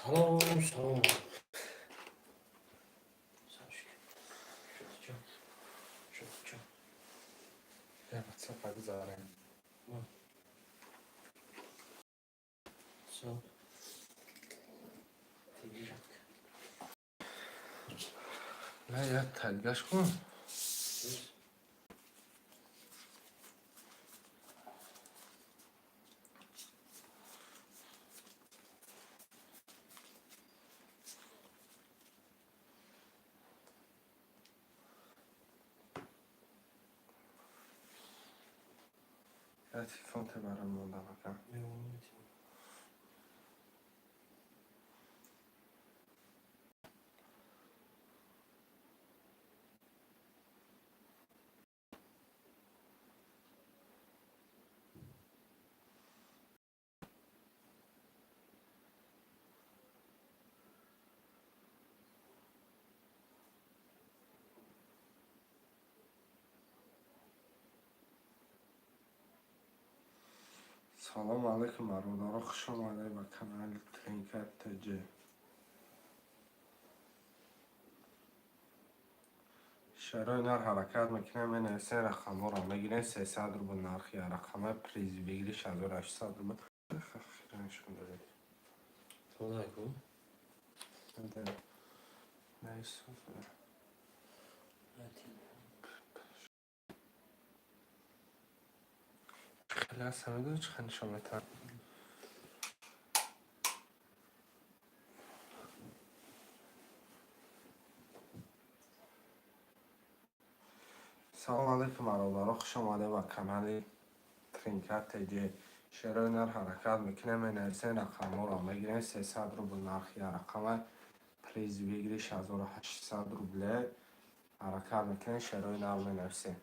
Салом, салом. Шуд. Я WhatsApp гузарем. Всё. Тижак. На як тагаш кун. Я телефон те барам мондам, ака. Мемонам. Салом алейкум, бародаро, хуш омадед ба канали Тринка ТЖ. Шарои нар ҳаракат мекунем, менависем, рақамҳоро мегирем. 300 рубл нархи рақамаи, приз выигрыш 1800 рубл. Нишон додед. Салом алейкум. Да. Найс. Хеле ҳастам, медонӣ, чӣ хел нишон метаҳад? Салом алейкум, бародаро, хуш омадед ба канали Тринка ТЖ. Шерои нар ҳаракат мекунем, менависем, рақамҳоро мегирем. 300 рубл нархи рақамаи, приз выигрыш 1800 рубле. Ҳаракат мекунем, шерои нар менависем.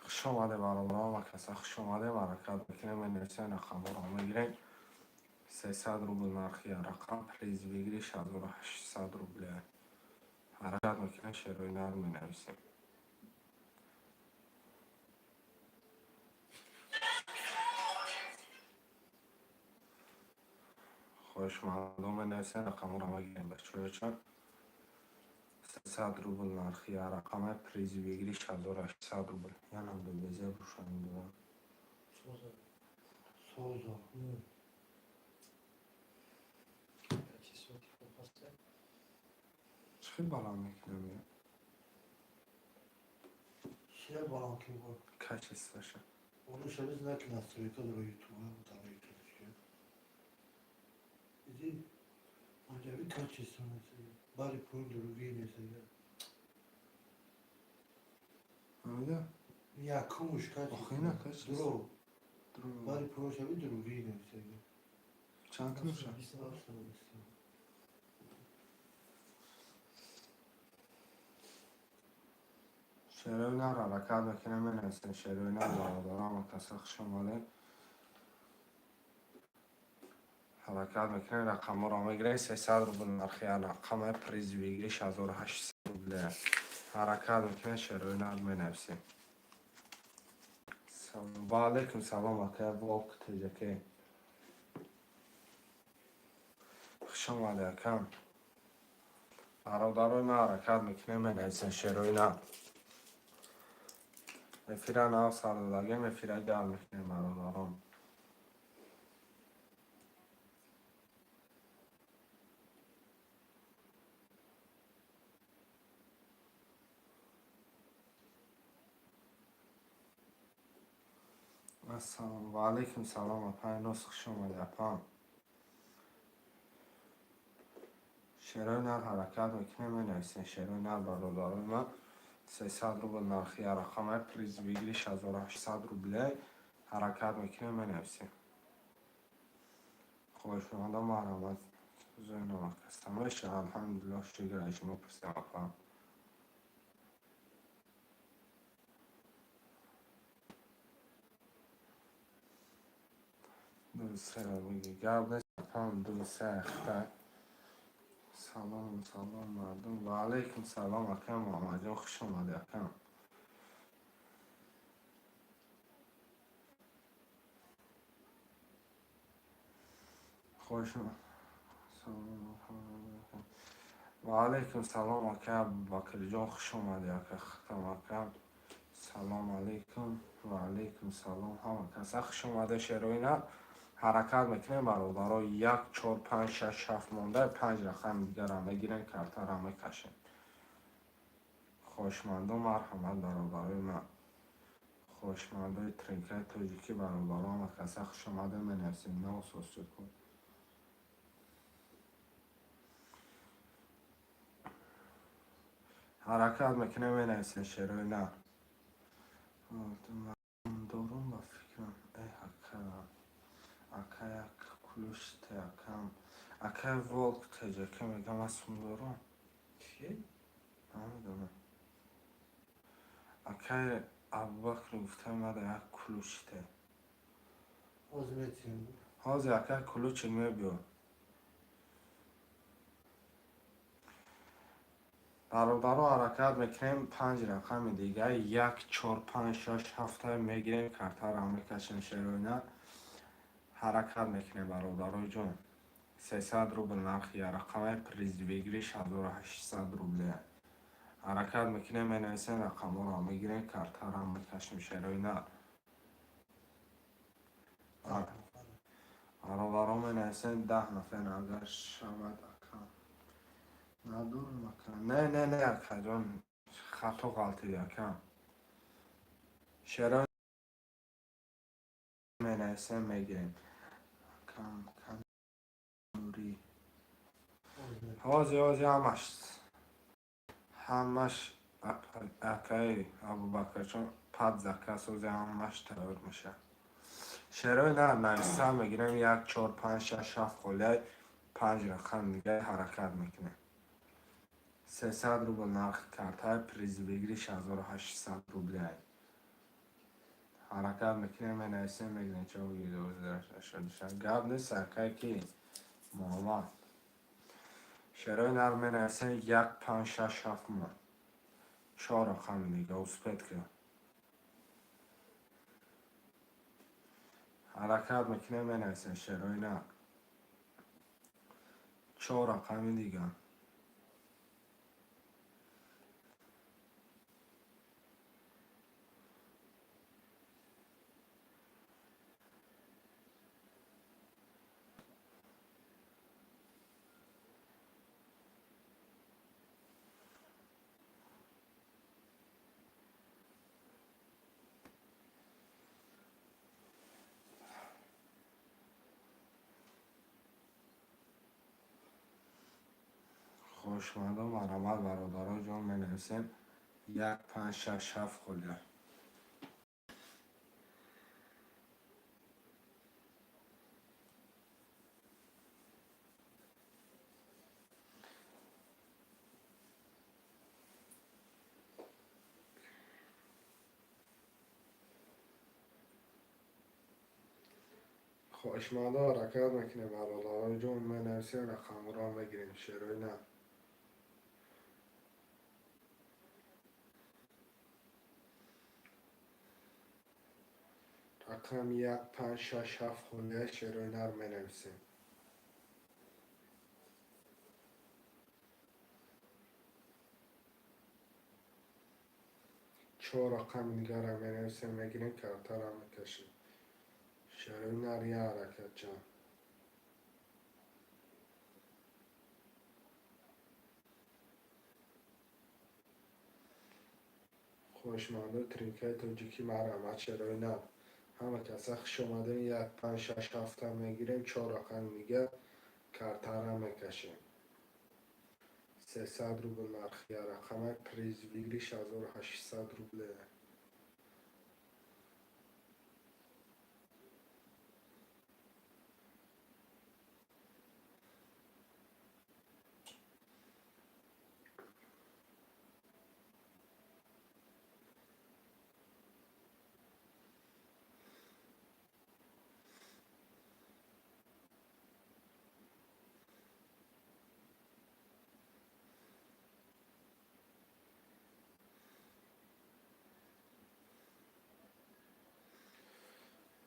Хуш омадед, бародарон, ҳама каса хуш омадем. Ҳаракат мекунем, менависем, рақамҳоро мегирем. 300 рубл нархи рақам, приз выигрыш 1800 рубле. Ҳаракат мекунем, шерои нар менависем. Хоҳишмандон менависем, рақамҳоро мегирем, бачаҳоҷон. 300 рубл нархи рақамаи, приз выигрыш 1800 рубл. Янам безе рӯшан додам. Соза. Соза. Качество хуб ҳаст. Чӣ хел баланд мекунам я? Чия баланд ки бо? Качествоша. Onu şöyle nakil настройка дора YouTube, дар YouTube чия. Иди, анҷа би качество несега. Бари поин другие несега. Фаҳмида? Якумуш качество. Охина качество. Дро. Дро. Бари поин шаби другие несега. Чанд меша? 720. Шерои нар ҳаракат мекунем, менависем, шерои нар, бародарон, ҳама каса хуш омадед. Ҳаракат мекунем, рақамҳоро мегирем. 300 рубл нархи рақамаи, приз выигрыш 1800 рубле. Ҳаракат мекунем, шерои нар менависем. Ва алейкум салом, акая Волк Теҷаке. Хуш омадед, акам. Бародарои ман, ҳаракат мекунем, менависем, шерои нар. Эфира нав сар додагем, эфира гарм мекунем, бародарон. Ассалому ва алейкум салом, апай Нос, хуш омадед, апа. Шерои нар ҳаракат мекунем, менависем, шерои нар, бародарои ман. 300 рубл нархи рақамаи, приз выигрыш 1800 рубле. Ҳаракат мекунем, менависем. Хоҳишмандон, марҳамат. Зоинамакастамеша, алҳамдулиллоҳ, шукр, аз шумо пурсем, апа. Ду се бигӣ, гап нест, апам, ду се ахта. Салом, салом, мардум. Ва алайкум салом, акам Муҳаммадҷон, хуш омадӣ, акам. Хуш ва алайкум салом, ака Абубакрҷон, хуш омадӣ, ака хатам, акам. Салом алайкум, ва алайкум салом, ҳама каса хуш омада. Шероина ҳаракат мекунем, бародаро. Як, чор, панҷ, шаш, ҳафт монда, панҷ рақами дигарам мегирем, картара мекашем. Хоҳишмандо, марҳамат, бародарои ман. Хоҳишмандои тринкаи тоҷикӣ, бародаро, ҳама каса хуш омада, менависем. Наосос кун. Ҳаракат мекунем, менависем, шерои на. Дорум ба фикрам. Э, ака. Ака, як ключ те, акам. Акай Волк ТЖК мегам, ман сум дорум. Чӣ? Намедонам. Акай Абубакр гуфта мада як ключ те. Ҳозир метиҳем. Ҳозир, ака, ключик мебиё. Бародаро, ҳаракат мекунем, панҷ рақами дигар, як, чор, панҷ, шаш, ҳафта мегирем, картаро мекашем, шероина. Ҳаракат мекунем, бародарои ҷон. 300 рубл нархи як рақаме, приз выигрыш 1800 рубле. Ҳаракат мекунем, менависем, рақамҳоро мегирем, картаро мекашем, шероина. Бародаро, менависем, 10 нафар агар шавад, ака. Надорам, ака. Не, не, не, акаҷон, хато ғалтиди, ака. Шерои менависем, мегирем. Кам кам нури. Ҳозир, ҳозир ҳамаш, акаи Абубакрҷон, под заказ ҳозир ҳамаш тайёр мешавад. Шерои на нависа мегирем, як, чор, панҷ, шаш, ҳафт холияй, панҷ рақам дигар ҳаракат мекунем. 300 рубл нархи картаи, приз выигрыш 1800 рубле. Ҳаракат мекунем, менависем, мегирем. Чо гап нест, акай ки Муҳаммад. Шерои нар менависем, як, панҷ, шаш, ҳафт мо. Чор рақами дига успеть ка. Ҳаракат мекунем, менависем, шерои нар. Чор рақами дига. Хоҳишмандон, марҳамат, бародаро ҷон, менависем, як, панҷ, шаш, ҳафт холия. Хоҳишмандон, ҳаракат мекунем, бародарои ҷон, менависем, рақамҳоро мегирем, шерои на. Рақам як, панҷ, шаш, ҳафт холия, шерои нар менависем. Чор рақами дигарро менависем, мегирем, картаро мекашем. Шерои нар, як ҳаракатчан. Хоҳишмандои тринкаи тоҷикӣ, марҳамат, шерои нар. Ҳама каса хуш омадем, як, панҷ, шаш, ҳафта мегирем, чор рақами дигар картара мекашем. 300 рубл нархи як рақама, приз выигрыш 1800 рубле.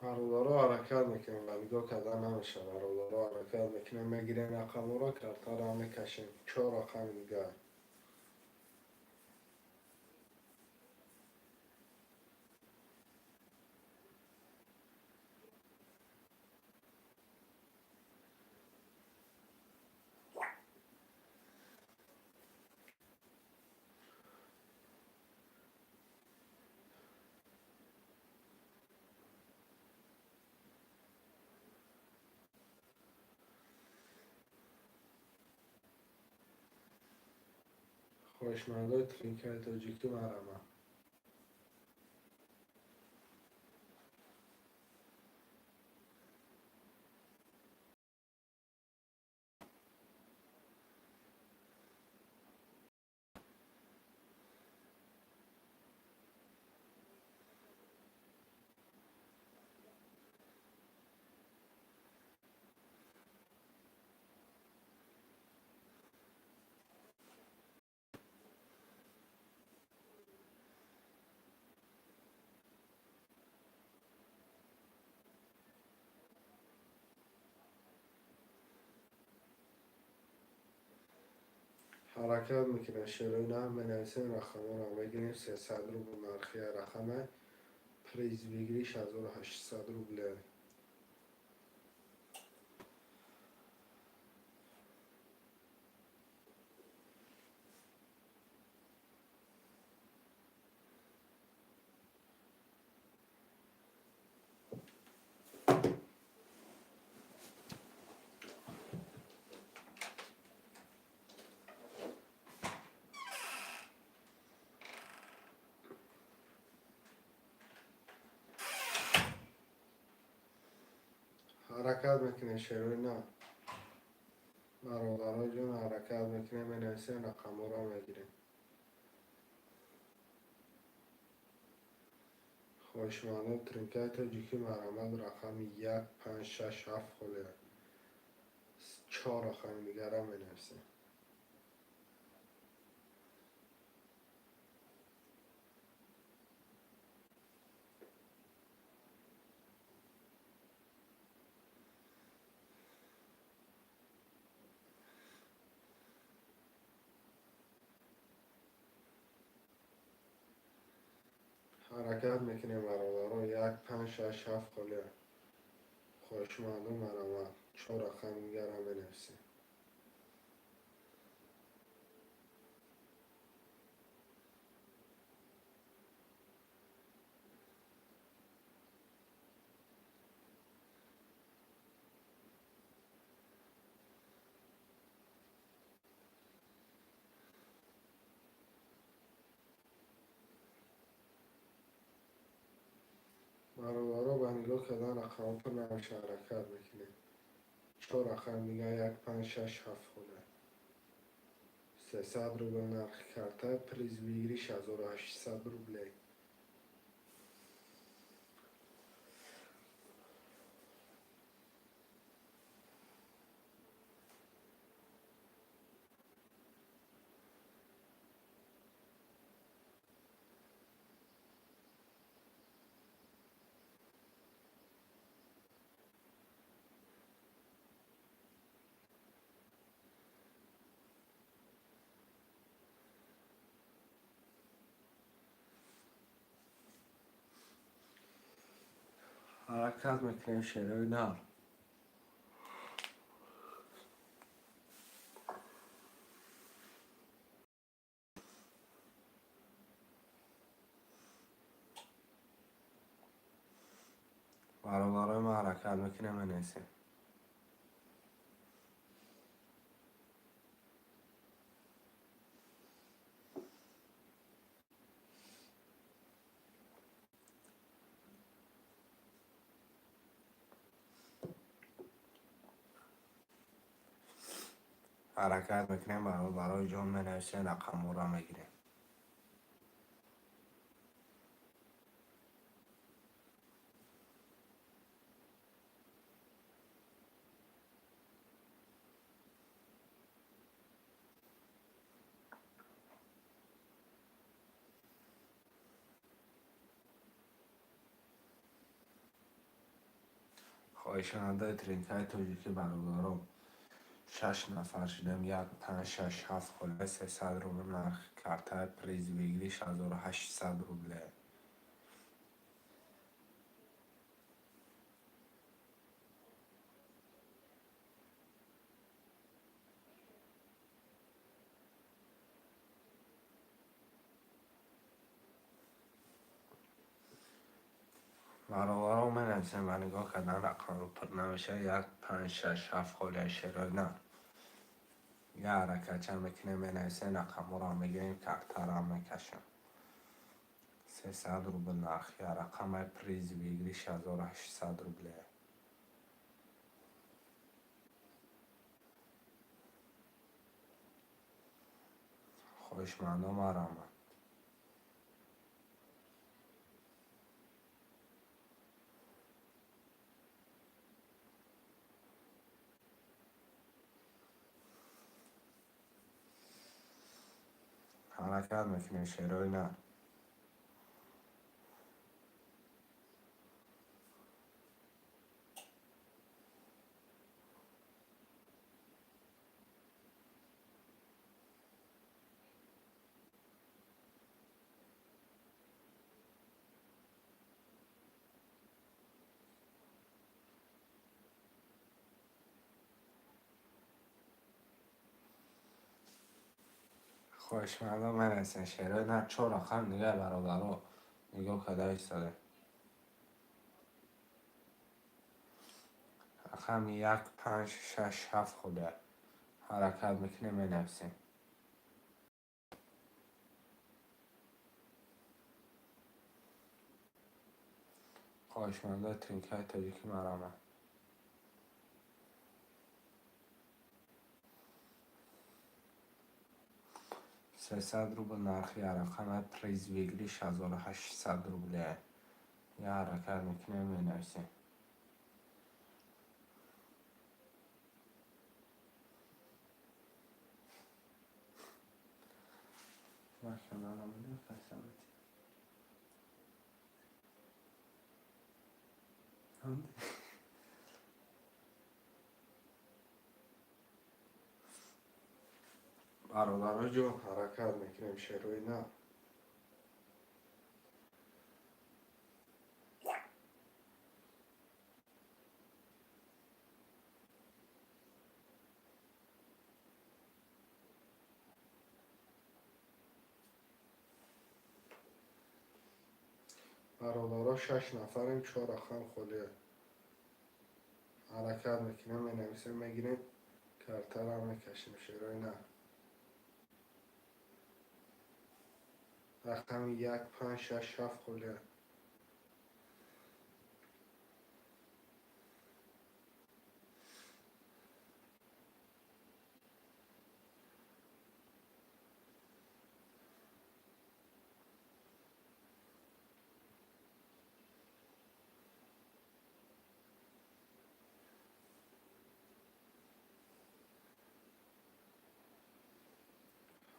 Бародаро, ҳаракат мекунем, ва нигоҳ карда намешавад. Бародаро, ҳаракат мекунем, мегирем рақамҳоро, картаро мекашем. Чор рақами дигар. Хоҳишмандои тринкаи тоҷикӣ, марҳамат. Ҳаракат мекунем, шерои нам менависем, рақамҳоро мегирем. 300 рубл нархи рақаме, приз выигрыш 1800 рубле. Ҳаракат мекунем, шерои нам. Бародаро ҷон, ҳаракат мекунем, менависем, рақамҳоро мегирем. Хоҳишмандон тринкаи тоҷикӣ, марҳамат. Рақами як, панҷ, шаш, ҳафт холия, чор рақами дигарам менависем. Ҳаракат мекунем, бародаро. Як, панҷ, шаш, ҳафт холия. Хоҳишмандон, марҳамат, чор рақами дигарам менависем. Бародаро, ба нигоҳ кардан рақамҳо пур намешавад. Ҳаракат мекунем, чор рақами дигар: як, панҷ, шаш, ҳафт холия. 300 рубл нархи карта, приз выигрыш 1800 рублей. Ҳаракат мекунем, шерои нар. Бародарои ман, ҳаракат мекунем, менависем. Ҳаракат мекунем, бародарои ҷон, менависем, рақамҳоро мегирем. Хоҳишмандаи тринкаи тоҷикӣ, бародарон, шаш нафар шудем. Як, панҷ, шаш, ҳафт холия. 300 рубл нархи картаи, приз выигрыш 1800 рубле. Бародарон, менависем ва нигоҳ кардан, рақамро пур намешавад. Як, панҷ, шаш, ҳафт холия, шерои нар. Я ҳаракатча мекунем, менависем, рақамҳоро мегирем, картаро мекашем. 300 рубл нархи рақамаи, приз выигрыш 1800 рубле. Хоҳишмандо, марҳамат. Ҳаракат мекунем, шерои нар. Хоҳишмандон, менависем, шерои нар. Чор рақам дига, бародаро, нигоҳ карда истода. Рақами як, панҷ, шаш, ҳафт холия. Ҳаракат мекунем, менависем. Хоҳишмандои тринкаи тоҷикӣ, марҳамат. 300 рубл нархи рақама, приз выигрыш 1800 рубле. Я ҳаракат мекунем, менависем. Бародаро ҷон, ҳаракат мекунем, шерои нар. Бародаро, шаш нафарем, чор рақам холия. Ҳаракат мекунем, менависем, мегирем, картаро мекашем, шерои нар. Рақами як, панҷ, шаш, ҳафт холия.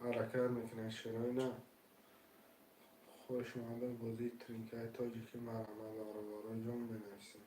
Ҳаракат мекунем, шерои нар. Хоҳишмандои бозии тринкаи тоҷикӣ, марҳамат, бародаро ҷон, менависем.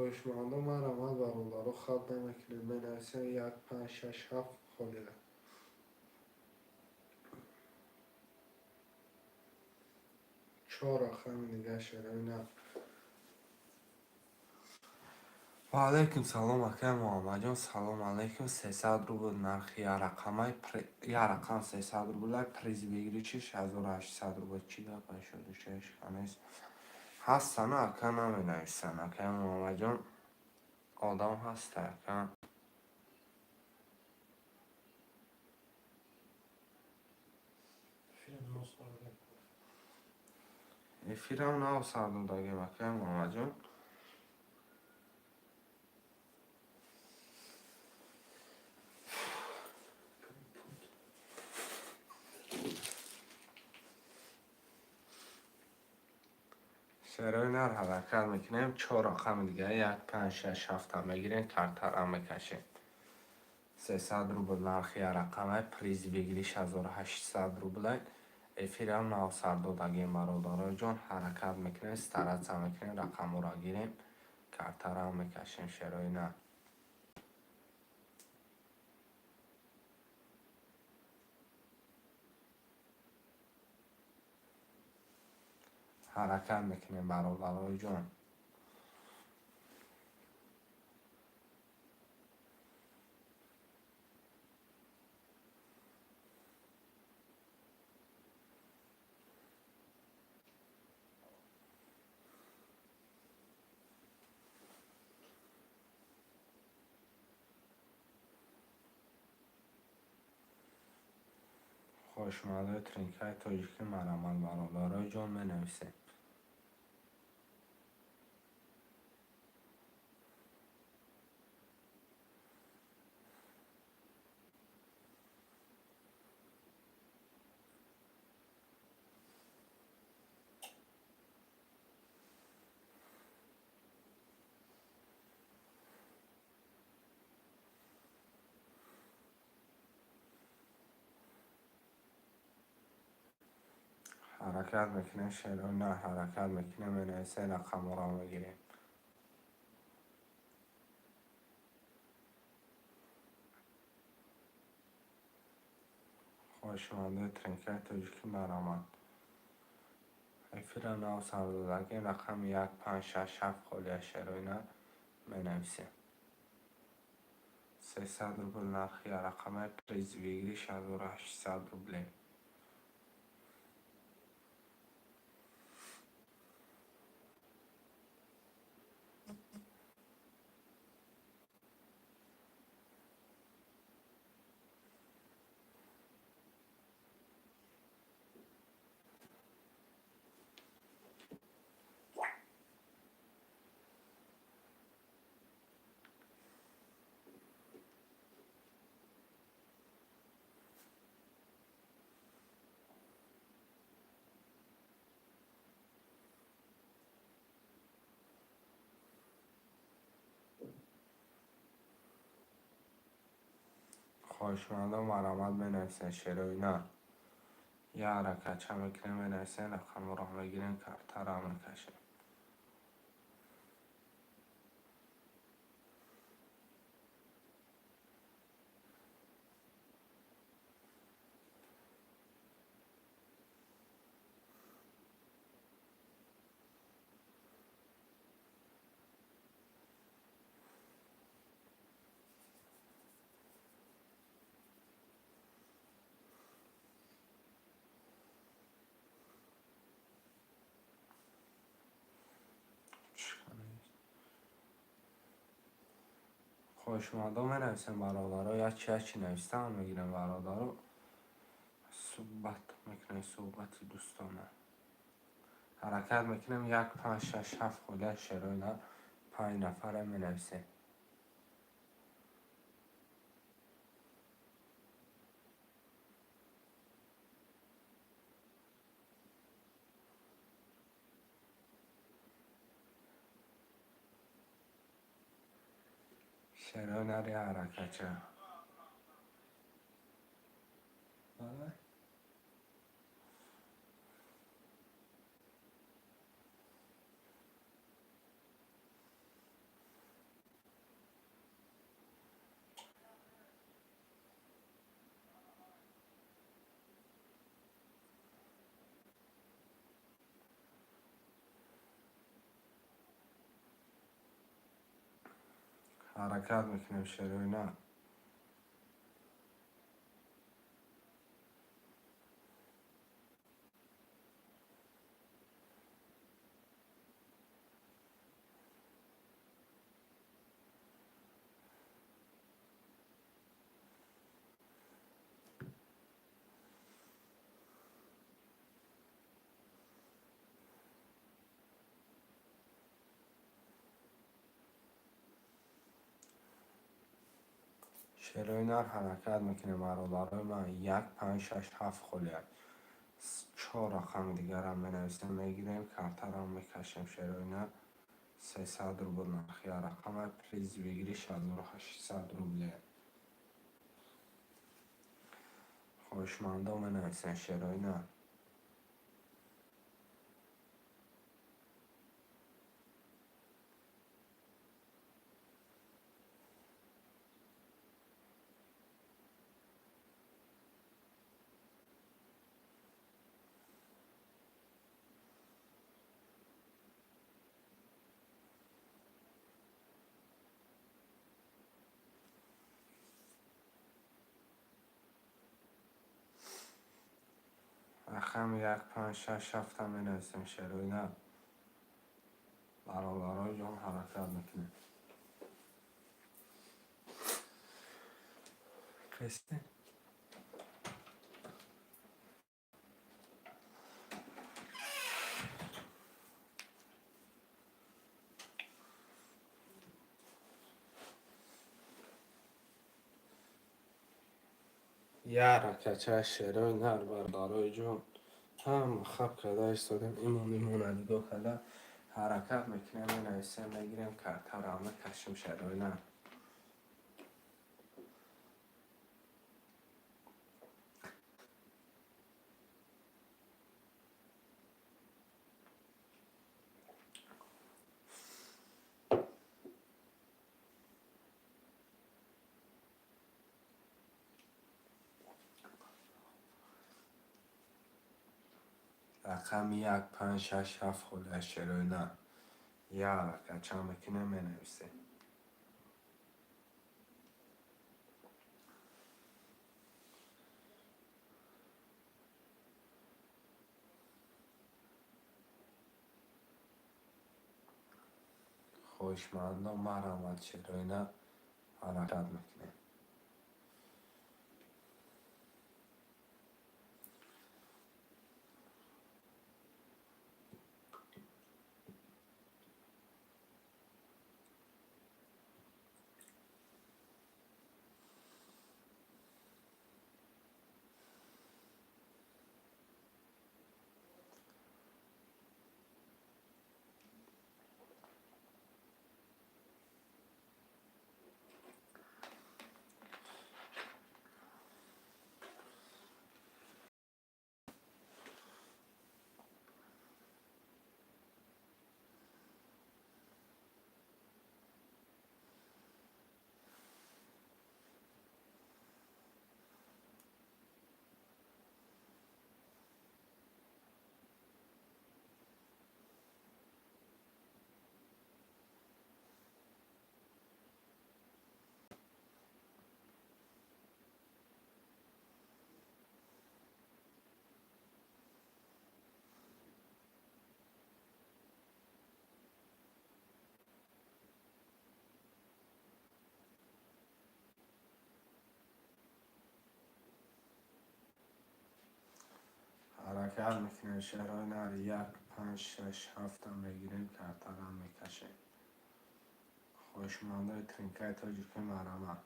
Хоҳишмандон, марҳамат, бародаро, хат намекунем, менависем. Як, панҷ, шаш, ҳафт холия. Чор рақами дига, шерои нар. Ва алайкум салом, акай Муҳаммадҷон, салом алайкум. 300 рубл нархи як рақамай, як рақам 300 рублай, приз выигрышиш 1800 рубл. Чӣ гапа шуду шеш ҳанӯз ҳастана, ака, наменависанд, акай Муҳаммадҷон. Одам ҳаста, ака. Эфирам нав сар додагем, акай Муҳаммадҷон. Шерои нар ҳаракат мекунем, чор рақами дига як, панҷ, шаш, ҳафта мегирем, картара мекашем. 300 рубл нархи як рақаме, приз выигрыш 1800 рублай. Эфирам нав сар додагем, бародароҷон, ҳаракат мекунем, стараться мекунем, рақамҳоро гирем, картара мекашем, шерои нар. Ҳаракат мекунем, бародарои ҷон. Хошмадои тринкаи тоҷикӣ марамат, бародарои ҷон, менависем. Ҳаракат мекунем, шерои нар ҳаракат мекунем, менависем, рақамҳоро мегирем. Хоҳишмандои тринкаи тоҷикӣ марамат. Эфира нав сар додагем, рақами як, панҷ, шаш, ҳафт холия, шерои нар менависем. 300 рубл нархи як рақаме, приз выигрыш 1800 рублей. Хоҳишмандон марамат менависен, шерои нар. Як ҳаракатча мекунем, менависем, рақамҳоро мегирем, картара мекашем. Хоҳишмандон менависем, бародаро, якчи якчи навистаам мегирем, бародаро. Суҳбат мекунем, суҳбати дӯстона. Ҳаракат мекунем, як, панҷ, шаш, ҳафт холия, шерои нар, панҷ нафаре менависем. Шерои нар як ҳаракатча. Ҳаракат мекунем, шерои нар. Шерои нар ҳаракат мекунем, бародарои ман. Як, панҷ, шаш, ҳафт холия. Чор рақами дигарам менависем, мегирем, картарам мекашем. Шерои нар 300 рубл нархи рақама, приз выигрыш 1800 рубле. Хоҳишмандо менависем, шерои нар. Рақами як, панҷ, шаш, ҳафта менависем, шерои нар. Бародарои ҷон, ҳаракат мекунем. Кристи? Як ракача, шерои нар, бародарои ҷон. Ҳама хаб карда истодем, имон имона нигоҳ карда ҳаракат мекунем, менависем, мегирем, картаро мекашем, шерои нар. Рақами як, панҷ, шаш, ҳафт холия, шерои нар. Як ракача мекунем, менависем. Хоҳишмандон, марҳамат, шерои нар, ҳаракат мекунем. Ҳаракат мекунем, шерои нар. Як, панҷ, шаш, ҳафта мегирем, картарам мекашем. Хоҳишмандои тринкаи тоҷикӣ, марҳамат.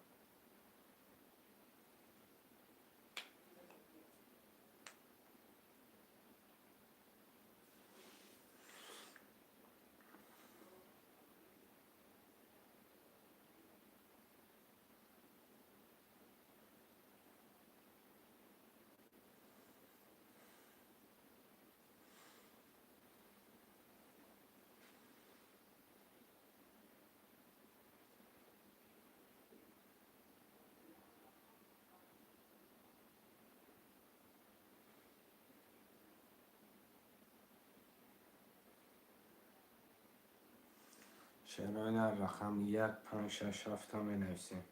Шерои нар, рақами як, панҷ, шаш, ҳафта менависем.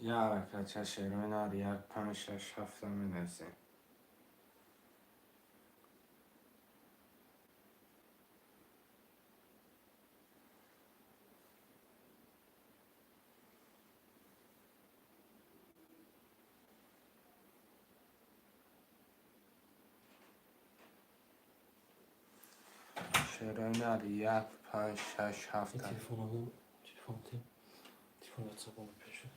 Як ракача, шерои нар. Як, панҷ, шаш, ҳафта менависем. Шерои нар як, панҷ, шаш, ҳафт. Телефон, телефон, телефон, WhatsApp пеши.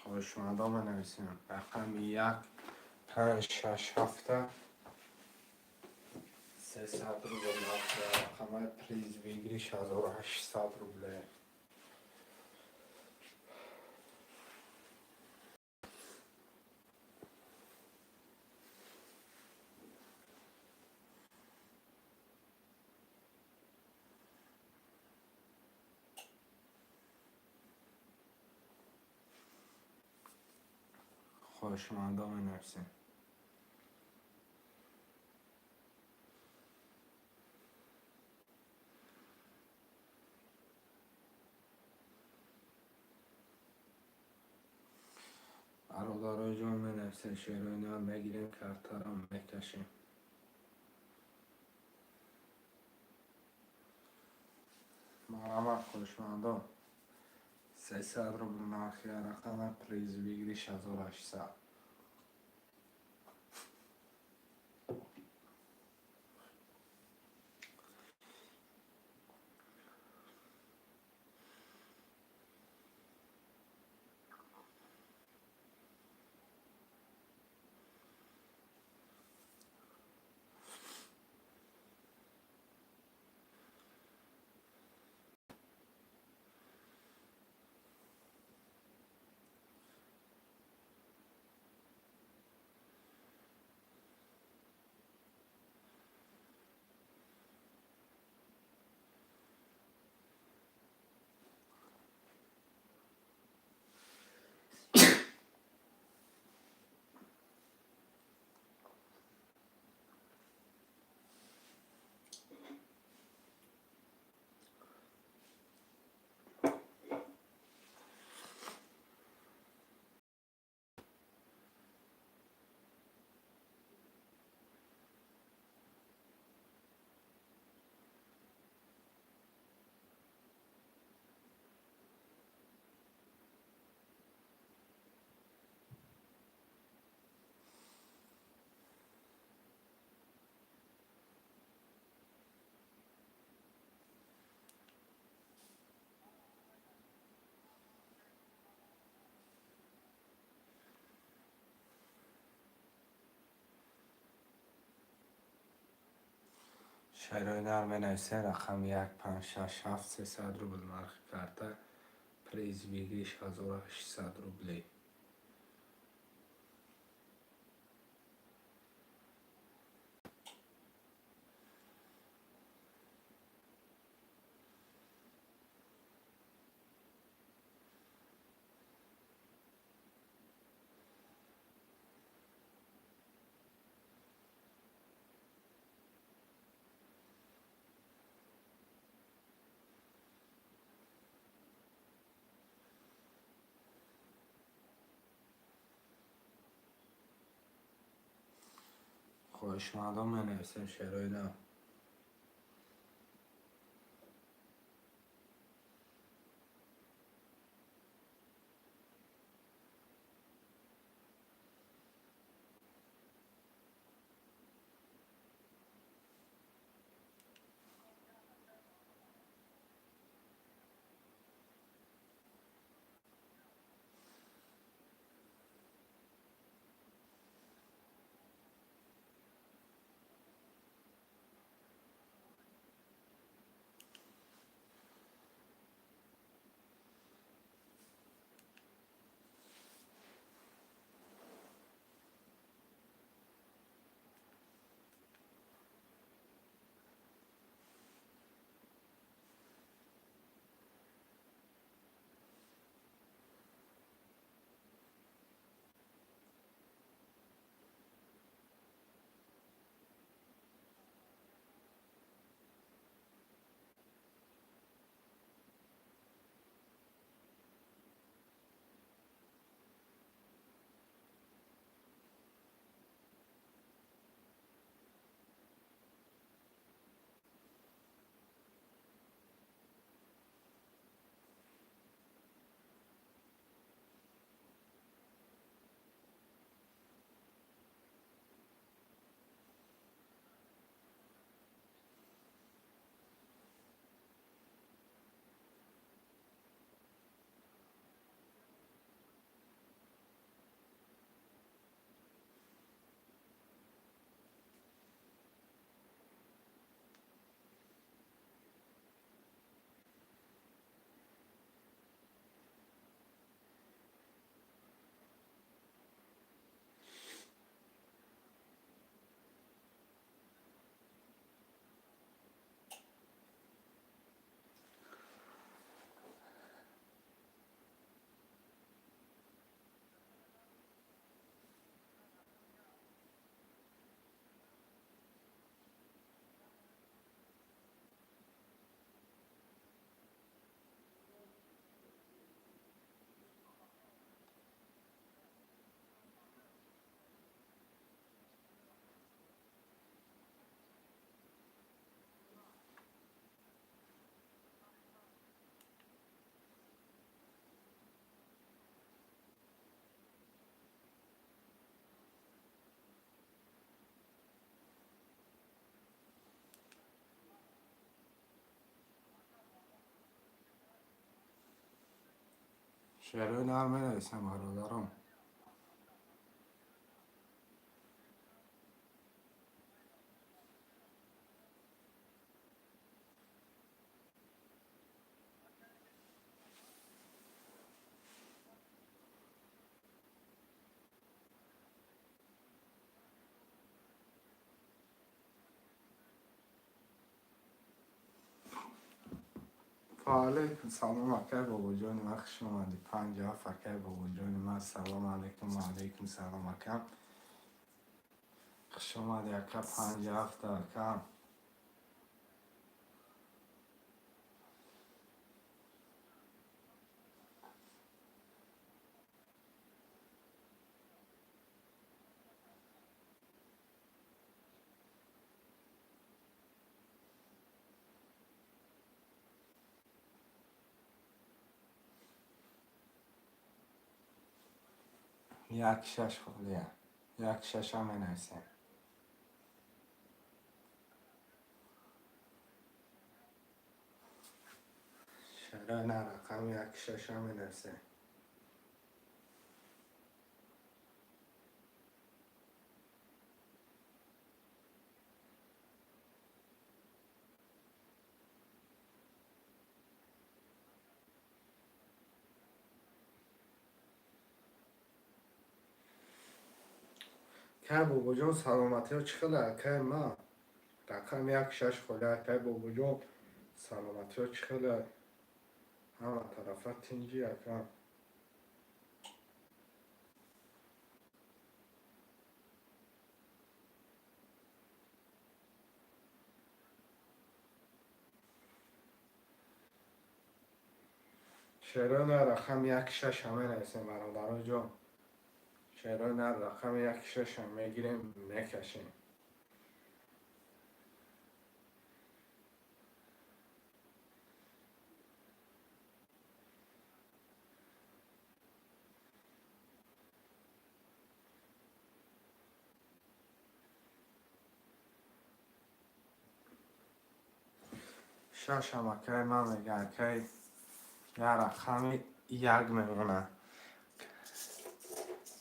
Хоҳишмандо менависем рақами як, панҷ, шаш, ҳафта, 300 рубл нархи рақамаи, приз выигрыш 1800 рубле. Хоҳишмандо менависем. Бародарои ҷон, менависем, шерои нар мегирем, картаро мекашем. Марҳамат, хоҳишмандо, 300 рубл нархи рақама, приз выигрыш 1800. Шерои нар менависем рақами як, панҷ, шаш, ҳафт, 300 рубл нархи карта, приз выигрыш 1800 рублей. Хоҳишмандон, менависем шерои нар. Шерои нар менависем, бародарон. Алейкум салом, акай бобоҷони ман, хуш омадӣ. 57, акай бобоҷони ман, салом алейкум. Алейкум салом, акам, хуш омадӣ, ака. 57, акам. 1-6 холия, 1-6-а менависем. Шарои на рақами 1-6-а менависем. Кай бобоҷон, саломатиҳо чӣ хеле, акай ма? Рақами 1-6 холия, акай бобоҷон, саломатиҳо чӣ хеле, ҳама тарафа тинҷӣ, ака? Шерои на рақами 1-6-а менависем, бародаро ҷон. Шерои на рақами 1-6-а мегирем, мекашем. Шашам, акай ман мега, акай, я рақами як мемонад.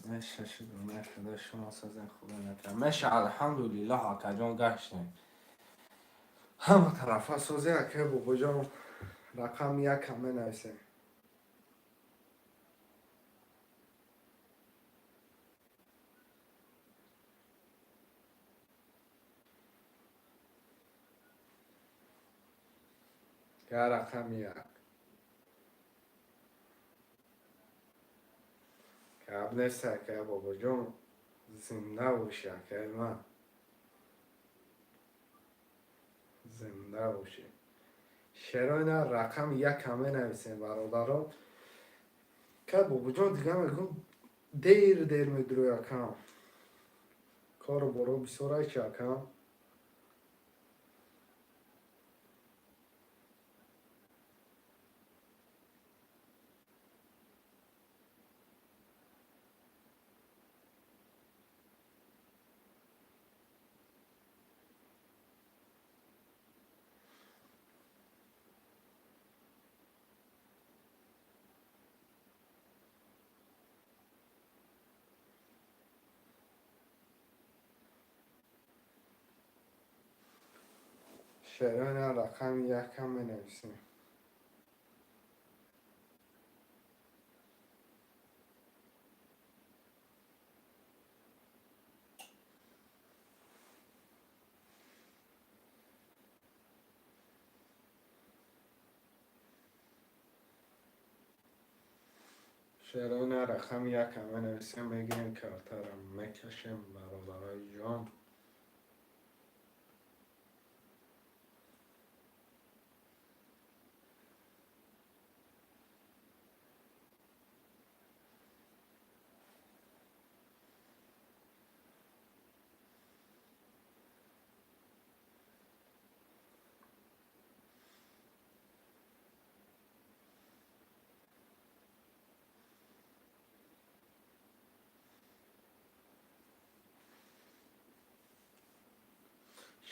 Меша шуд, худо шумо созен, худо накард. Меша, алҳамдулиллоҳ, акаҷон, гаштем. Ҳама тарафа созе, акай бобоҷон, рақами якам менависем. Я рақами як. Гап нест, акай бобоҷон, зинда бошӣ, акай ман. Зинда бошӣ. Шерои на рақами якам менависем, бародарон. Кай бобоҷон, дига мегӯм, дер дер медурӯй, акам. Кору боро бисёр айчи, акам. Шерои на рақами якам менависем. Шерои на рақами якам менависем, мегирем, картара мекашем, бародарои ҷон.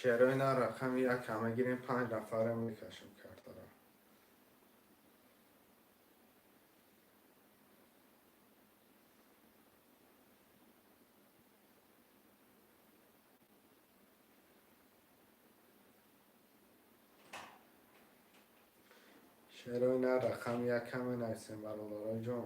Шерои на рақами якам мегирем, панҷ нафара мекашем картара. Шерои нар рақами якам менависем, бародарои ҷон.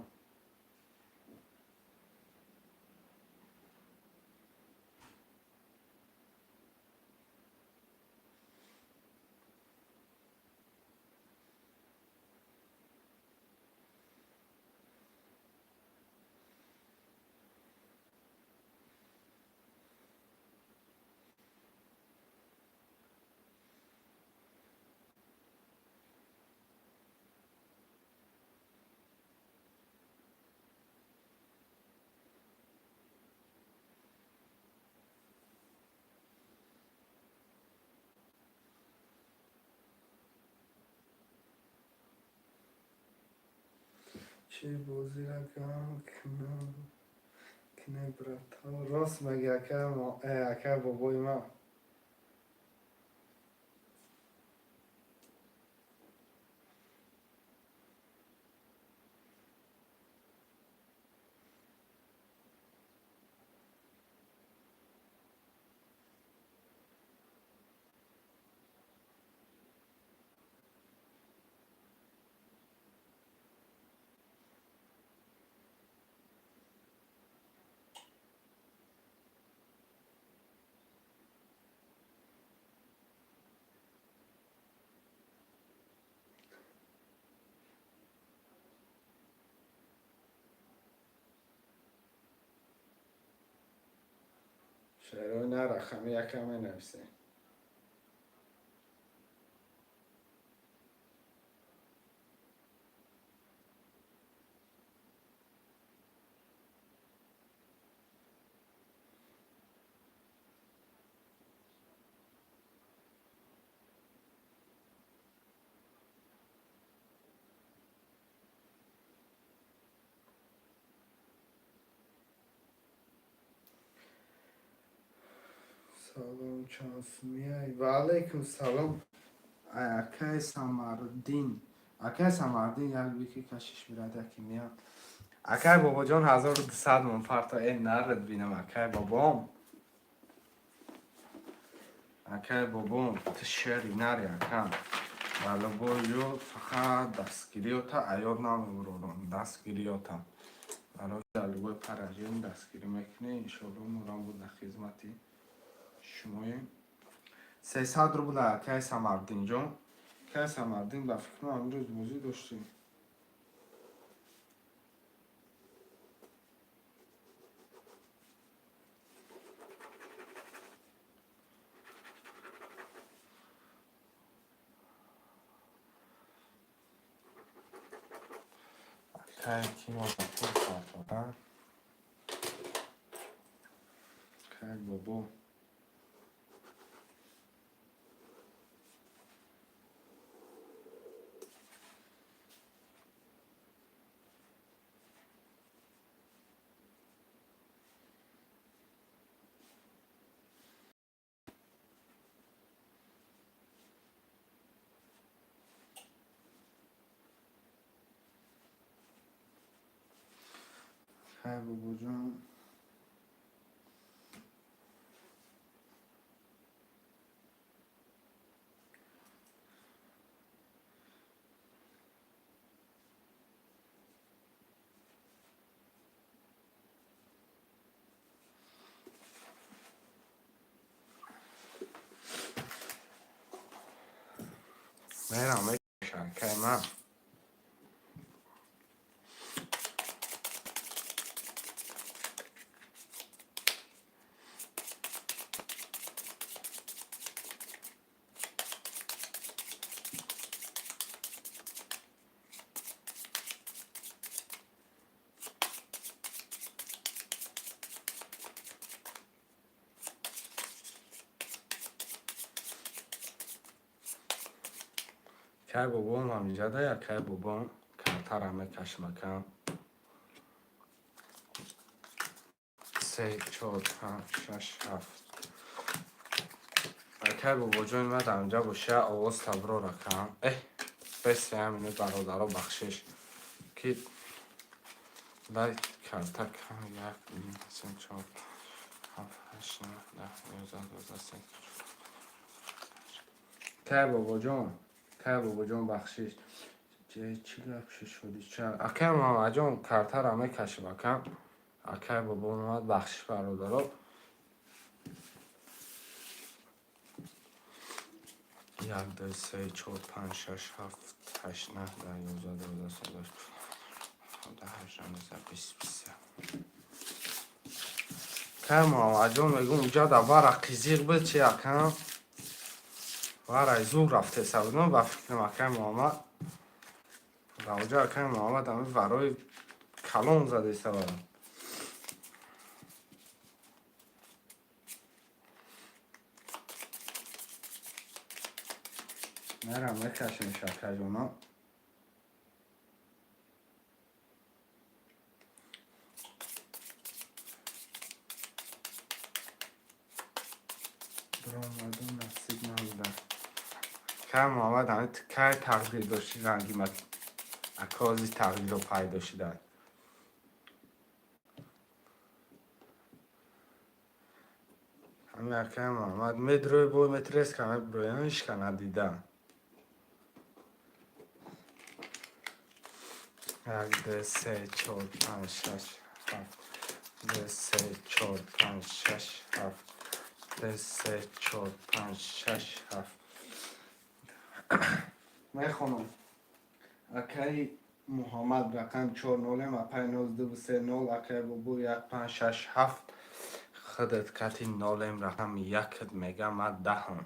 Чӣ бозира гам кунам кне, брато? Рост меги, ака бобои ман. Шерои нар рақами якам менависем. Салом, чанд сумияй? Ва алайкум салом, акай Самардин. Акай Самардин, як вики кашиш бирад, яки меяд. Акай бобоҷон, 1200 мон парто. Э, нарад бинам, акай бобом. Акай бобом, ту шери нари, акам. Балобою фақат дастгириёта аёд намебурорам, дастгириёта. Барои дар любой паражим дастгирӣ мекунӣ, иншоалло морам буд дар хизмати шумоем. 300 рубл, акай Самардинҷон. Акай Самардин, ба фикрам, амрӯз бозӣ доштем. Акай ки мо ба пул партодан. Акай бобо. Акай бобоҷон. Мерам, мекашам, акай ман. Акай бобом ҳаминҷада, акай бобом, картара мекашам, акам. Се, чор, панҷ, шаш, ҳафт. Акай бобоҷони ман дар инҷа боша, овоз таброр, акам. Эҳ, бес минут, бародаро, бахшиш. Ки дай карта кам як, ду, се, чор, ҳафт, ҳашт, нӯҳ, 10, 11, 12, се. Акай бобоҷон, акай бобоҷон, бахшиш. Чӣ гап шуд? Акай Муҳаммадҷон, картара мекашим, ака. Акай бобо омад, бахшиш, бародаро. Як, ду, се, чор, панҷ, шаш, ҳафт, ҳашт, наҳ, даҳ, 11, 12, 13, 14, 18, 19, 20, 21. Акай Муҳаммадҷон, мегӯм, уҷада вара қизиқ буд чи, акам? Варай зур рафтеса будам, ба фикрам, акай Муҳаммад. Равҷа, акай Муҳаммад, ами варои калон задеса барам. Мерам, мекашем, шакаҷоно. Биромаду насиб набуда. Кай Муҳаммад, ами кай тақдир дошти, ранги акози тақдирро пайдо шудад. Ҳами акай Муҳаммад медрои бо метреска меброям, ҳичка надида. Як, ду, се, чор, панҷ, шаш, ҳафт. Ду, се, чор, панҷ, шаш, ҳафт. Ду, се, чор, панҷ, шаш, ҳафт. Мехонам. Акаи Муҳаммад, рақам чор нолем, апай ноз ду, се нол, акай бобо як, панҷ, шаш, ҳафт. Худат кати нолем, рақами якат мегам, ма даҳам.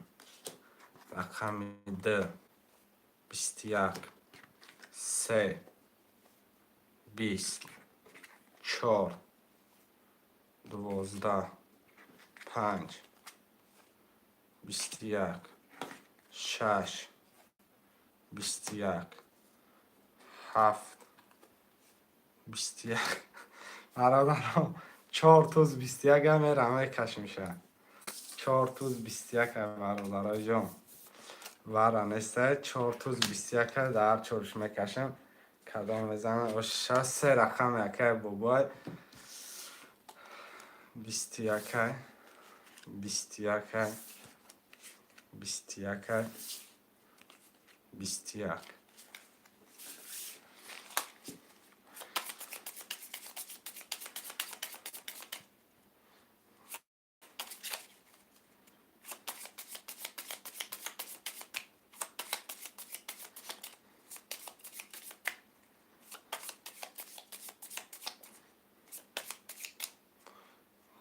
Рақами ду, 21, се, 20, чор, 12, панҷ, 21, шаш, 21, ҳафт, 21. Бародаро, чор туз 21 мерам, мекашимша. Чор туз 21, бародарои ҷон. Вара нестай, чор туз 21, дар чорш мекашем. Кадом мезанам? Оша се рақами акай бобой. 21, 21, 21, 21.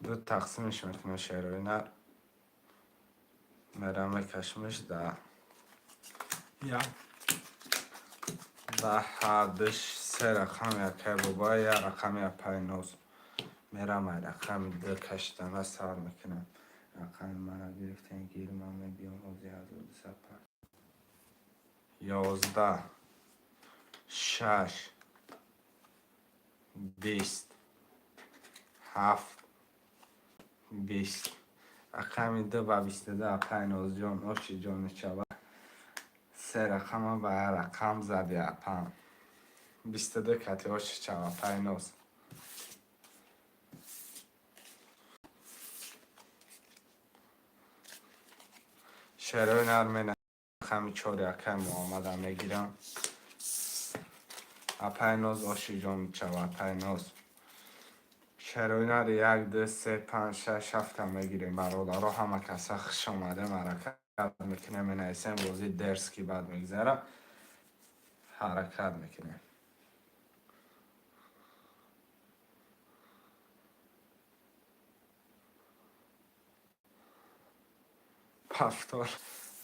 Ду тақсимш мекунам, шерои нар. Мерам, мекашмиш да як да ҳардуш се рақами акай бобай, як рақами апай ноз. Мерам, ай рақами ду кашидана сар мекунам. Рақами мара гирифтем, гир, ман мебиём ози 1200 пар. 11, шаш, 20, ҳафт, 20. Рақами ду ба 22, апай Нозҷон, оши ҷони чава. Се рақама ба як рақам зади, апам. 22 кати оши чава, апай Ноз. Шерои нар, мена рақами чори акай Муҳаммадам мегирам. Апай Ноз, оши ҷони чава, апай Ноз. Шерои нар, як, ду, се, панҷ, шаш, ҳафта мегирем. Бародаро, ҳама каса хуш омадем, ҳаракат мекунем, менависем, бозӣ дерски баъд мегзара. Ҳаракат мекунем. Повтор.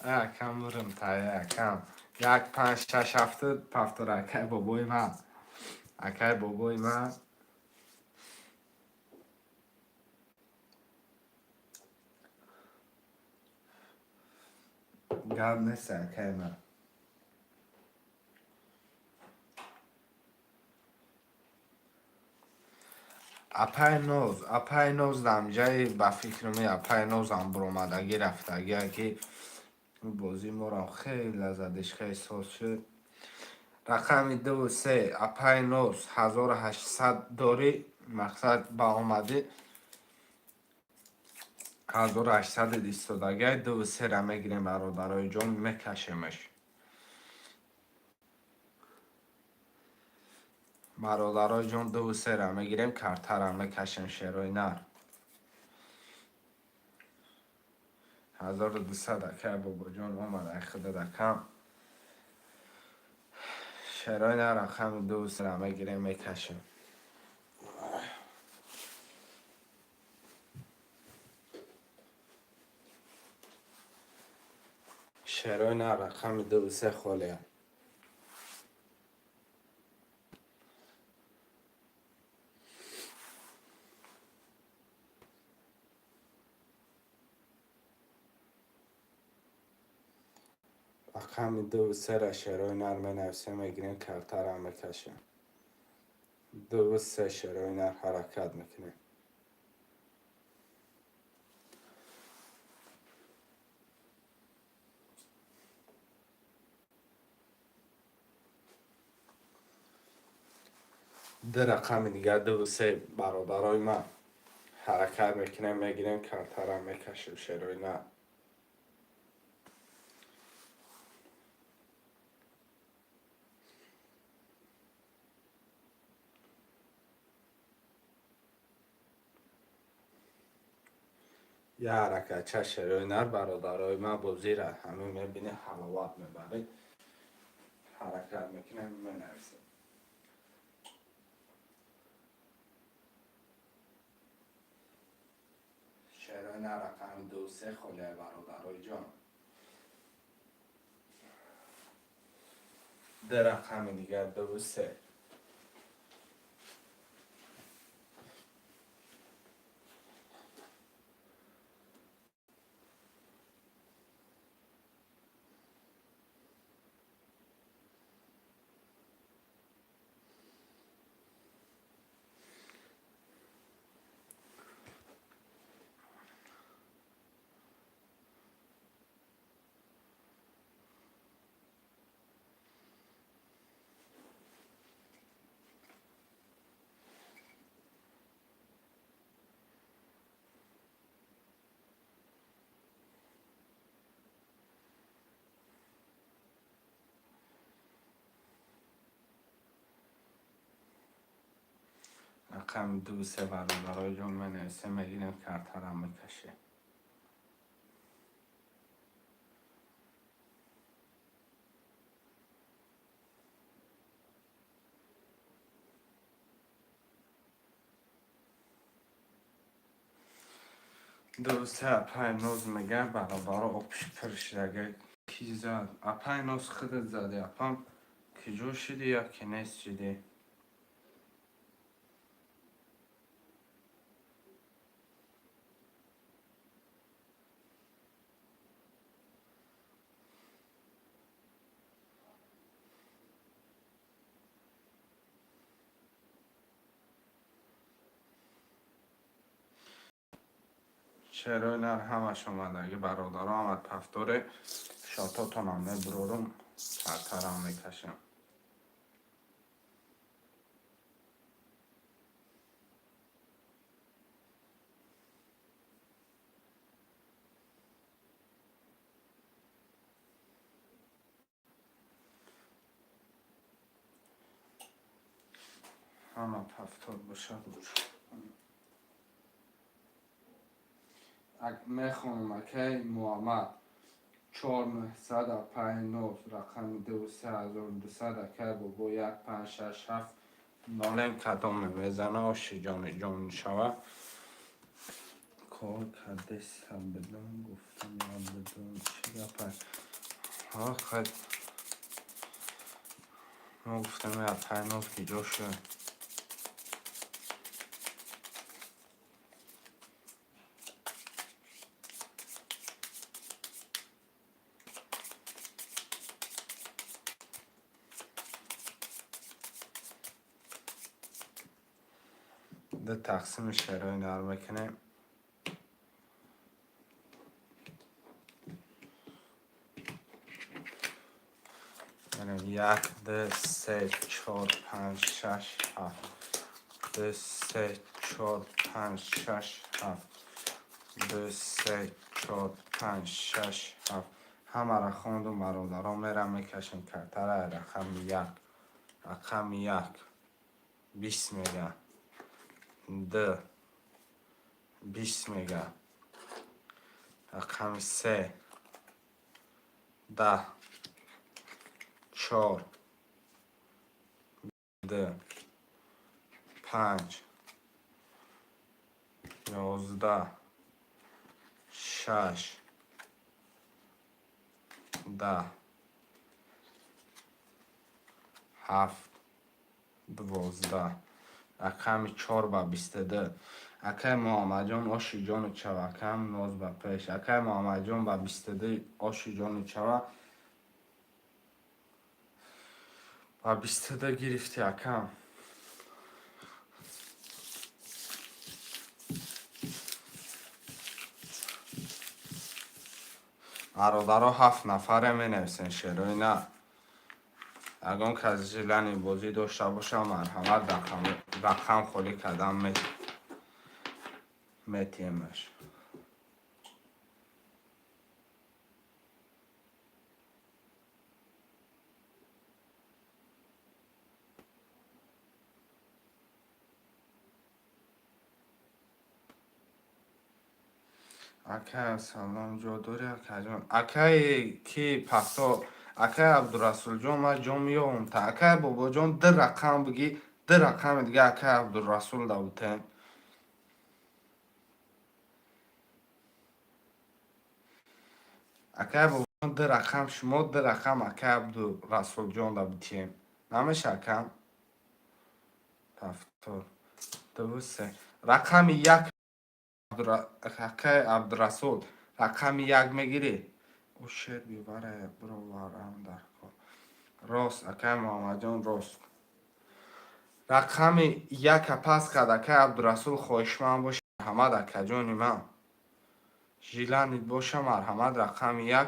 Якам мурм та якам. Як, панҷ, шаш, ҳафт, повтор, акай бобои ман. Акай бобои ман. Гап нест, акай ман. Апай Ноз, апай Ноз дамҷаи, ба фикри ми, апай Нозам буромадагӣ рафтагия, ки бозӣ морам хеле задиш, хеле соз шуд. Рақами дуву се, апай Ноз, 1800 дорӣ, мақсад ба омадӣ. 1800 истодагиай, дуву сера мегирем, бародарои ҷон, мекашемаш. Бародарои ҷон, дуву сера мегирем, картара мекашем, шерои нар. 1200 акай бобоҷон омад, ай худадакам. Шерои нар рақами дуву сера мегирем, мекашем. Шерои нар рақами дуву се холия. Рақами дуву сера шерои нар менависем, мегирем, картара мекашем. Дуву се шерои нар ҳаракат мекунем. Ду рақами дигар дуву се, бародарои ман, ҳаракат мекунем, мегирем, картара мекашем, шерои нар. Я ҳаракатча шерои нар, бародарои ман, бозира ҳамин мебинӣ, ҳаловат мебарӣ. Ҳаракат мекунем, менависем. Шерои нар рақами ду се холия, бародарои ҷон. Ду рақами дигар дуву се. Рақами ду се, бародарои ҷон, менависем, мегирем, картара мекашем. Ду се апай ноз мега, бародаро, опиш пиршидага ки зад? Апай ноз, худат зади, апам, киҷо шиди я ки нест шиди? Шерои нар ҳамаш омадаги, бародаро, омад повторе шототонам мебурорум, картарам мекашем. Ҳама повтор бошад. Мехонам, акай Муҳаммад, 4900 апай ноз, рақами ду се 1200, акай бобо, як панҷ шаш ҳафт нолем кадоме мезана, оши ҷони ҷон шава. Кор кардеса бидон, гуфтам набидон, чӣ гапа? Ҳа, хай, мо гуфтам, апай ноз киҷо шуд? Ду тақсими шерои нар мекунем. Як, ду, се, чор, панҷ, шаш, ҳафт. Ду, се, чор, панҷ, шаш, ҳафт. Ду, се, чор, панҷ, шаш, ҳафт. Ҳамаро хондум, бародарон, мерам, мекашем картара. Рақами як, рақами як. 20 мега, д 20 мега, рақами се, 10, чор, д, панҷ, 11, шаш, 10, ҳафт, 12, рақами чор ба 22. Акай Муҳаммадҷон, оши ҷону чавакам, ноз ба пеш. Акай Муҳаммадҷон, ба 22, оши ҷону чава, ба 22 гирифти, акам. Бародаро, ҳафт нафаре менависен, шерои на. Ягон кас желание бозӣ дошта боша, марҳамат, рақам холӣ кардам, метиҳемаш. Акай, салом, ҷо дорӣ, акаҷон? Акаи ки пахто, акай Абдурасулҷон, ман ҷо меёвам та. Акай Бобоҷон, ду рақам бигӣ, ду рақами дига акай Абдурасул давутен. Акай Бобоҷон, ду рақам шумо, ду рақам акай Абдурасулҷон давутем. Намеша, акам? Ҳафтод ду, се, рақами як. Акай Абдурасул, рақами як мегирӣ? Ӯ шер бивара бироварам дар кор. Рост, акай Муҳаммадҷон, рост. Рақами яка пас кард акай Абдурасул. Хоҳишманд боша, марҳамат, акаҷони ман. Желание боша, марҳамат, рақами як.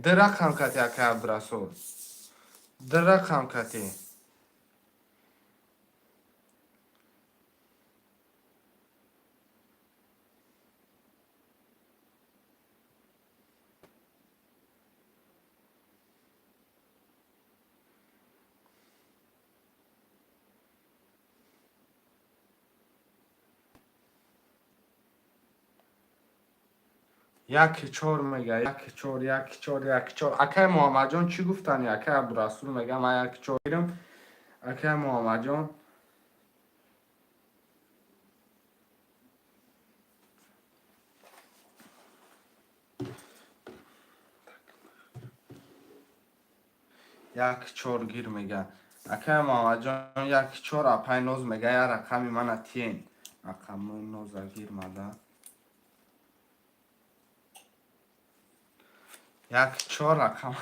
Ду рақам кати, акай Абдурасул, ду рақам кати. Яки чор мега, яки чор, яки чор, яки чор. Акай Муҳаммадҷон, чӣ гуфтани? Акай Абдурасул мега, ман яки чор гирам. Акай Муҳаммадҷон, як чор гир мега. Акай Муҳаммадҷон, яки чор. Апай Ноз мега, я рақами мана тиен. Рақамои Ноза гирмада. Як чор рақам.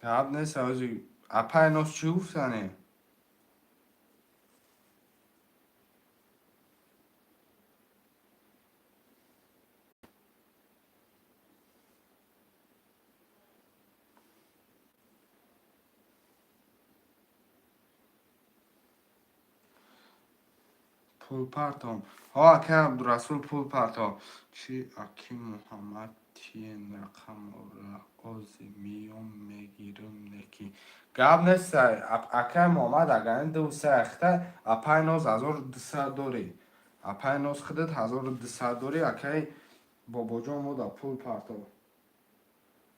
Гап нест, ози апай Ноз чӣ гуфтане? Пул партом. Ҳо, акай Абдурасул, пул партом. Чӣ, аки Муҳаммад, тиен рақамора, ози миём мегирам неки. Гап нест, акай Муҳаммад, агар ин ду се ахта, апай Ноз 1200 дорӣ. Апай Ноз, худат 1200 дорӣ, акай Бобоҷон мода пул парто.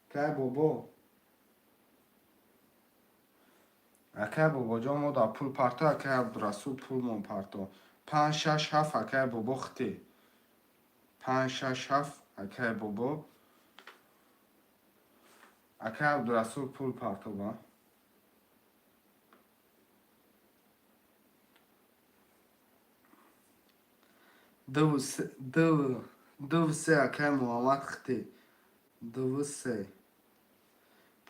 Акай Бобо. Акай Бобоҷон мода пул парто, акай Абдурасул пулмон парто. Панҷ, шаш, ҳафт, акай Бобо, хити. Панҷ, шаш, ҳафт, акай Бобо. Акай Абдурасул пул партоба. Ду се, акай Муҳаммад, хити. Ду се.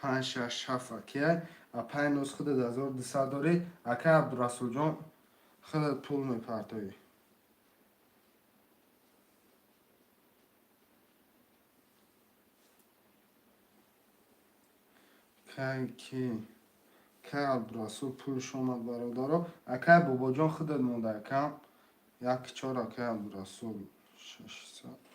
Панҷ, шаш, ҳафт, акай. Апай Ноз, худат 1200 дорӣ. Акай Абдурасулҷон, худат пул мепартоӣ. Кай ки кай Абдурасул пулш омад, бародаро. Акай Бобоҷон, худат монда, акам. Як чор, акай Абдурасул, 600.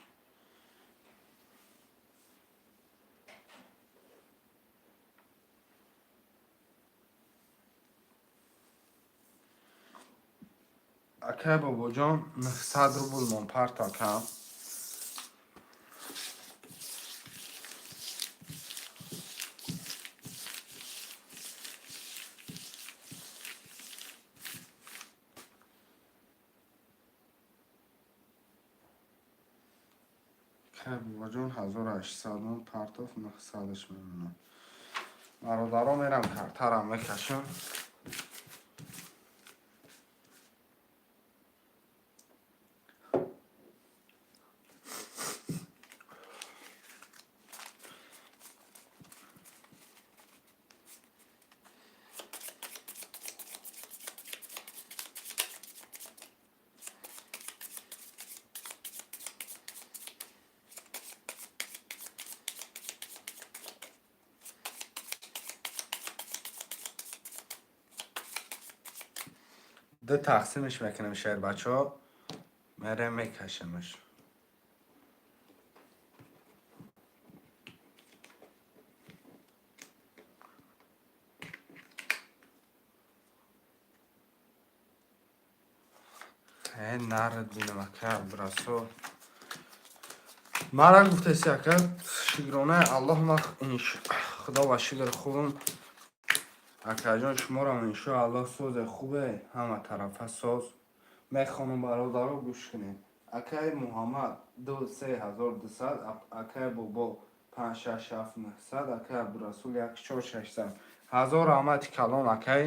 Акай Бобоҷон, 900 рубл монпарт, акам. Акай Бобоҷон, 1800 мон партоф, 900-аш мемонам. Бародаро, мерам, картарам мекашам. Ду тақсимаш мекунем, шербачаҳо, мерем, мекашемаш. Э, нарад бинам, ака Абдурасул. Мара гуфтеси, ака, шукронаи Аллоҳ, ма худо ва шукр, хубам. Акаҷон, шуморам иншоаллоҳ созе, хубе, ҳама тарафа соз. Мехонам, бародаро, гӯш кунед. Акаи Муҳаммад, ду се, 1200, акаи Бобо, панҷ, шаш, ҳафт, 900, акаи Абдурасул, як чор, 600. Ҳазор раҳмати калон, акаи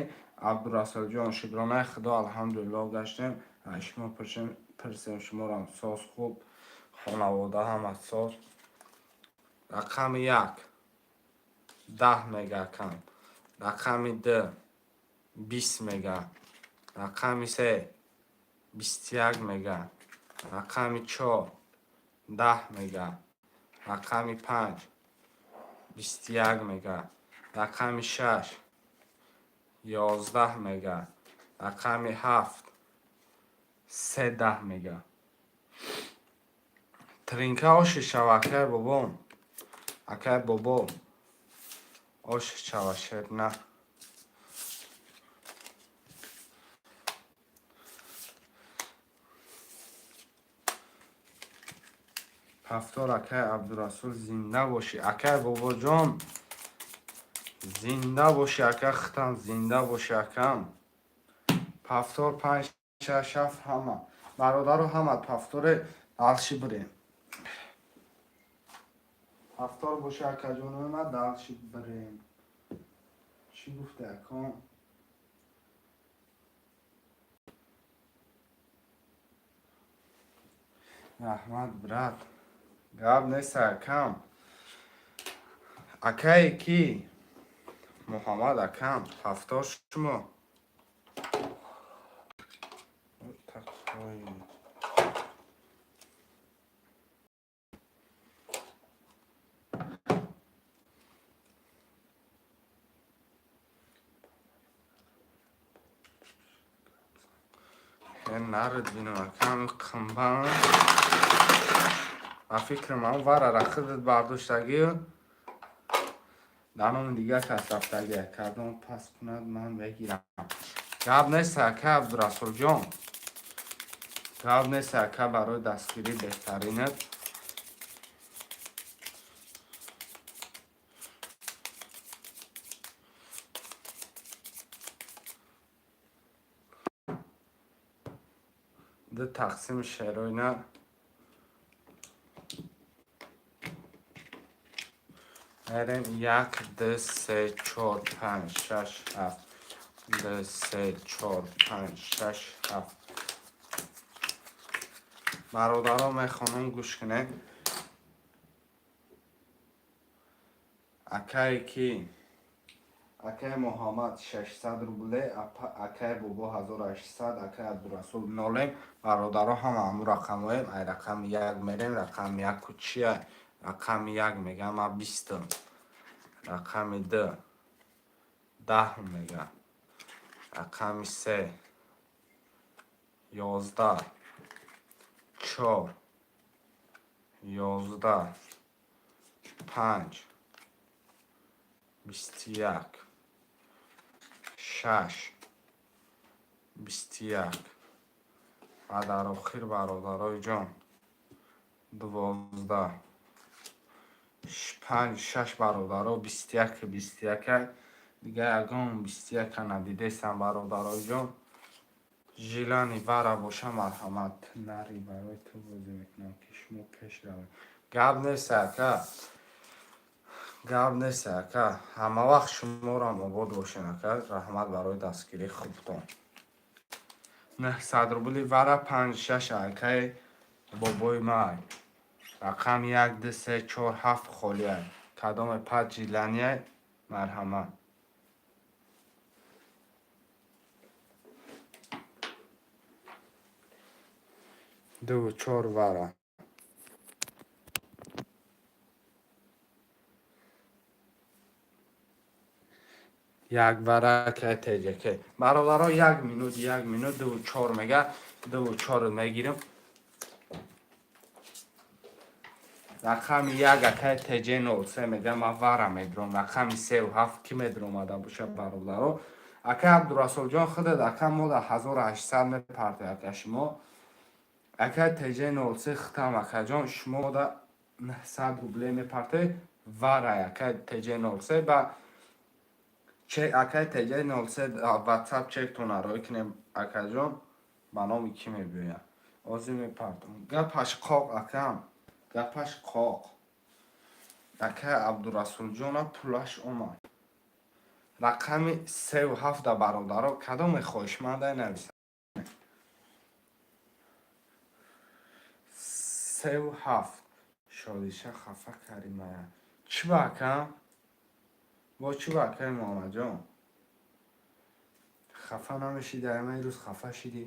Абдурасулҷон. Шукронаи Худо, алҳамдулиллоҳ, гаштем. Шумо пурсем, шуморам соз, хуб, хонавода ҳама соз. Рақами як 10 мега, акам. Рақами ду 20 мега, рақами се 21 мега, рақами чор 10 мега, рақами панҷ 21 мега, рақами шаш 11 мега, рақами ҳафт 13 мега. Тринка оши шава, акай бобом, акай бобо, ош шава, шерна. Ҳафтор, акай Абдурасул, зинда бошӣ. Акай Бобоҷон, зинда бошӣ, ака, хитам зинда бошӣ, акам. Ҳафтор, панҷ, шаш, ҳафт, ҳама бародаро, ҳама ҳафторе далши бирем. Ҳафтор боша, акаҷонои ма, далши бирем. Чӣ гуфте, аком? Раҳмат, брат, гап нест, акам. Акае ки Муҳаммад, акам, ҳафтор шумо. Такой. Нарад бинам, акам, қимбан. Ба фикрам, ам варара худат бардоштагӣ, дар номи дигар кас рафтагӣ. Кардом пас кунад, ман мегирам. Гап нест, ака Абдурасулҷон, гап нест, ака, барои дастгирӣ беҳтаринат. Ду тақсими шероина мерем. Як, ду, се, чор, панҷ, шаш, ҳафт. Ду, се, чор, панҷ, шаш, ҳафт. Бародаро, мехонам, гӯш кунед. Акае ки акаи Муҳаммад, 600 рубле, акаи Бобо, 1800, акаи Абдурасул, нолем. Бародаро, ҳама ҳамун рақамҳоем. Ай рақами як мерем. Рақами яку чия? Рақами як мегам ма бистум, рақами ду 10 мега, рақами се 11. Чор, 11, панҷ, 21, шаш, 21 ва дар охир, бародарои ҷон, 12, панҷ, шаш. Бародаро, 21, 21-а. Дига ягон 21-а надидестам, бародарои ҷон. Желание вара боша, марҳамат. Нари, барои ту бозӣ мекунам, ки шумо пеш равед. Гап нест, ака, гап нест, ака. Ҳама вақт шуморам обод бошен, ака. Раҳмат барои дастгирии хубтон. 900 рубли вара, панҷ, шаш, акаи бобои май. Рақами як, ду, се, чор, ҳафт холиай. Кадоме пад желание, марҳамат. Дуву чор вара. Як вара ка теҷаке. Бародаро, як минут, як минут. Дуву чор мега, дуву чор мегирим. Рақами як, акай теҷ 03 мега, ман вара медурам. Рақами севу ҳафт ки медуромада боша, бародаро? Акай Абдурасулҷон, худат, ака, мо дар 1800 мепарте, ака. Шумо, акай теҷ 03, хитам, акаҷон, шумо да 900 рубле мепарте. Варай, акай теҷ 03 ба акай теҷ 03 ватсап чектона роӣ кунем, акаҷон. Ба номи кӣ мебиёяд? Озӣ мепартам. Гапаш қоқ, акам, гапаш қоқ. Акай Абдурасулҷона пулаш омад. Рақами севу ҳафта, бародаро, кадоме хоҳишманда, нависа. Севу ҳафт. Шодиша хафа каримая. Чӣ ба, акам? Бо чӣ ба, акаи Муҳаммадҷон? Хафа намешиди? Ама рӯз хафа шидӣ.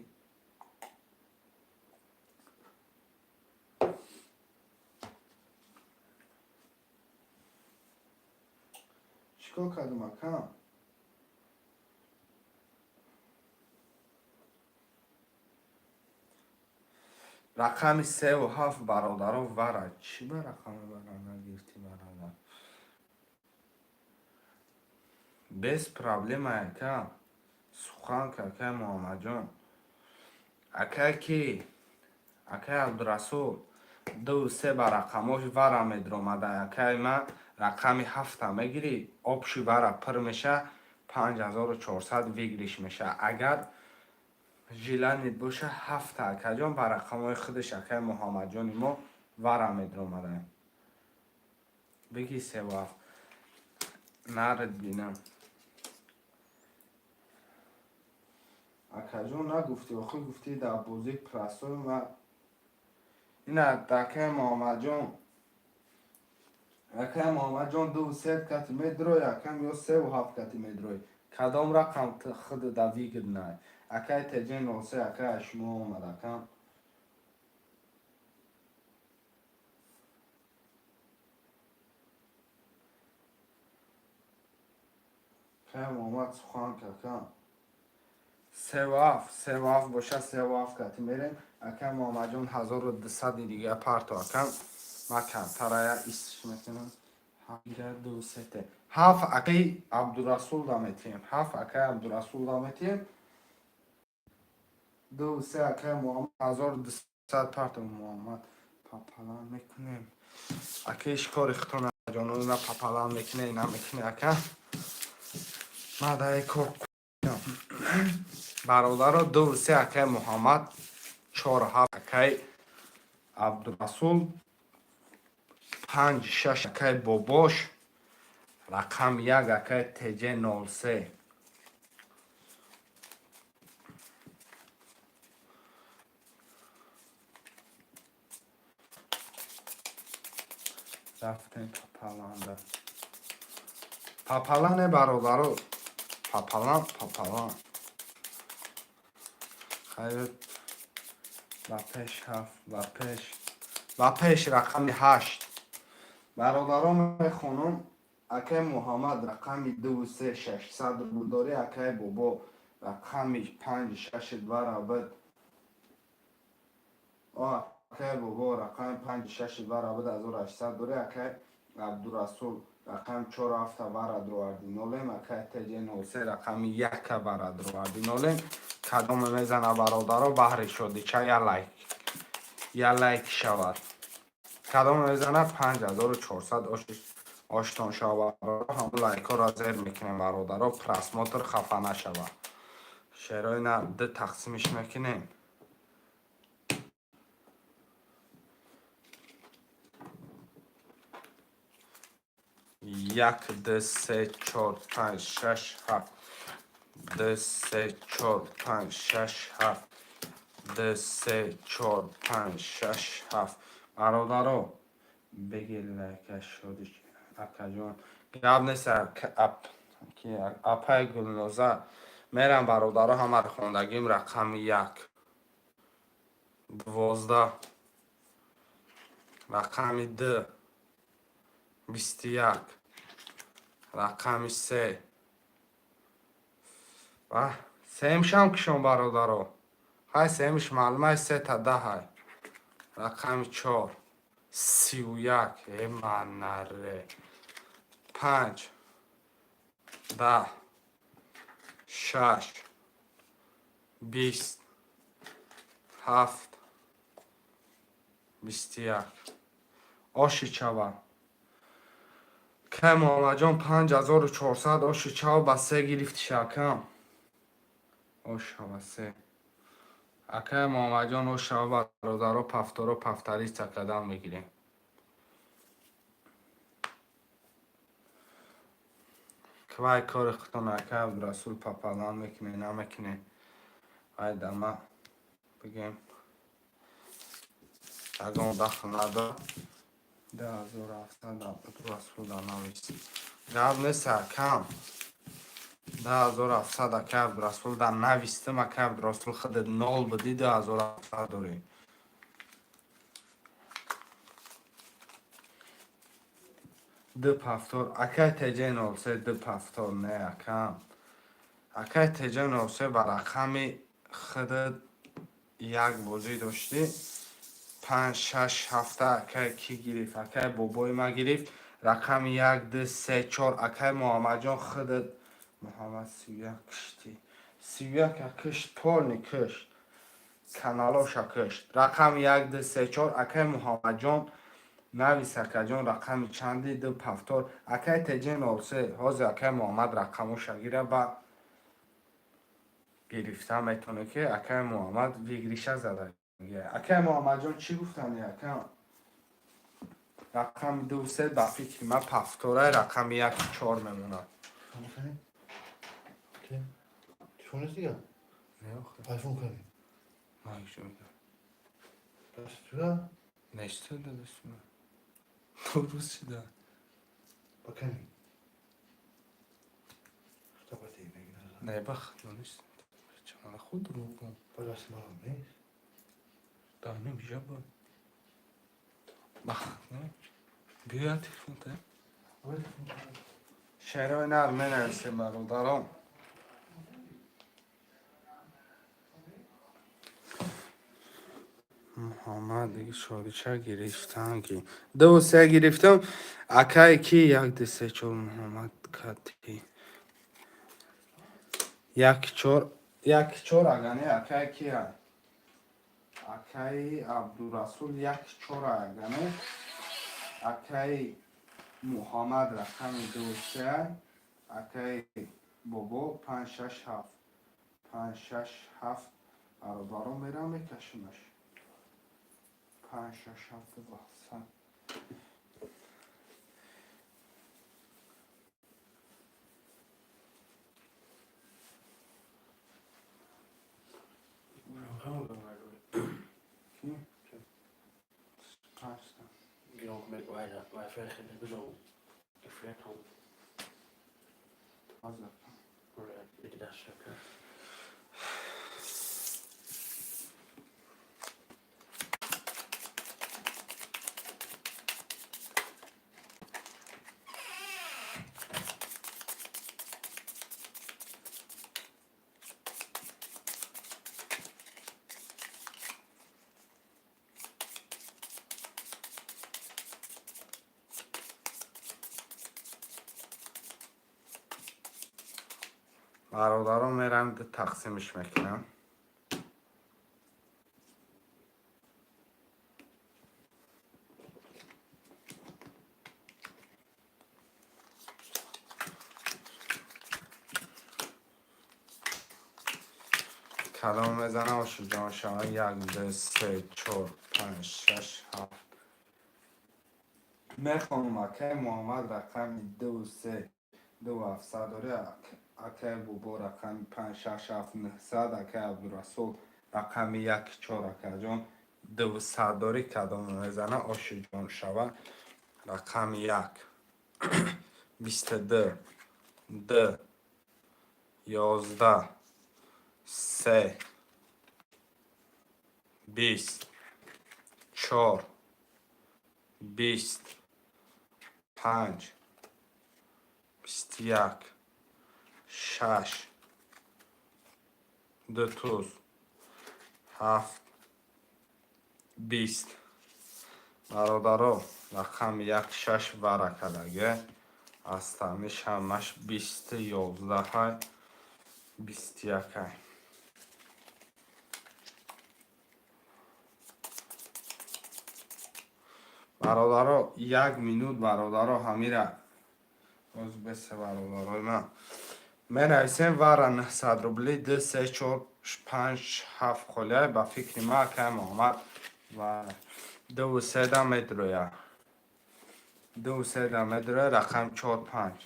Чӣ кор кардам, акам? Рақами севу ҳафт, бародаро, вара. Чӣ ба рақами вара нагирифтӣ, бародар? Без проблема, ака. Сухан, акай Муҳаммадҷон. Акай ки? Акай Абдурасул, дуву се ба рақамош вара медуромада. Акай ма рақами ҳафта мегирӣ, общий вара пур меша, 5400 выигрыш меша. Агар желание боша, ҳафта, акаҷон, ба рақамҳои худаш акаи Муҳаммадҷони мо вара медуромада. Бигӣ севу ҳафт. Наред бинам. Акаҷон, нагуфтӣ, охир гуфтӣ дар бозии простой ма. Ина, акаи Муҳаммадҷон, акаи Муҳаммадҷон, дуву се кати медурой, акам, ё севу ҳафт кати медурой? Кадом рақам худ да выгодный? Акаи теҷ 03, акаи, шумо омад, акам. Акаи Муҳаммад, сухан, акам. Севу ҳафт, севу ҳафт боша, севу ҳафт кати мерем. Акаи Муҳаммадҷон, 1200-и дига парто, акам. Ма камтарая исш мекунам. Ду сете ҳафт, акаи Абдурасул да метиҳем. Ҳафт, акаи Абдурасул да метиҳем. Ду се, акаи Муҳаммад, 1200 парто. Муҳаммад, пополам мекунем. Акаи, шикори хитона ҷоно, на пополам мекуне, на мекуне, ака. Ма даи кор. Бародаро, ду се, акаи Муҳаммад, чор ҳафт, акаи Абдурасул, панҷ шаш, акаи Бобош, рақам як, акаи теҷ 03. Рафтем пополам да. Пополам не, бародаро, пополам, пополам. Хайр, ба пеш ҳафт, ба пеш, ба пеш рақами ҳашт. Бародарон, мехонам. Акаи Муҳаммад, рақами дуву се, 600 рубл дорӣ. Акаи Бобо, рақами панҷ шаши два рабд. Акай бобо рақами панҷи шаши вара буд, 1800 дорӣ. Акай Абдурасул рақами чор ҳафта вара дроварди нолем. Акай ТЖ 03 рақами яка вара дроварди нолем. Кадоме мезана, бародаро, баҳри шодича я лайк, я лайк шавад. Кадоме мезана, 5400 оштон шава, бародаро. Ҳамон лайкҳоро зер мекунем, бародаро, просмотр хафа нашавад. Шерои на ду тақсимиш мекунем. Як, ду, се, чор, панҷ, шаш, ҳафт. Ду, се, чор, панҷ, шаш, ҳафт. Ду, се, чор, панҷ, шаш, ҳафт. Бародаро, бигир лайка, шоди акаҷон. Гап нест, апаи Гулноза. Мерам, бародаро, ҳамаро хондагим. Рақами як 12, рақами ду 21, рақами се ва сеюмшам кишон, бародаро. Ҳай, сеюмш маълумай, сета даҳай. Рақами чор 31, э манаре, панҷ, 10, шаш, 20, ҳафт, 21. Оши чава, кай Муҳаммадҷон, 5400 оши чава ба се гирифти шакам. Ошава се. Акай Муҳаммадҷон, ошава, бародаро, пафторо пафтариста кадан мегирем. Квай кори худтон, акай Абдурасул, папалан мекунӣ, намекунӣ, ай дама бигем, ягон дахл надор. 2700 Абдурасул да навис. Гап нест, акам. 2700 акай Абдурасул да навистам. Акай Абдурасул, худат нол будӣ, 2700 дорӣ. Ду пафтор, акай ТЖ 03, ду пафтор не, акам. Акай ТЖ 03, ба рақами худат як бозӣ доштӣ. Панҷ, шаш, ҳафта акай кӣ гирифт? Акай бобои ма гирифт. Рақами як, ду, се, чор. Акай Муҳаммадҷон, худат Муҳаммад 31 киштӣ. 31 кишт, полный кишт. Каналоша кишт. Рақами як, ду, се, чор. Акай Муҳаммадҷон, навис, акаҷон, рақами чанди ду пафтор. Акай ТЖ 03, ҳозир акай Муҳаммад рақамоша гира, ба гирифта метавонӣ, ки акай Муҳаммад выигрыш а зада. Акай Муҳаммадҷон, чӣ гуфтани, ака? Рақами ду се ба фикри ман пафторай, рақами як чор мемонад. Телефон нест дигар? Не, охир. Айфон кани? Ман ҳеҷ медонам. Дастура? Нест дастура. Дуруст шуда. Ба кани? Хатабати мегирад. Не, ба хато нест. Чамана худ дурӯғ. Ба дасти манам нест. Да, не бижаба. Ба хато. Биё телефон та. Шерои нар менависем, бародарон. Муҳаммад диги шодича гирифтан ки. Ду се гирифтам. Акай ки як, ду, се, чор, Муҳаммад кати. Як чор, як чор агане акай ки ай. Акай Абдурасул як чор агане. Акай Муҳаммад рақами ду се. Акай бобо панҷ, шаш, ҳафт. Панҷ, шаш, ҳафт. Бародарон, мерам мекашимаш. Панҷ, шаш, ҳафт, 700. Ки? Панҷта. Wi-Fi gefragt haben. Ҳозир. Oder bitte das Stück. Бародаро, мерам, ду тақсимш мекунам. Калом мезанам, ошуҷон шава. Як, ду, се, чор, панҷ, шаш, ҳафт. Мехонам: акай Муҳаммад рақами ду, се, ду, ҳафтсад дори, акай Бобо рақами панҷ, шаш, ҳафт, нӯҳсад, акай Абдурасул рақами як, чор, акаҷон дусад дори. Кадом мезана, ошуҷон шава? Рақами як, 22, д, 11, се, 20, чор, 20, панҷ, 21, шаш, ду туз, ҳафт, 20. Бародаро, рақами як, шаш варакадаге, астамиш ҳамаш бисту ёздаҳай, 21-ай. Бародаро, як минут, бародаро, ҳамира боз бесе. Бародарои ман, менависем: вара 900 рубли, ду, се, чор, панҷ, ҳафт холиай. Ба фикри ман, акай Муҳаммад ва дуву седа медроя, дуву седа медроя. Рақам чор, панҷ,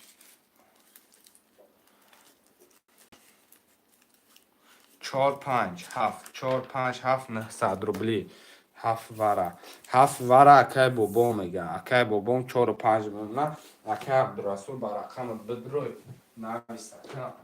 чор, панҷ, ҳафт, чор, панҷ, ҳафт, 900 рубли, ҳафт вара, ҳафт вара. Акай Бобо мега, акай Бобом чору панҷ мемона. Акай Абдурасул, ба рақами бидрой, навис, ака.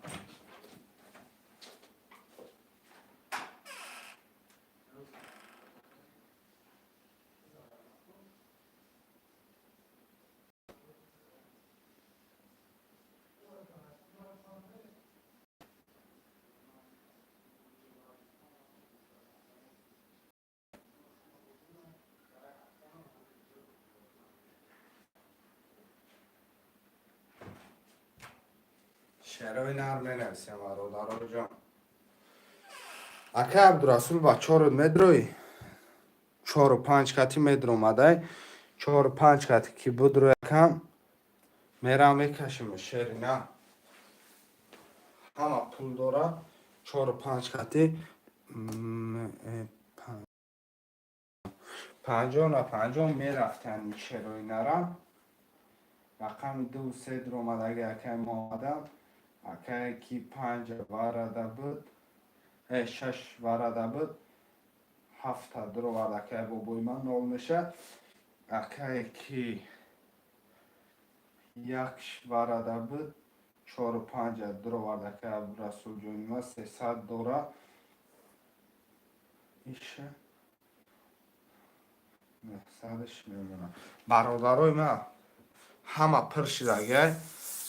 Шерои нар менависем, бародароҷон. Акай Абдурасул, ба чору медрои, чору панҷ кати медромадай, чору панҷ кати ки будроякам, мерам, мекашим. Шери на ҳама пул дора, чору панҷ кати 50 на 50 мерафтан. Шерои нарам рақами ду, се дуромадаги. Акай Моҳаммадам, акае ки панҷ варада буд, шаш варада буд, ҳафта дуровард. Акай бобои ман нол мешавад. Акае ки як варада буд, чору панҷа дуровард. Акай Абдурасулҷони ман 300 дора, иша 900-аш мемонад. Бародарои ман, ҳама пир шидагай.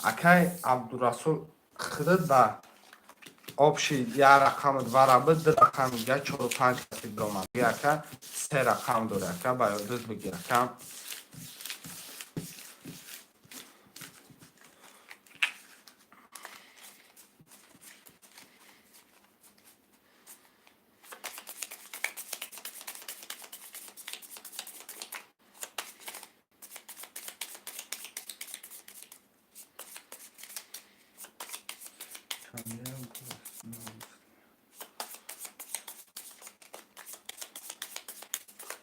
Акай Абдурасул, худат ба общий як рақами вара буд, ду рақами дига чору панҷ каси биромад. Ака, се рақам дори, ака, ба ёдат бигир, ака.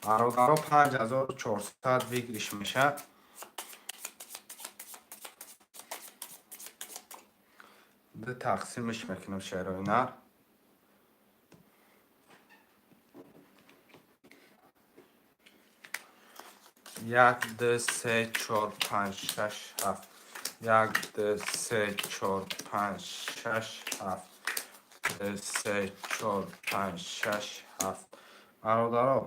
Бародаро, 5400 выигрыш мешавад. Ду тақсимш мекунам, шерои нар. Як, ду, се, чор, панҷ, шаш, ҳафт. Як, ду, се, чор, панҷ, шаш, ҳафт. Ду, се, чор, панҷ, шаш, ҳафт. Бародаро,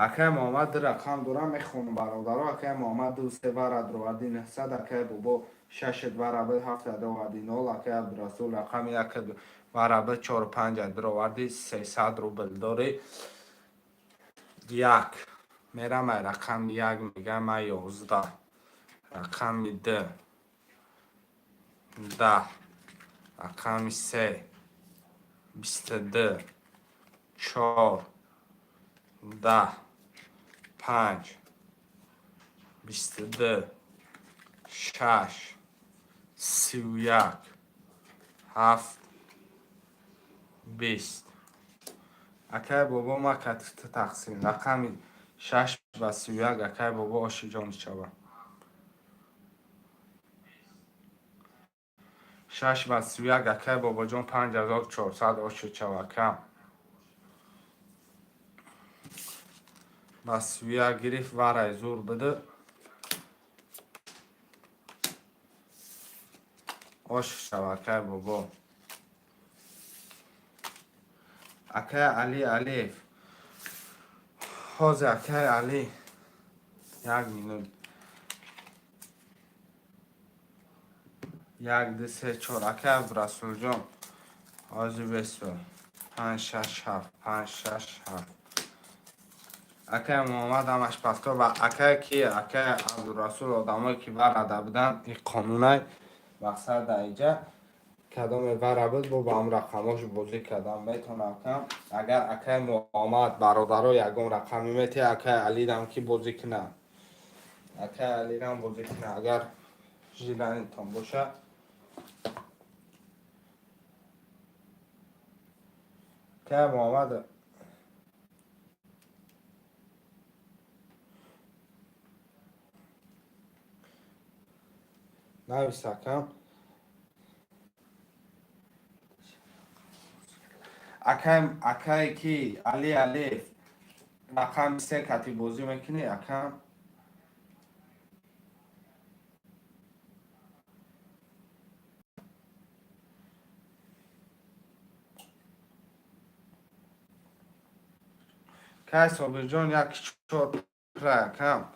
акай Муҳаммад ду рақам дорам, мехонам, бародаро. Акай Муҳаммад ду, се вара дуроварди, 900. Акай Бобо шашет вара буд, ҳафта дуроварди, нол. Акай Абдурасул рақами як вара буд, чору панҷа дуроварди, 300 рубл дорӣ. Як мерам, ай рақами як мегам ман 11, рақами д. 10, рақами се, 22, чор, 10, панҷ, 22, шаш, 31, ҳафт, 20. Акай бобо, ма катифта тақсим. Рақами шаш ба 31, акай бобо, оши ҷон шава. Шаш ба 31, акай бобоҷон, 5400 оши шава, акам. Ба 31 гирифт, варай зур биди. Ош шава, акай бобо. Акай Али Алиев. Ҳозир, акай Али. Як минут. Як, ду, се, чор. Акай Абдурасулҷон. Ҳозир бесо. Панҷ, шаш, ҳафт. Панҷ, шаш, ҳафт. Акай Муҳаммад ҳамаш паскор ва акай ки акай Абдурасул, одамое ки варада буданд, ин қонунай, мақсад дар инҷа кадоме вара буд, бо ба ҳам рақамош бозӣ кардам метавонам кам. Агар акай Муҳаммад, бародаро, ягон рақами мети, акай Алирам ки бозӣ кунад, акай Алирам бозӣ кунад, агар желание тон боша. Акай Муҳаммад, навис, акам. Акай, акай ки Али Алиев, рақами се кати бозӣ мекунӣ, акам? Кай Собирҷон, як чор пра, акам.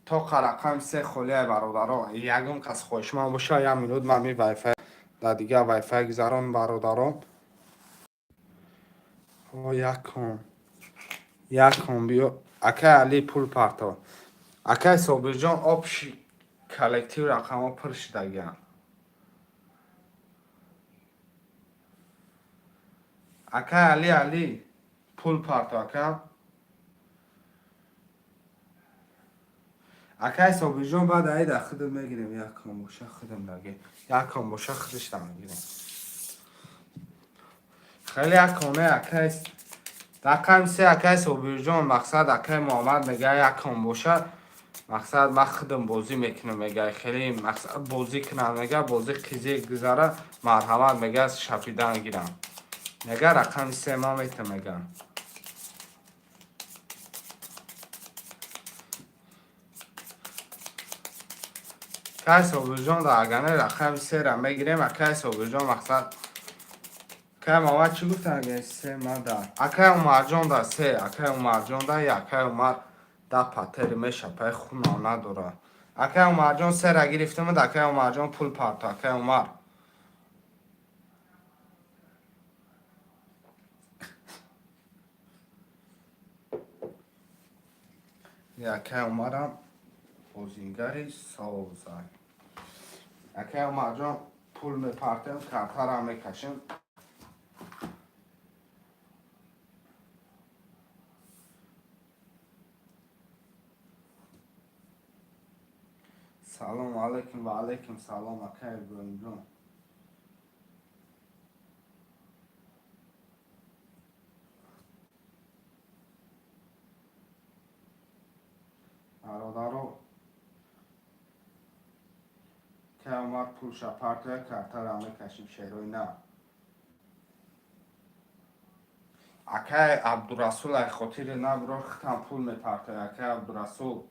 То рақами се холияй, бародаро. Ягон кас хоҳишманд боша, як минут, ман ми вайфай дар дигар вайфай гузарон, бародаро. О, якум. Якум биё. Акай Али, пул парто. Акай Собирҷон, общий коллектив рақамҳо пур шудагианд. Акай Али Али, пул парто, ака. Акай Собирҷон, баъд аида худам мегирем, якум боша худам даги. Якум боша худашда мегирем. Хеле яконе, акай рақами се, акай Собирҷон, мақсад, акай Муҳаммад мега, якум боша, мақсад, ман худам бозӣ мекунам, мега, хеле мақсад бозӣ кунам, мега, бозӣ қизи гузара, марҳамат, мега, шапидан гирам. Мега, рақами се ман метам, мега. Акай Собирҷон да агане рақами сера мегирем, акай Собирҷон, мақсад. Акай Муҳаммад чӣ гуфтан, агар се ма да. Акай Умарҷон да се, акай Умарҷон да як, акай Умар да патери мешапай, хуна надора. Акай Умарҷон, сера гирифтам, акай Умарҷон, пул парто, акай Умар. Акай Умарам бозингари созай. Акай Умарҷон, пул мепартем, картара мекашем. Салом алейкум, ва алейкум салом, акай Иброҳимҷон. Бародаро, акай Умар пулша партоя, картара мекашем, шерои на. Акай Абдурасул, ай хотири набро, хитам пул мепартоя, акай Абдурасул.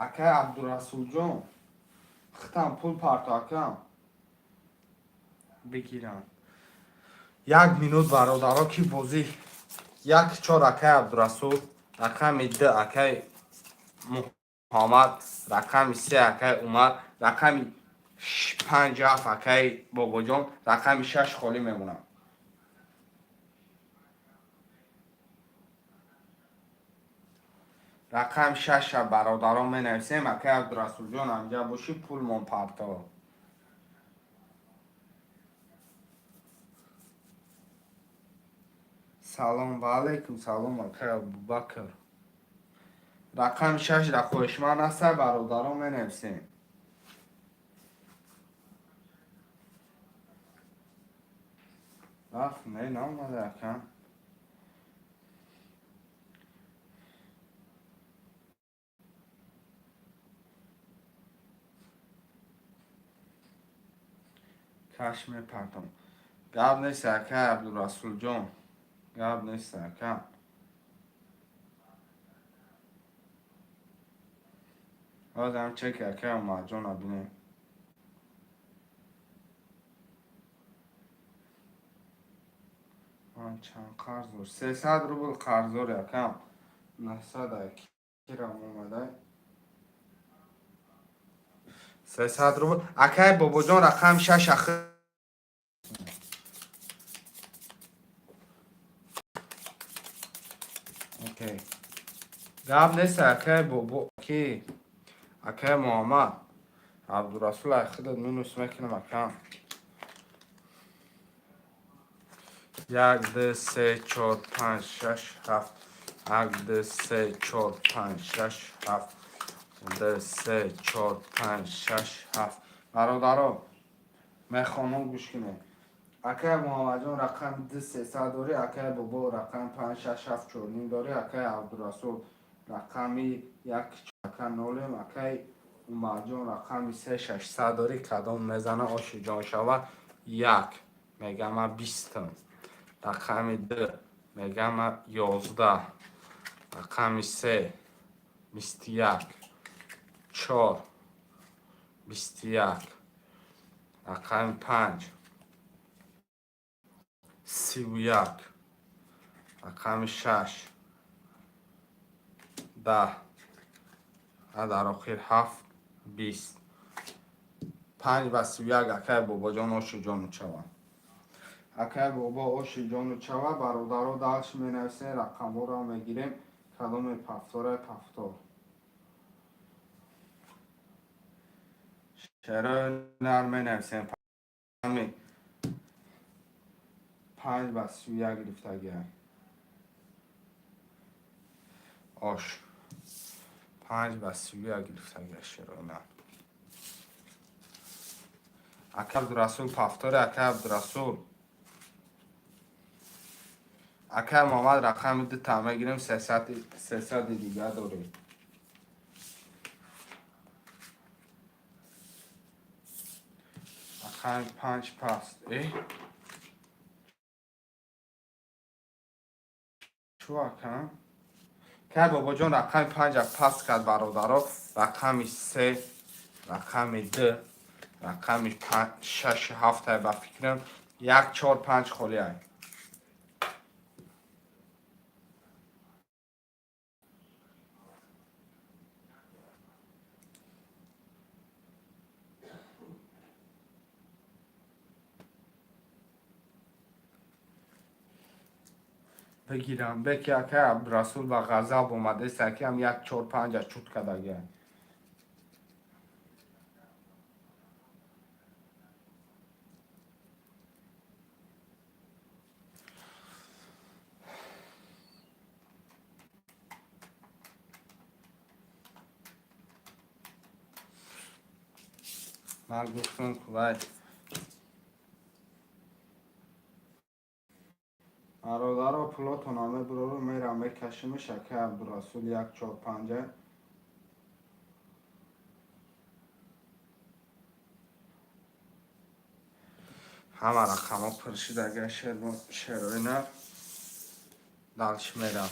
Акай Абдурасулҷон, хитам пул парто, акам. Бигирам. Як минут, бародаро, ки бозӣ як чор, акай Абдурасул, рақами д, акай. Муҳаммад, рақами се акаи Умар, рақами панҷ ҳафт акаи Бобоҷон, рақами шаш холӣ мемонад. Рақами шаша бародарон менависем. Акаи Абдурасулҷон, ҳамҷа бошӣ, пулмон парто. Салом, ва алайкум салом, акаи Абубакр. Рақами шаш дар хоҳишманд ҳаста, бародарон менависем. Рафт, не, наомада ака. Каш мепартам. Гап нест, акаи Абдурасулҷон, гап нест, ака. Ҳозирам чеки акаи Умарҷона бинем. Ман чанд қарздор? 300 рубл қарздори, акам. 900 кирам омадай. 300 рубл. Акаи Бобоҷон, рақами шаш ахи. Окей. Гап нест, акаи Бобо, ки акаи Муҳаммад. Абдурасул, ай худат минус мекунам, акам. Як, ду, се, чор, панҷ, шаш, ҳафт. Як, ду, се, чор, панҷ, шаш, ҳафт. Ду, се, чор, панҷ, шаш, ҳафт. Бародаро, мехонам, гӯш кунед. Акаи Муҳаммадҷон, рақами ду 300 дорӣ, акаи Бобо рақами панҷ, шаш, ҳафт, чор ним дорӣ, акаи Абдурасул рақами як ака нолем, акаи Умарҷон рақами се 600 дорӣ. Кадом мезана, оши ҷон шава? Як мегам ман бистам, рақами ду мегам ман 11, рақами се 21, чор 21, рақами панҷ 31, рақами шаш 10 ва дар охир ҳафт 20. Панҷ ба 31, акаи Бобоҷон, оши ҷону чава. Акаи Бобо, оши ҷону чава. Бародаро, дальше менависем, рақамҳоро мегирем. Кадоми пафтора пафтор. Шерои нар менависем. Рақами панҷ ба 31 гирифтагиам. Ош. Панҷ ба 31 гирифтагиа шерои нар. Ака Абдурасул пафтори, ака Абдурасул. Ака Муҳаммад, рақами ду та мегирем, сесади дига дорем. Рақами панҷ паст. Э? Чӯ, ака? Кай Бобоҷон рақами панҷа паст кард, бародаро. Рақами се, рақами ду, рақами шаш, ҳафтай ба фикрам. Як, чор, панҷ холиай. Бигирам беки акай Абдурасул ба ғазаб омадест, акиам як, чор, панҷа чут кардагиай. Ман гуфтам, вай бародаро, пулотона мебурору мерам мекашимиш. Акай Абдурасул як, чор, панҷа. Ҳама рақамҳо пур шуд, агар шерои нар. Дальше мерам.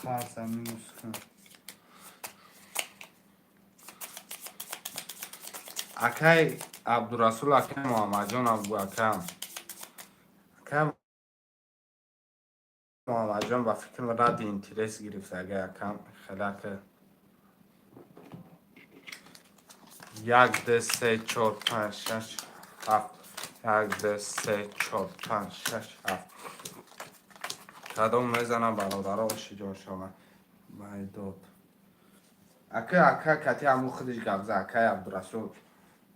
Қарза минус кун. Акай Абдурасул, акай Муҳаммадҷон, абу акам. Акай Муҳаммадҷон, ба фикрам, ради интерес гирифт, агай акам хелака. Як, ду, се, чор, панҷ, шаш, ҳафт. Як, ду, се, чор, панҷ, шаш, ҳафт. Кадом мезанам, бародаро, ошиҷон шава? Байдод. Ака, ака, кати ҳаму худиш гап за, акай Абдурасул.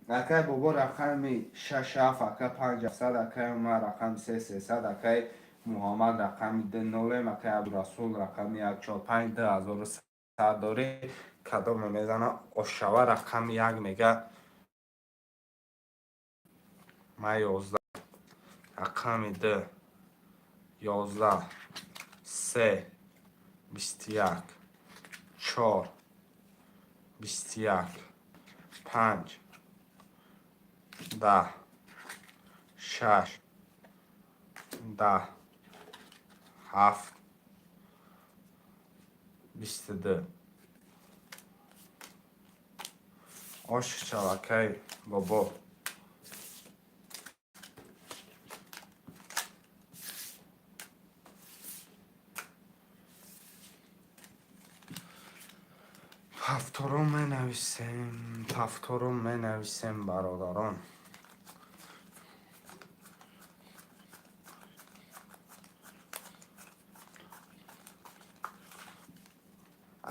Акай бобо рақами шаш ҳафт, ака панҷ ҳафтсад, акай Умар рақами се сесад, акай Муҳаммад рақами ду нолем, акай Абдурасул рақами як чор панҷ, 2100 дорӣ. Кадоме мезана, ошава? Рақами як мега, ман 11. Рақами ду, 11, се, 21, чор, 21, панҷ, 10, шаш, 10, ҳафт, 22. Ош шавакай бобо. Ҳафторум менависем, ҳафторум менависем, бародарон.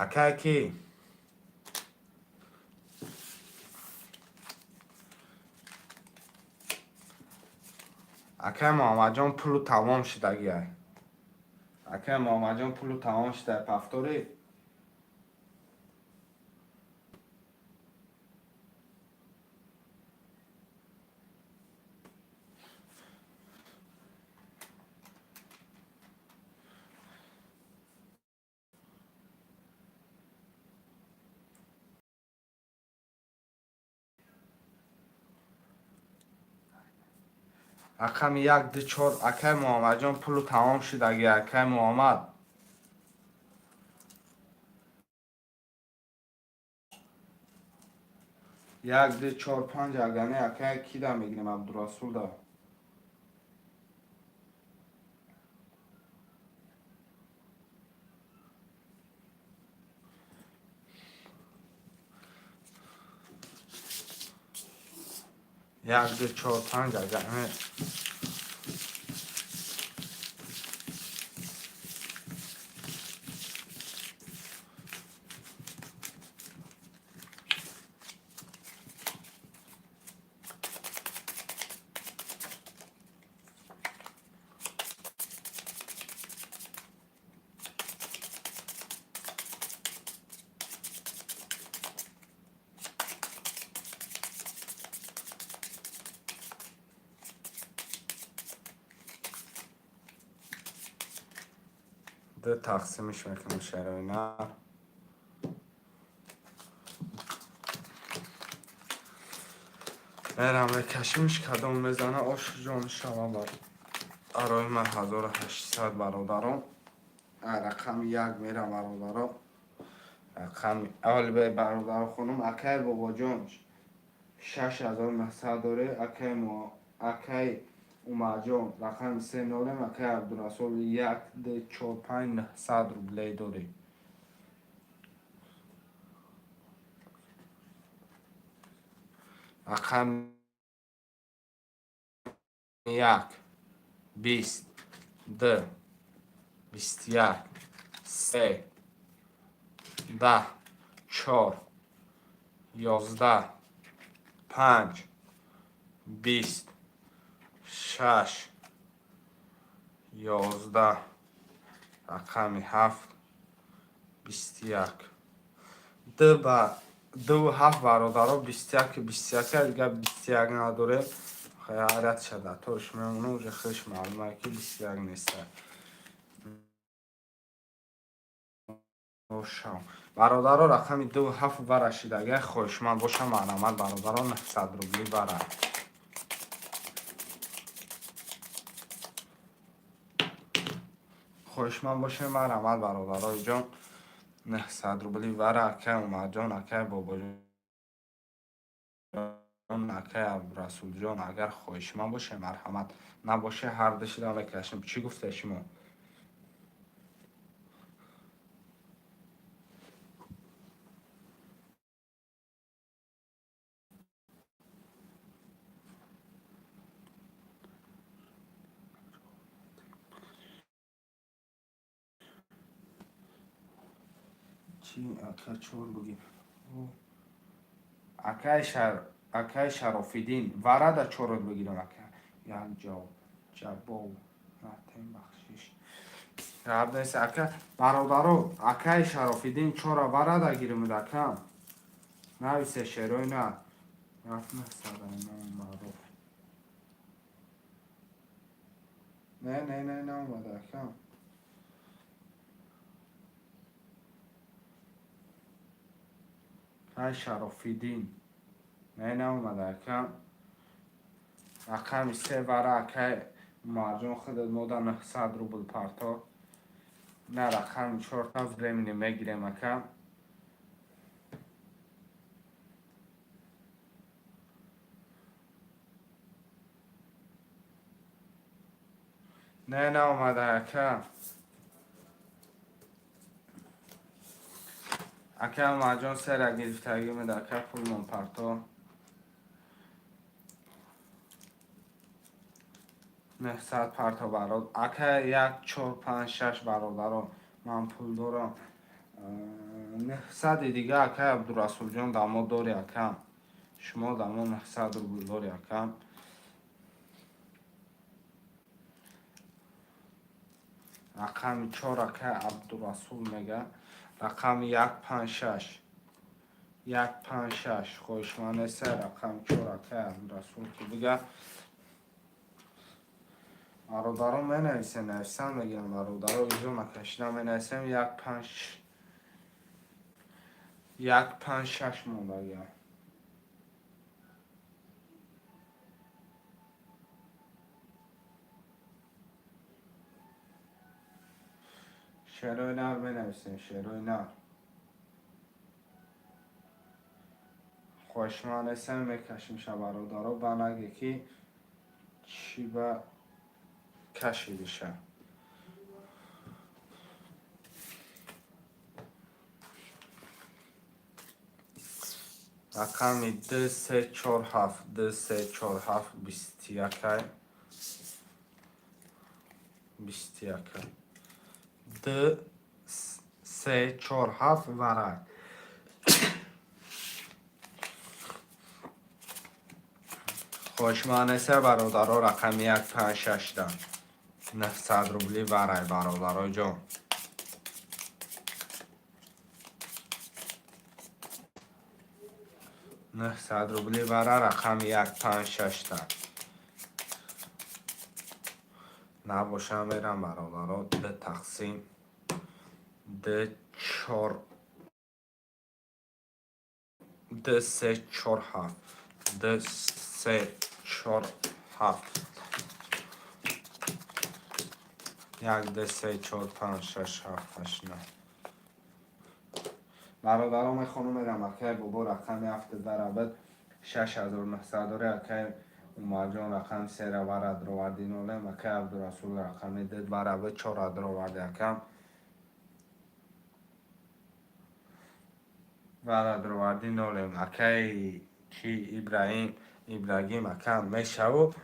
Акай ки? Акай Муҳаммадҷон, пулу тамом шудагиай. Акай Муҳаммадҷон, пулу тамом шудай, повтори. Рақами як, ду, чор. Акай Муҳаммадҷон, пулу тамом шудаги, акай Муҳаммад. Як, ду, чор, панҷ. Агане, акай, кида мегирем? Абдурасулда. Як, ду, чор, панҷ. Агане, ду тақсимиш мекунем, шароина. Мерам, мекашимш, кадом мезана, ошу ҷон шава. Бар арои ман 1800, бародарон. Рақами як мерам, бародаро. Рақами аввали бародаро хонум. Акай бобоҷон, 6900 дорӣ. Акай акай Умарҷон, рақами се нолем. Акай Абдурасул, як, ду, чор, панҷ, 900 рублей дорӣ. Рақами як, 20, ду, 21, се, 10, чор, 11, панҷ, 20, шаш, 11, рақами ҳафт, 21. Ду ба дуву ҳафт, бародаро, 21, 21. Дигар 21 надорем. Ҳайрат шада торш мемонам, уже хеш маълума, ки 21 неста. Бародаро, рақами дуву ҳафт барашидагай, хоҳишманд боша, марҳамат, бародаро, 900 рубли бара. Хоҳишманд бошем, марҳамат, бародарои ҷон. 900 рубли вара, акай Умарҷон, акай Бобоҷон, акай Абдурасулҷон, агар хоҳишманд боше, марҳамат. Набоше, ҳар душида мекашем. Чӣ гуфте шумо? Чӣ, ака, чор буги? Акай Шарофиддин, варада чорот бигирам, ака. Як ҷавоб ҷабов натем, бахшиш. Гап нест, ака. Бародаро, акай Шарофиддин, чора варада гиримуд, акам. Нависе, шерои на. Рафт 900 маъруф. Не, не, не, наомада, акам. Акай Шарофиддин. Не, наомада, акам. Рақами се вара, акай Умарҷон, худат мода 900 рубл парто. На, рақами чорта времени мегирем, ака. Не, наомада, ака. Ака Умарҷон, сера гирифтагӣ мед, ака, пулмон парто. 900 парто, барод. Ака, як, чор, панҷ, шаш, бародаро, ман пул дорам. 900-и дига, акай Абдурасулҷон, дамо дори, акам. Шумо дамо 900 рубл дори, акам. Рақами чор акай Абдурасул мега. Рақами як, панҷ, шаш. Як, панҷ, шаш. Хоҳишманд неста, рақами чор акай Абдурасул ки бига. Бародаро, менависем, нависам мегирам, бародаро, изо накашида менависем. Як, панҷ, як, панҷ, шаш мондагиам. Шерои нар менависем, шерои нар. Хоҳишманд нестам, мекашимша, бародаро, ба наге ки чӣ ба кашидиша. Рақами д, се, чор, ҳафт, д, се, чор, ҳафт, 21-ай. 21-ай. Д, се, чор, ҳафт, варай. Хоҳишманд неста, бародаро, рақами як, панҷ, шашда. 900 рубли варай, бародаро ҷон. 900 рубли вара, рақами як, панҷ, шашта. Набошам, мерам, бародаро, д тақсим д, чор, д, се, чор, ҳафт, д, се, чор, ҳафт. Як, д, се, чор, панҷ, шаш, ҳафт, ҳашт, на. Бародаро, мехонум, мерам, акай Бобо, рақами ҳафт дарабад 6900 дори. Акай Умарҷон, рақами сера вара дроварди нолем. Акай Абдурасул, рақами д барабад чора дроварди, акам. Вара дроварди нолем. Акай ки Ибраҳим, Ибрагим, акам, мешаву.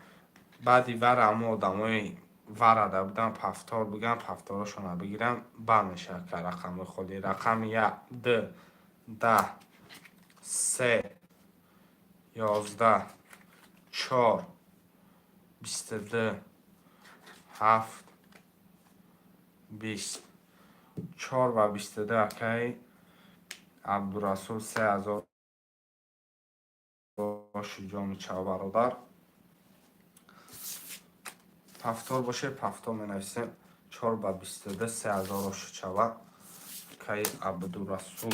Баъди вара ҳамо одамои варада будан, повтор биган, повторошона бигирам, ба мешавад ка рақами холӣ. Рақами як, д, 10, се, 11, чор, 22, ҳафт, 20, чор ва 22. Акай Абдурасул, 3000 ҷоми чав, бародар. Повтор боше, повтор менависем. Чор ба 22, 3000 ошучава, акаи Абдурасул.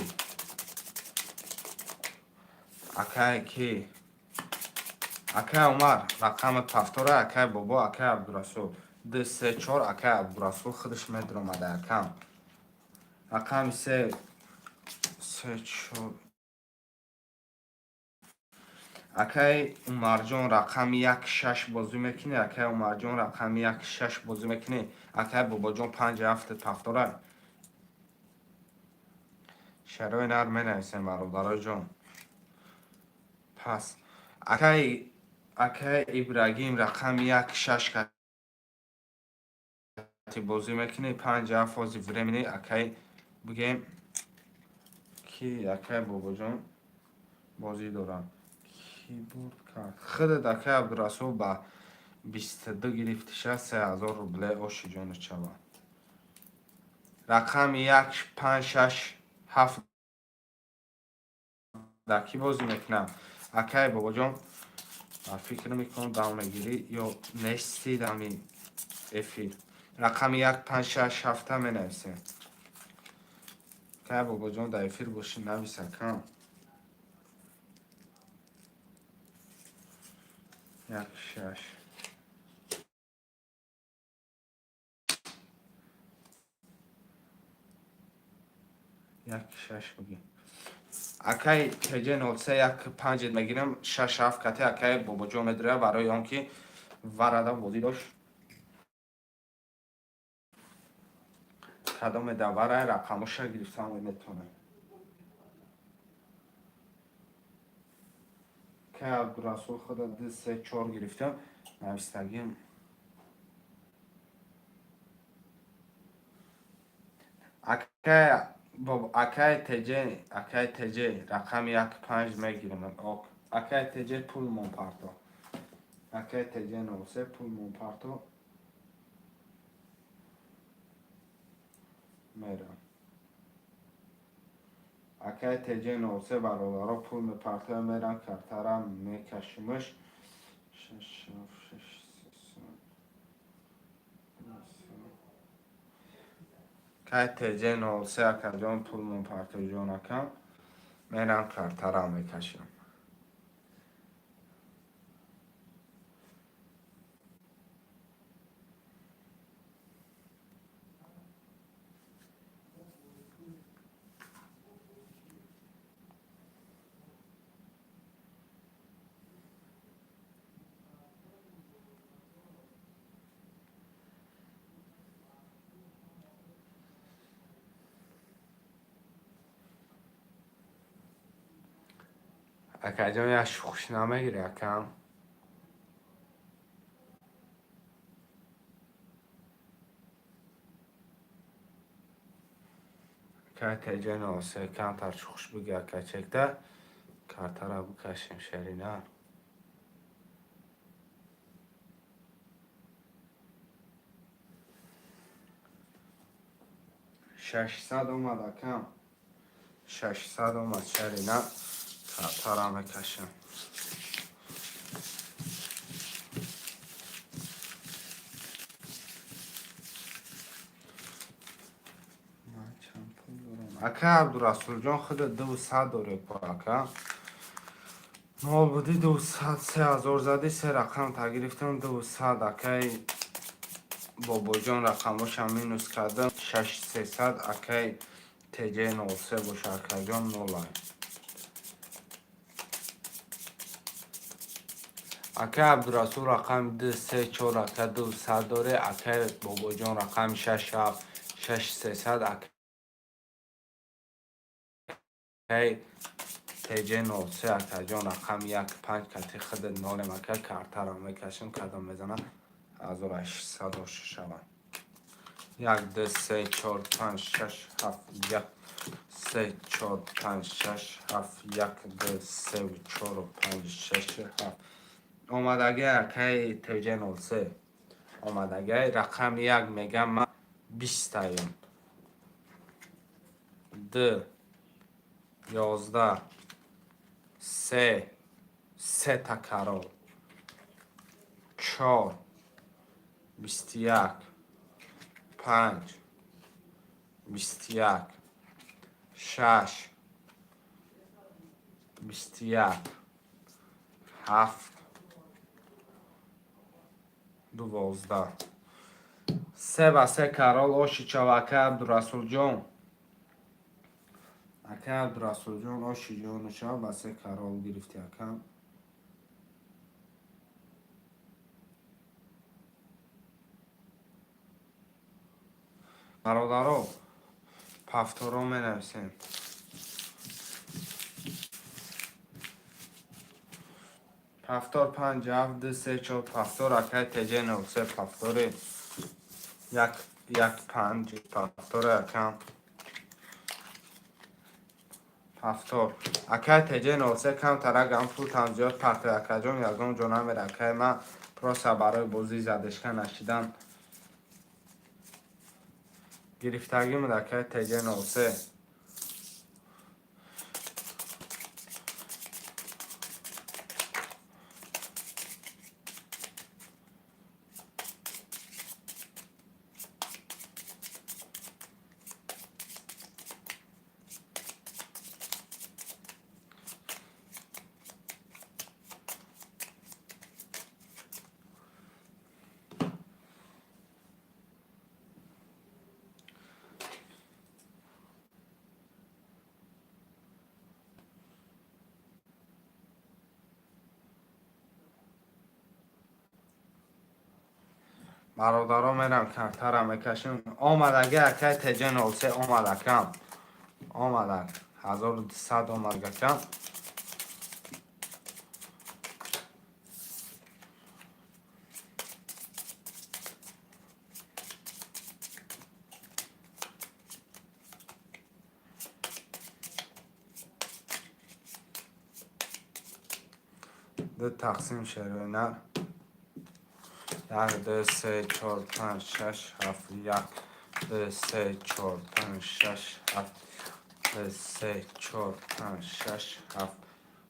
Акае ки акай Умар, рақами повтора, акай Бобо, акай Абдурасул. 2 3 4 акай Абдурасул худаш медромада акам. Рақами 3 3 4 акай Умарҷон рақами 1 6 бозӣ мекунӣ, акай Умарҷон рақами 1 6 бозӣ мекунӣ, акай Бобоҷон 5 7 повтора. Шарои нар менависем бародароҷон. Пас акай Ибрагим рақами 1 6 кати бозӣ мекунӣ, 5 7 фози времени акай бигем ки акай Бобоҷон бозӣ дорам. Ки бурд кард? Худат акай Абдурасул ба 22 гирифтиша 3000 рубле оши ҷону чава. Рақами 1 5 6 7 дар кӣ бозӣ мекунам? Акай Бобоҷон фикр мекунам дам мегирӣ ё нести дами эфир. Рақами 1 5 6 7 менависем. Акай Бобоҷон дар эфир бошӣ навис акам. 1 6 1 6 бигӣ. Акай ТЖ 03 1 5 мегирам 6 7 кати акай Бобоҷон медира барои он ки варада бозӣ дошт. Кадоме дар варай рақамоша гирифтан метавонем. Акай Абдурасул худа 2 3 4 гирифтам. Навистагим. Акай ТЖ, акай ТЖ рақами 1 5 мегирам. Акай ТЖ пул мон парто. Акай ТЖ 03 пул мон парто. Мерам. Акай ТЖ 03 бародаро пул мепартоя мерам картара мекашимаш. 6 7 6 Кай ТЖ 03 акаҷон пул мон парто ҷон акам. Мерам картара мекашам. Акаҷон як шӯхиш намегирӣ акам? Акай ТЖ 03 камтар шӯхиш бигӣ акачекда картара бикашем шерина. 600 омад акам. 600 омад шерина. Картара мекашем. Ман чанд пул дорам? Ака Абдурасулҷон худа 200 дорӣ ку ака. Нол буди 200 3000 задӣ се рақам та гирифтам 200 акай Бобоҷон рақамоша минус кардам 6300 акай ТЖ 03 боша акаҷон 0. Акай Абдурасул рақами 2 3 4 ака 200 дорӣ, акай Бобоҷон рақами 6 7 6 300 акай ТЖ 03 акаҷон рақами 1 5 кати худа 0 ака картара мекашем кадом мезанам 1800 оша шавад. 1 2 3 4 5 6 7 1 3 4 5 6 7 1 2 3 4 5 6 7 омадагӣ акай ТЖ 03 омадагӣ рақами 1 мегам ман 20 таем. 2 11 3 3 такарор 4 21 5 21 6 21 7 12. 3 ба 3 король оши чава, акай Абдурасулҷон. Акай Абдурасулҷон, оши ҷону чава, ба се король гирифти, акам. Бародаро, повторо менависем. Повтор: панҷ, ҳафт, ду, се, чор. Повтор, акай теҷе 03. Повтори як, як, панҷ. Повтори, акам, повтор, акай теҷе 03. Камтарак ам пултам зиёд партои, акаҷон, ягон ҷо намера, акай. Ман просто барои бозӣ задешка нашидан гирифтагимуд, акай теҷе 03. Бародаро, мерам, камтара мекашем. Омадаги, акай теҷе 03, омад, акам, омадак, 1200 омад, акам. Ду тақсим шероинар: як, ду, се, чор, панҷ, шаш, ҳафт. Як, ду, се, чор, панҷ, шаш, ҳафт. Ду, се, чор, панҷ, шаш, ҳафт.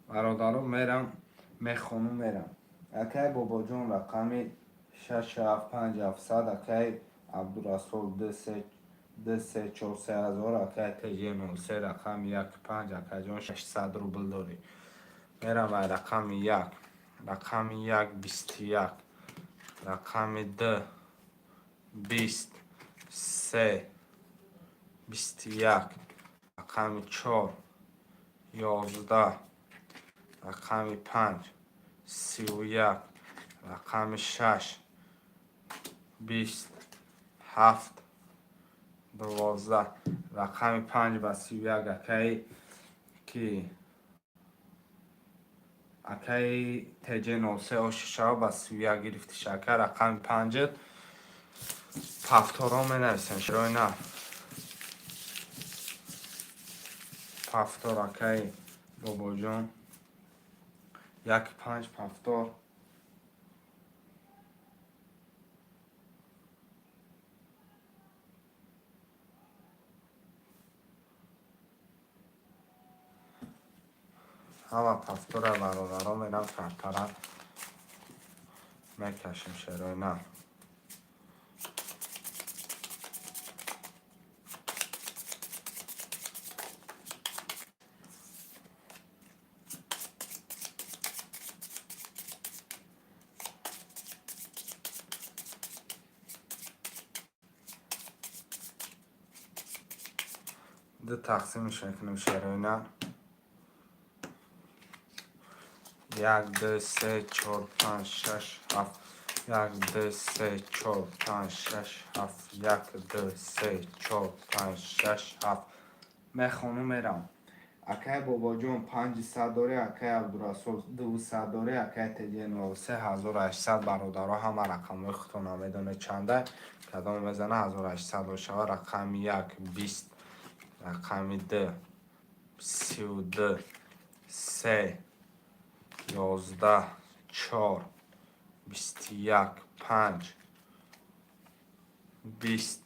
Бародаро, мерам, мехонум, мерам. Акай Бобоҷон, рақами шаш, ҳафт, панҷ, ҳафтсад. Акай Абдурасул, ду, се, ду, се, чор, 3000. Акай теҷе 03, рақами як, панҷ. Акаҷон, 600 рубл дорӣ. Мерам ай рақами як. Рақами як 21, рақами ду 20, се 21, рақами чор 11, рақами панҷ 31, рақами шаш 20, ҳафт 12. Рақами панҷ ба 31, акаи ки, акаи теҷе 03, ошишава, ба 31 гирифтиш, ака, рақами панҷат. Повторо менависем, широи на. Повтор, акаи Бобоҷон, як, панҷ, повтор. Ҳама повтора, бародаро, мерам, картара мекашем, шерои на. Ду тақсимш мекунем, шерои на: як, ду, се, чор, панҷ, шаш, ҳафт. Як, ду, се, чор, панҷ, шаш, ҳафт. Як, ду, се, чор, панҷ, шаш, ҳафт. Мехонум, мерам. Акай Бобоҷон, 500 дорӣ. Акай Абдурасул, 200 дорӣ. Акай теҷе 03, 1800. Бародаро, ҳама рақамҳои худтон медонед чанда, кадом мезана, 1800 бошава. Рақами як 20, рақами ду 32, се 11, чор 21, панҷ 20,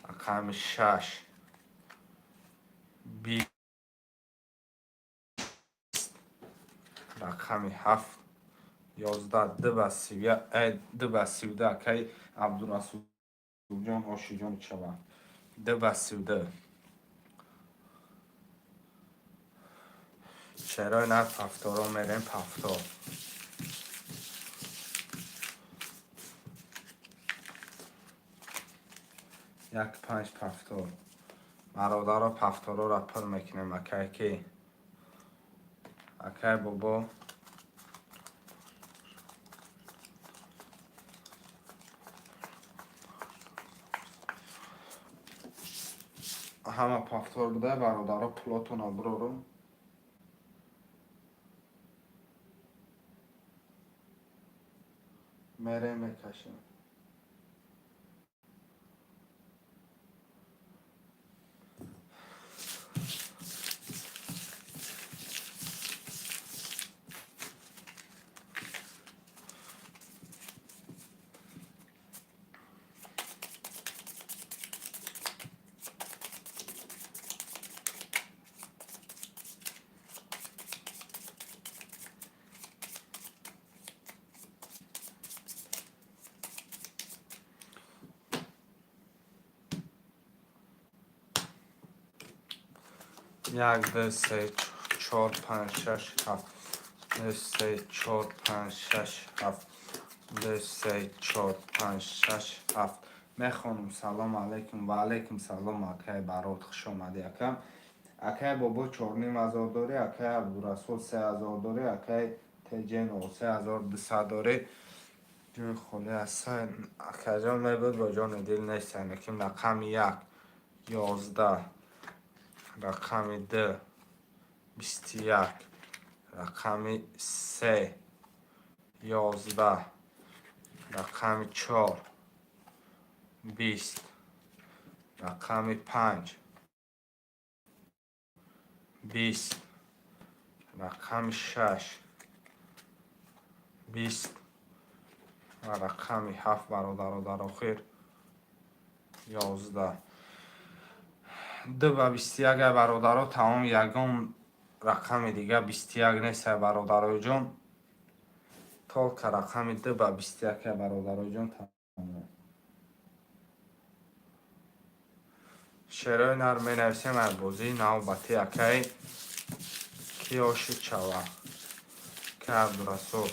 рақами шаш 20, рақами ҳафт 11. Ду ба ду ба 32, акаи Абдурасулҷон, ошиҷон чава, ду ба 32. Чаро на повторо мерем, повтор. Як панҷ повтор. Бародаро, повторора пур мекунем. Акай ки, акай бобо. Ҳама повтор буда, бародаро, пулотона бурорум. Мерем, мекашем. Як, ду, се, чор, панҷ, шаш, ҳафт. Ду, се, чор, панҷ, шаш, ҳафт. Ду, се, чор, панҷ, шаш, ҳафт. Мехонум. Салом алейкум. Ва алейкум салом, акай Барот, хуш омадӣ, ака. Акай бобо, 4500 дорӣ, акай Абдурасул, 3000 дорӣ, акай Теҷен, 3200 дорӣ. Ҷои холӣ аст, акаҷон, мебуд, бо ҷони дил нестам. Яким рақами як 11, рақами ду 21, рақами се 11, рақами чор 20, рақами панҷ 20, рақами шаш 20 ва рақами ҳафт, бародаро, дар охир 11. Ду ба 21 ай, бародаро, тамом. Ягон рақами дига 21 нест, ай, бародароҷон. Только рақами ду ба 21 ай, бародароҷон, тамом. Шерои нар менависем. Ай бозии навбати, акай ки ошид шава, ки Абдурасул.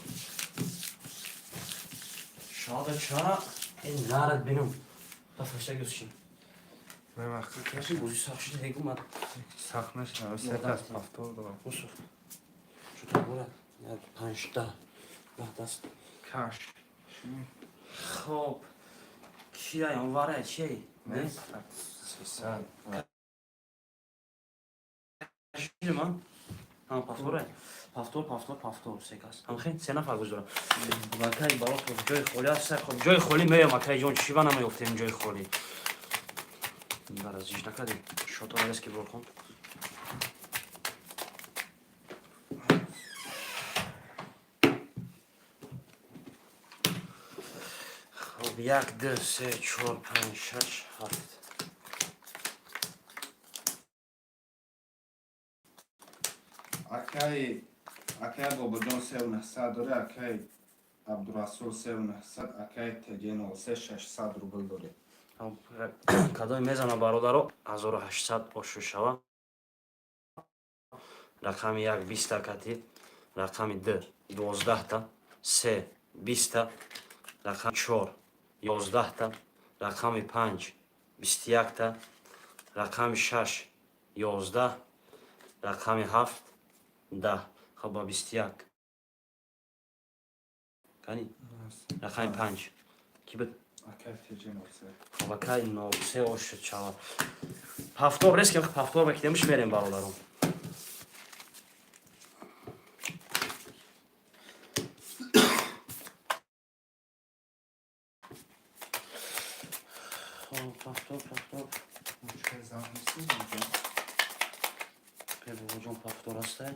Шода ча ин нарад бинум. Ба фашта гӯшин. Мемахи. Бозӣ сахт шуд, дегу ман. Сахт нашина, се кас повтор дорам. Усуф. Шуд бурад. Як панҷ 10 даст. Каш. Хоб. Кия онвара чи? Не? 300. Ман? Ҳа, повтор. Повтор, повтор, повтор, се кас. Ҳамхе се нафар гузора. Акай барот, ҷои холӣ аст. Хоб, ҷои холӣ меём, акай ҷон, чӣ ба намеёфтем ҷои холӣ. Баразиш накардем. Шото арес ки борхон. Хоб, як, ду, се, чор, панҷ, шаш, ҳафт. Акай бобоҷон, 3900 дорӣ, акай Абдурасул, 3900, акай Теҷ 03, 600 рубл дорӣ. Кадоми мезана, бародаро, 1800 ошу шава. Рақами як 20-та кати, рақами д 12-та, се 20-та, рақами чор 11-та, рақами панҷ 21-та, рақами шаш 11, рақами ҳафт 10. Хоб, ба 21. Кани? Рақами панҷ. Ки буд? Акай Теҷ 03. Хоб, акай 03 ошуд шава. Повтор рест ки повтор бакидемш мерем, бародарон. Хоб, повтор, повтор. Чӣ зан нестӣ, бобоҷон? Бобоҷон, повтор ҳастай.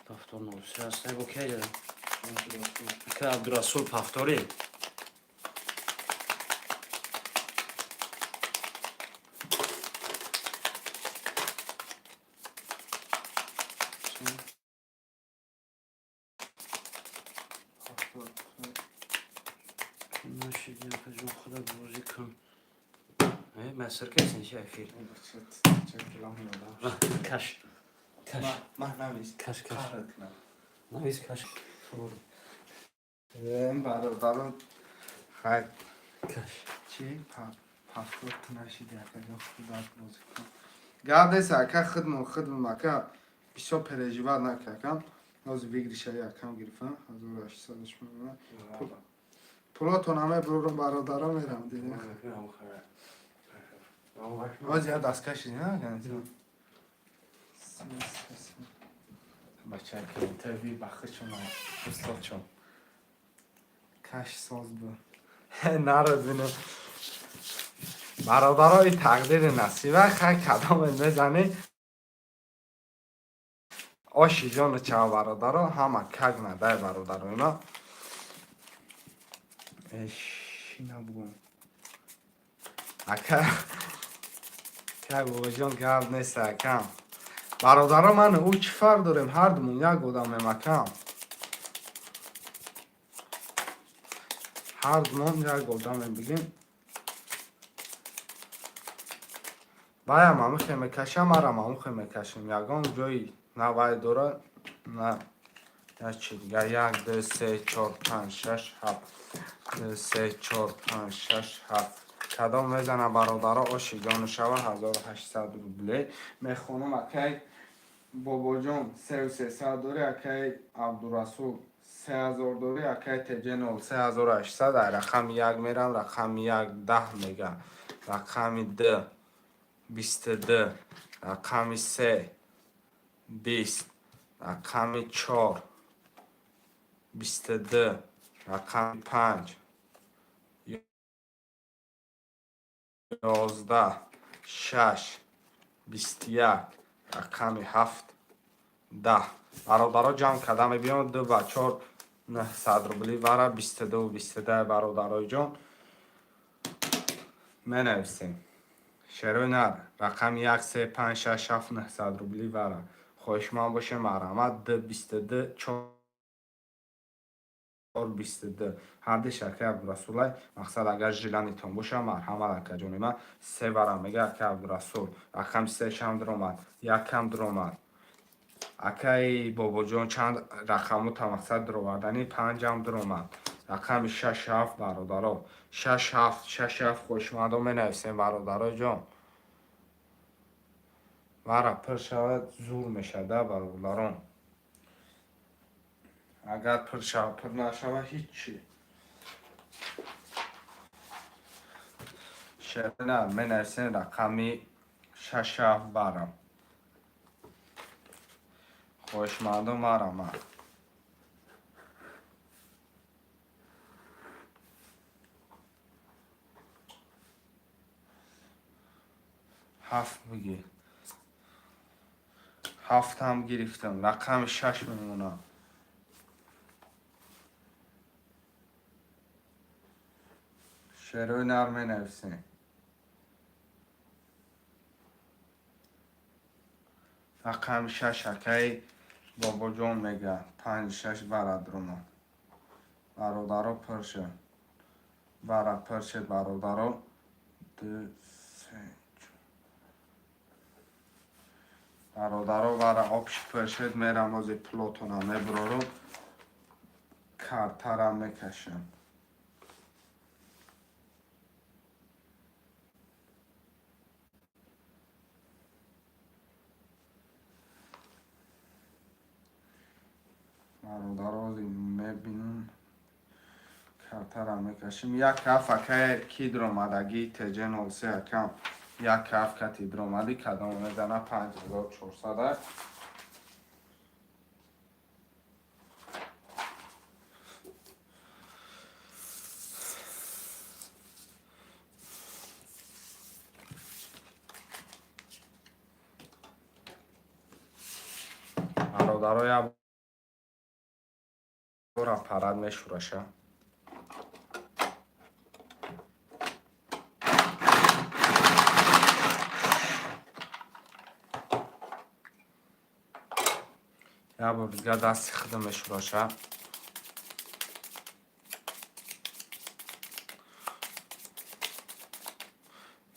Повтор 03 ҳастай. Бо кай дадам? Абдурасул. Ака Абдурасул, повторӣ. Чӣ? Повтор. Нашиди, акаҷон, худо бозӣ кун. Масир кесин чи эфир? Чӣ килом ёдам. Каш. Каш. Ман навис. Каш, каш. Қаҳрат кунам. Навис, каш. Бародарон, хай. Чи повтор ту нашиди, акаҷон, худат бозӣ кун. Гап нест, ака, худмон худмон, ака, бисёр переживать нака, ака. Ҳозир выигрыш а якам гирифтам, 1800 мемонад. Пулотон мебурам, бародаро, мерам дидем. Ҳозир як даст кашидӣ, на? Бача, интервью ба худшон, устодшон. Каш соз бу. Наро бинем. Бародарои, тақдири насиба, хай, кадоме мезанӣ, оши ҷону чав, бародаро, ҳама как надай, бародаро, ина. Эшина бугум. Ака, кай бобоҷон, гап нест, акам. Бародаро, ман ӯ чӣ фарқ дорем? Ҳардумон як одамем, акам. Ҳардумон як одамем, бигем. Ваям амухе мекашам, марам амухе мекашем. Ягон ҷои на вай дора, на як чи дигар. Як, ду, се, чор, панҷ, шаш, ҳафт. Ду, се, чор, панҷ, шаш, ҳафт. Кадом мезана, бародаро, оши ҷону шава, 1800 рубле. Мехонам, акай Бобоҷон, 3300 дори, акай Абдурасул 3000 дори, акай Теҷе нол 3800. Ай рақами як мерам, рақами як 10 мега, рақами д 22, рақами се 20, рақами чор 22, рақами панҷ 11, шаш 21, рақами ҳафт 10. Бародаро, ҷамъ карда мебиём, ду ба чор 900 рубли вара 22 22. Бародарои ҷон, менависем. Шерои нар, рақами як, се, панҷ, шаш, ҳафт, 900 рубли вара. Хоҳишманд бошем, марҳамат, д 22, чор 22. Ҳарди шакли Абдурасулай. Мақсад, агар желание тон боша, марҳамат, акаҷони ман. Се вара мега ака Абдурасул. Рақами се чанд даромад? Якам даромад. Акаи Бобоҷон, чанд рақамота мақсад даровардани? Панҷам даромад. Рақами шаш, ҳафт, бародаро, шаш, ҳафт, шаш, ҳафт. Хоҳишмандо, менависем, бародароҷон. Вара пур шавад, зур мешада, бародарон. Агар пур шава, пур нашава, ҳичи. Шерина, менависем, рақами шаш, ҳафт барам. Хоҳишмандо, марама. Ҳафт бигир. Ҳафтам гирифтам. Рақами шаш мемонам. Шерои нар, менависем. Рақами шаш акаи Бобоҷон мега. Панҷ, шаш бара даромад. Бародаро, пур шуд. Бара пур шуд, бародаро. Ду, се, бародаро, вара общий пур шуд. Мерам, ози пулотона мебурорум, картара мекашам. Бародаро, ози мебинам, картара мекашем. Як ҳафт, акай, ки даромадагӣ? Теҷе 03, акам, як ҳафт кати даромадӣ. Кадом мезана? 5400. Бародаро, як бор аппарат мешураша. Як бор дигар дасти худам мешураша.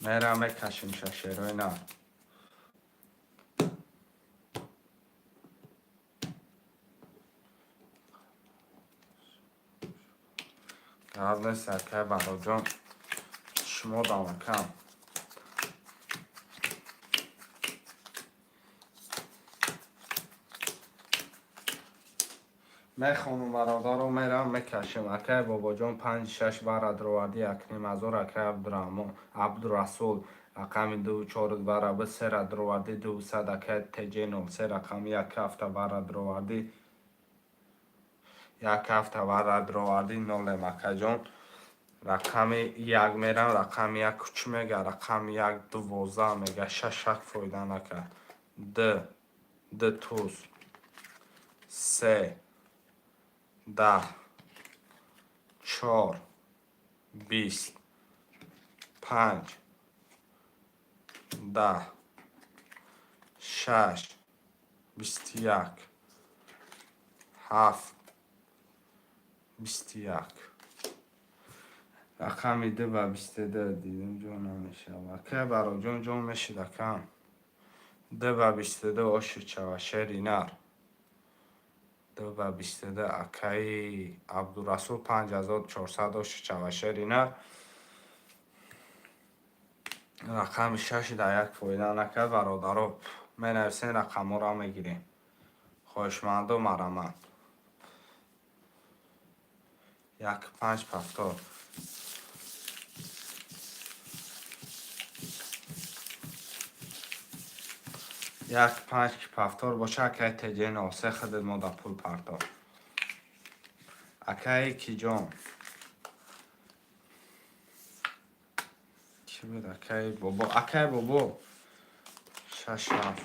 Мерам, мекашем шашерои нар. Гап нест, акай Бароҷон. Шумо дамакам. Мехонум, бародаро, мерам, мекашем. Акай Бобоҷон, панҷ шаш бара дровардӣ, якним ҳазор. Акай Абдураҳмон, Абдурасул, рақами ду чор бара б сера дровардӣ, 200. Акай Тҷ 03, рақами як ҳафта бара дровардӣ, як ҳафта бара дровардӣ, нолем. Акаҷон, рақами як мерам. Рақами як куч мега? Рақами як 12 мега, шаш як фоида накард. Д д туз, се, 10, чор, 20, панҷ, 10, шаш, 21, ҳафт, 21. Рақами ду ба 22 дидем, ҷо намешавад. Акай Бароҷон, ҷо мешид, акам. Ду ба 22 ошид шава, шери нар. Ду ба 22, акаи Абдурасул, 5400 ошид шава, шери нар. Рақами шаши дар як фоида накард. Бародаро, менависем, рақамҳоро мегирем. Хоҳишманду марамат. Як панҷ повтор. Як панҷ ки повтор боша, акаи Тҷ 03, худат мо да пул партор. Акаи киҷон? Ки буд? Акаи Бобо, акаи Бобо, шаш ҳафт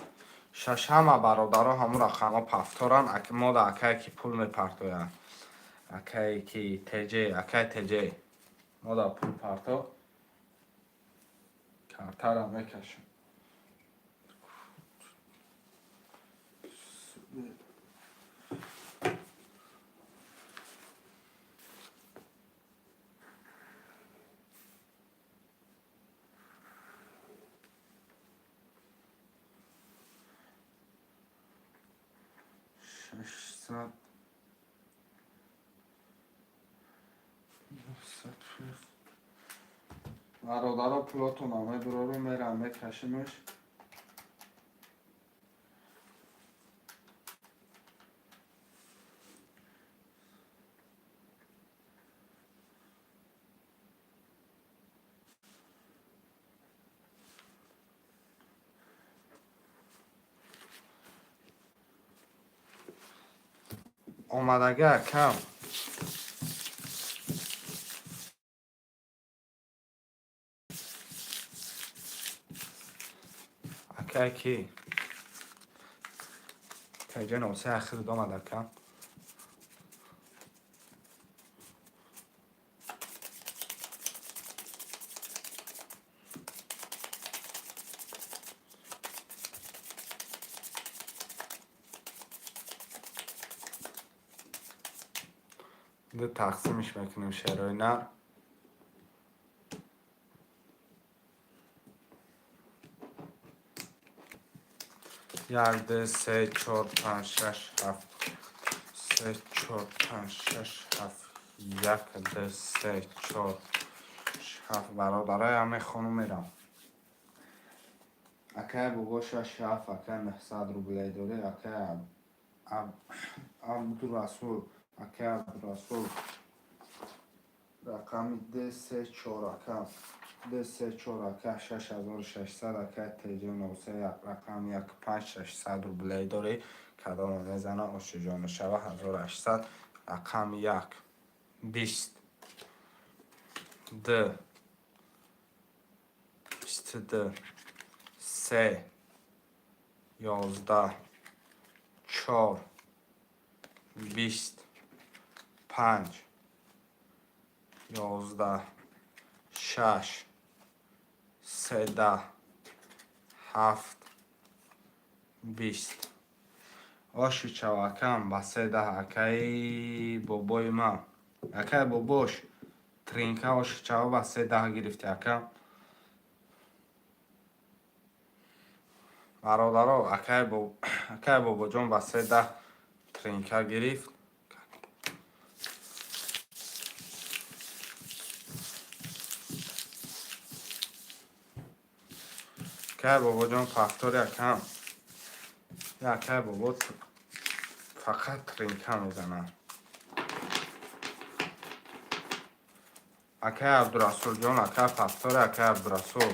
шаш. Ҳама бародаро, ҳамун рақамҳо повторанд. Мо да акае ки пул мепартояд, акае ки Тҷ, акаи Тҷ, мо да пул парто, картара мекашем. 600, 900. Бародаро, пулотона мебурору, мерам, мекашимеш. Омадага, акам. Акай ки? Акайҷон, осе ахир омад, акам. Ду тақсимиш мекунем, шерои нар. Як, ду, се, чор, панҷ, шаш, ҳафт, се, чор, панҷ, шаш, ҳафт, як, ду, се, чор, ҳафт. Бародароям, мехону мерам. Акай Бобо, шаш ҳафт, акай, 900 рублей дорӣ. Акай Абдурасул, акай Абдурасул, рақами д се чор, ака, д се чор, ака, 6600. Акай Тҷ 03, рақами як панҷ, 600 рублей дорӣ. Кадомо мезана, ошиҷону шава, 1800. Рақами як, 20, д, 22, се, 11, чор, 20, панҷ, 11, шаш, 13, ҳафт, 20. Оши чавакам ба 13. Акаи Бобои ман, акаи Бобош, тринка оши чава, ба 13 гирифти, ака. Бародаро, акаи Бобоҷон ба 13 тринка гирифт. Акай Бобоҷон, повтор якам. Акай Бобо фақат тринка мезанад. Акай Абдурасулҷон, акай повтор, акай Абдурасул.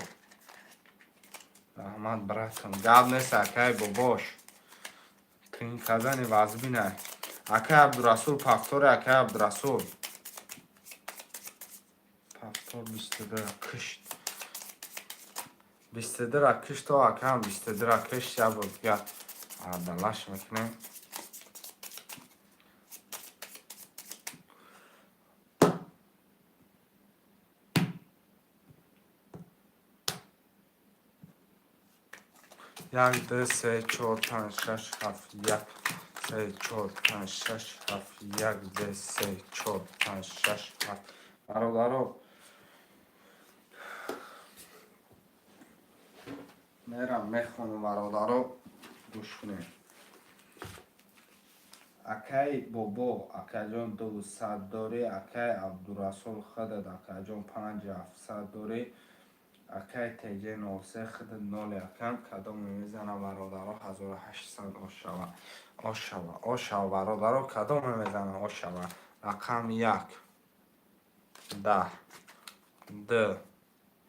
Раҳмат, братам. Гап нест, акай Бобош. Тринказани вазбина. Акай Абдурасул, повтор, акай Абдурасул. Повтор 22 кишт. 22 кишт, то акам 22 кишт, я бор дига ардалаш мекунем. Як, ду, се, чор, панҷ, шаш, ҳафт, як, се, чор, панҷ, шаш, ҳафт, як, ду, се, чор, панҷ, шаш, ҳафт. Бародаро, мерам мехонам, бародаро, гӯш кунед. Акай Бобо, акаҷон, 200 дорӣ, акай Абдурасул худат, акаҷон, 5700 дорӣ, акай ТЖ 03 худат 0 акам, кадоме мезана, бародаро, 1800 ошава. Ошава, ошава, бародаро, кадоме мезана, ошава. Рақам як, 10, ду,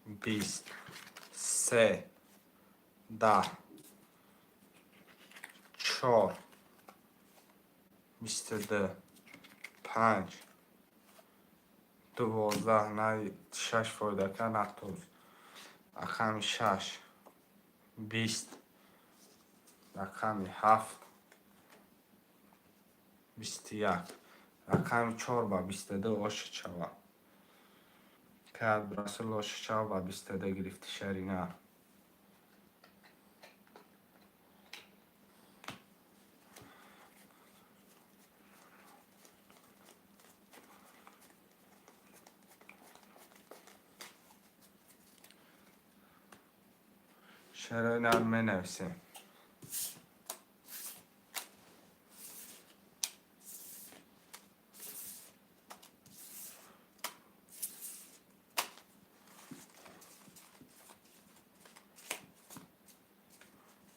20, се, 10, чор, 22, панҷ, 12, на шаш фоидака натоз. Рақами шаш, 20, рақами ҳафт, 21, рақами чор ба 22 ошид шава. Ка Абдурасул ошид шава ба 22 гирифти шарина. Шарои нар менависем.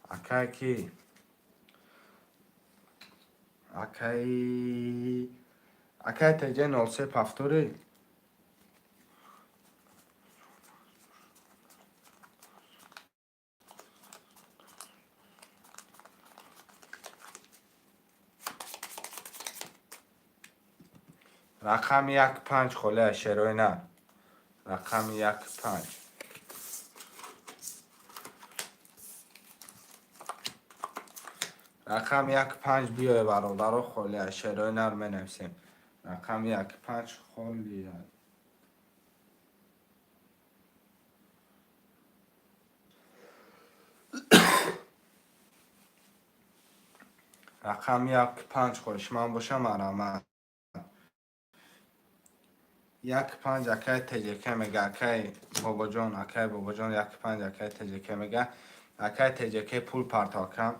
Акай ки? Акай ТЖ 03 повтори? Рақами як панҷ холия шерои нар. Рақами як панҷ. Рақами як панҷ биёе, бародаро, холия шерои нар менависем. Рақами як панҷ холия. Рақами як панҷ хоҳишманд бошам, марҳамат. Як панҷ акай ТЖК мега, акай Бобоҷон, акай Бобоҷон, як панҷ акай ТЖК мега. Акай ТЖК пул партов акам.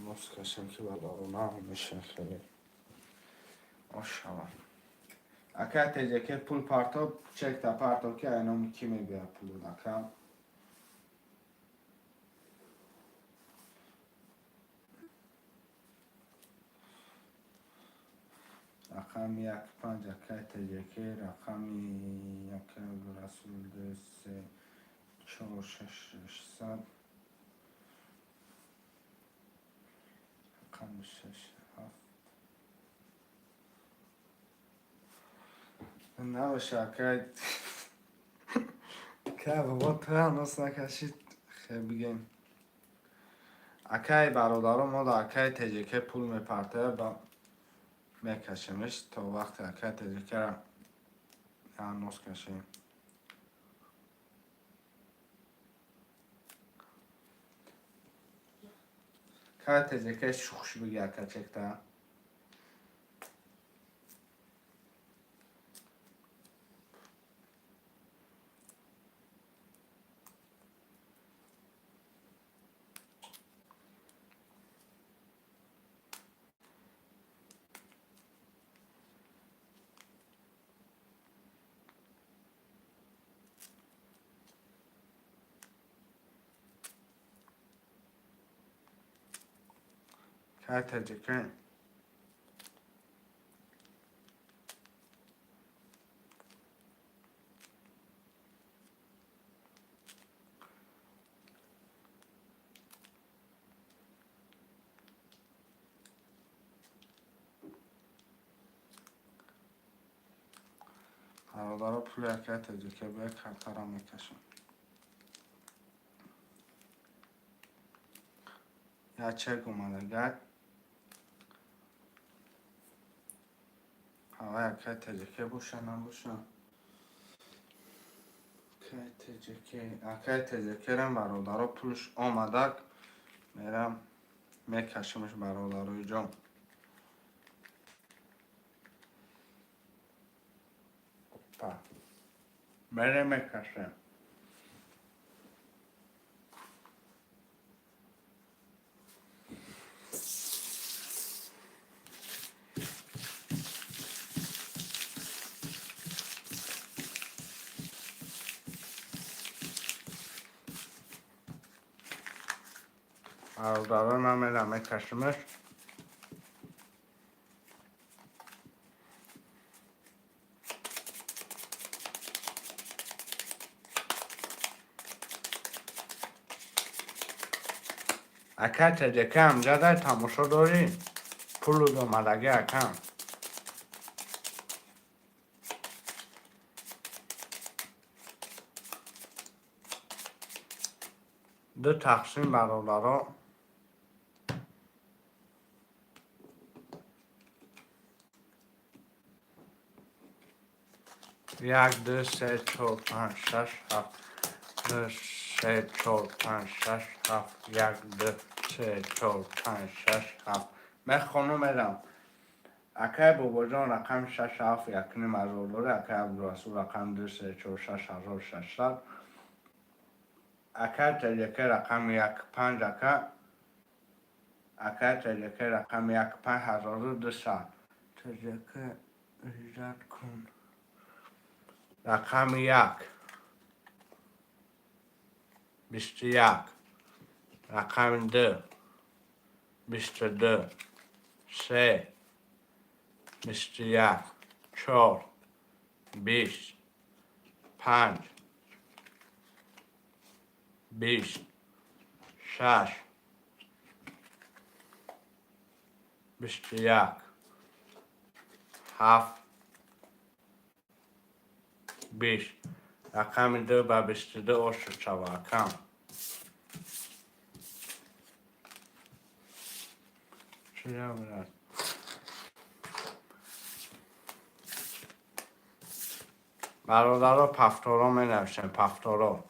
Нос кашем ки бародаро меша хеле. Ошава. Акай ТЖК пул партов, чекта партов ки айноми ки мебиёяд пулуд акам. Рақами як панҷ акай ТЖК, рақами як Расул ду се чор шаш 600, рақами шаш ҳафт. Набоша, акай. Акай бобо ту нос накашид, хе бигем. Акай бародаро мо да акай ТЖК пул мепартояд ба мекашемш то вақте акай ТЖКра нос кашем. Кай ТЖК шухш биги ака чекта. Кай таҷика. Бародаро, пули акай таҷика бия, картара мекашам. Як чек омадагай. Ҳавай акай таҷика боша, набоша. Акай таҷика, акай таҷикарам, бародаро, пулш омадак. Мерам мекашимш, бародарои ҷон. Опа. Мерем, мекашем. Бародаро, ман мерам, мекашимш. Ака таҷика, амҷадай тамошо дорӣ? Пулу омадаги, акам. Ду тақсим, бародаро. Як, ду, се, чор, панҷ, шаш, ҳафт. Ду, се, чор, панҷ, шаш, ҳафт. Як, ду, се, чор, панҷ, шаш, ҳафт. Мехонум, мерам. Акай Бобоҷон рақами шаш, ҳафт, якним ҳазор дорӣ. Акай Абдурасул рақами ду, се, чор, 6600. Акай таҷака рақами як, панҷ, ака. Акай таҷака рақами як, 5200. Таҷака иждат кун. Рақами як. 21. Рақами ду. 22. Се. 21. Чор. 20. Панҷ. 20. Шаш. 21. Ҳафт. 20. Рақами ду ба 22 ошуд шава, акам. Чия, брат? Бародаро, повторо менависем, повторо.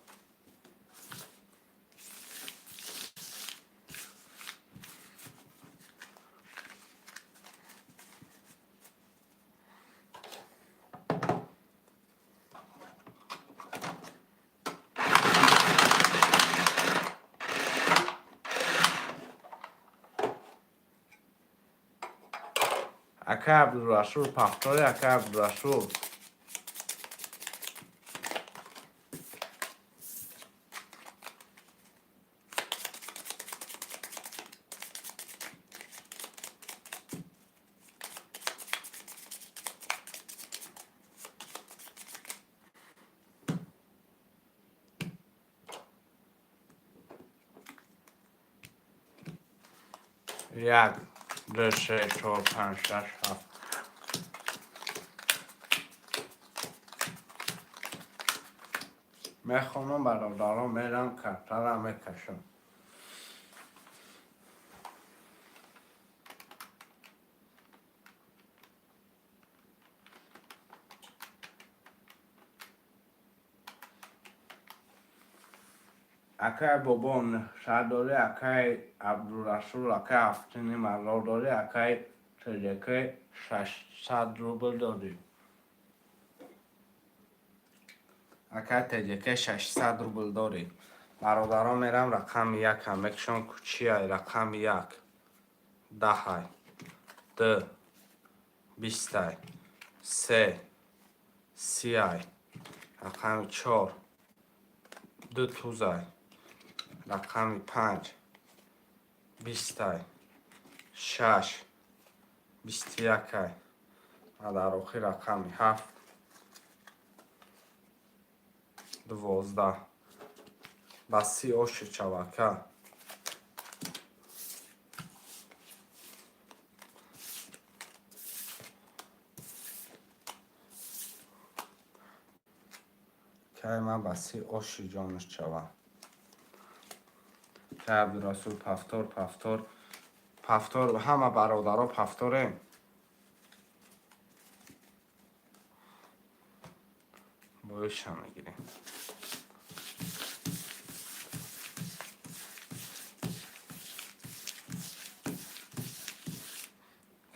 Ака Абдурасул, повтори, ака Абдурасул. Як, ду, се, чор, панҷ, шаш, ҳафт. Мехонам, бародаро, мерам, картара мекашам. Акай Бобо нӯҳсад дорӣ, акай Абдурасул, акай ҳафтуним ҳазор дорӣ, акай ТДК 600 рубл дорӣ. Акай ТДК 600 рубл дорӣ. Бародарон, мерам, рақами якам мекушам. Кучиай рақами як? 10-ай. Ду 20-ай. Се 30-ай. Рақами чор ду тузай. Рақами панҷ 20-ай. Шаш 21-ай ва дар охир рақами ҳафт 12. Ба 30 оши чавака. Кай ман ба 30 оши ҷонаш чава. Кай Абдурасул, повтор, повтор, повтор. Ҳама бародаро повторем. Боиша мегирем.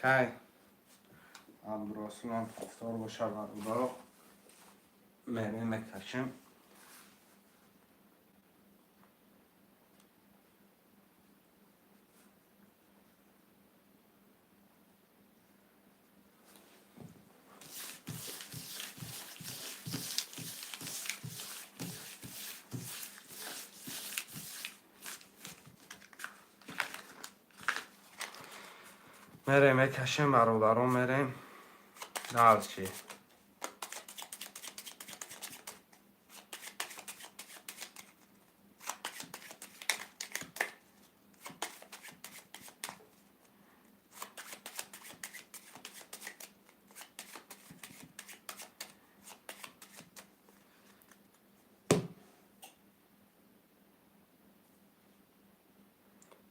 Кай Абдурасулам повтор боша, бародаро, мерем, мекашем. Мерем, мекашем, бародарон, мерем дальше.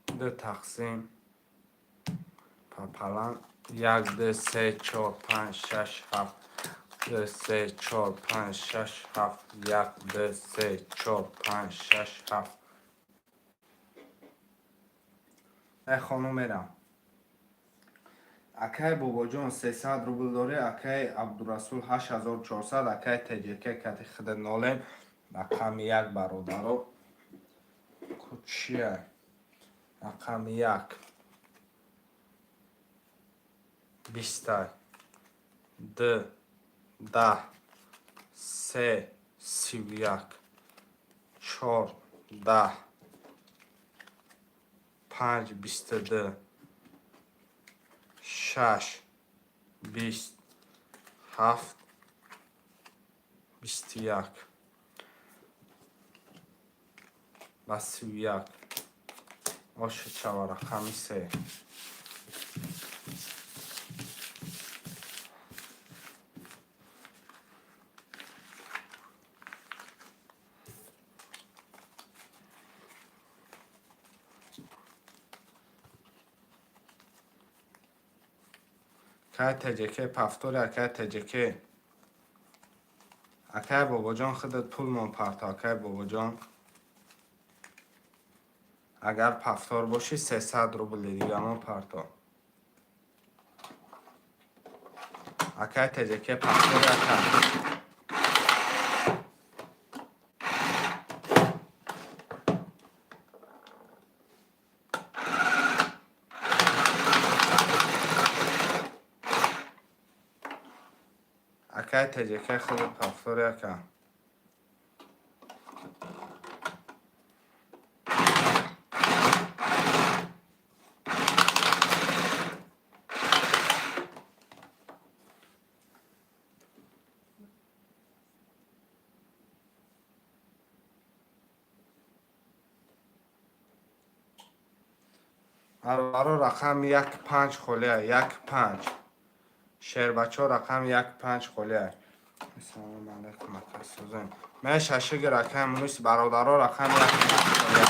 Ду тақсим пополам. Як, ду, се, чор, панҷ, шаш, ҳафт. Ду, се, чор, панҷ, шаш, ҳафт. Як, ду, се, чор, панҷ, шаш, ҳафт. Э, хонум, мерам. Акай Бобоҷон, 300 рубл дорӣ? Акай Абдурасул, 8400. Акай ТЖК, кати хида нолем. Рақами як, бародаро, кучия. Рақами як 20-ай, д 10, се 31, чор 10, панҷ 22, шаш 20, ҳафт 21. Ба 31 оша чава. Рақами се. Кай ТЖК повтори? Акай ТЖК, акай Бобоҷон, худат пулмон парто. Акай Бобоҷон, агар повтор бошӣ, 300 рубли дигамо парто. Акай ТЖК, повтори, ака. Акай ТЖК, худат повтори, ака. Бародаро, рақами як панҷ холия, як панҷ. Шербачо, рақами як панҷ холия. Ассалому алайкум, ака, созем. Меша шигир, акай Мунис. Бародаро, рақами як панҷ холия.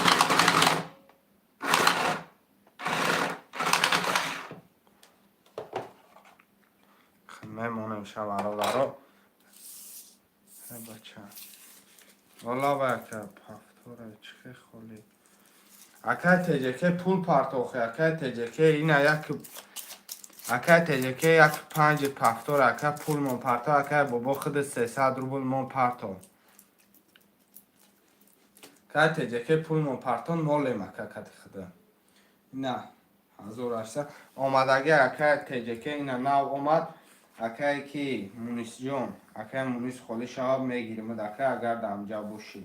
Мемонем ша, бародаро. Бача, валла, ака, повтора чихе холи. Акай ТЖК, пул партохи. Акай ТЖК, ина як. Акай ТЖК, як панҷи повтор. Ака, пул мон парто. Акай Бобо, худ 300 рубл мон парто. Акай ТЖК, пул мон парто. Нолем, ака, кати худа ина 1800 омадаги. Акай ТЖК, ина нав омад. Акай ки Мунисҷон, акай Мунис холӣ шавад, мегиримад, акай, агар дамҷа бошӣ.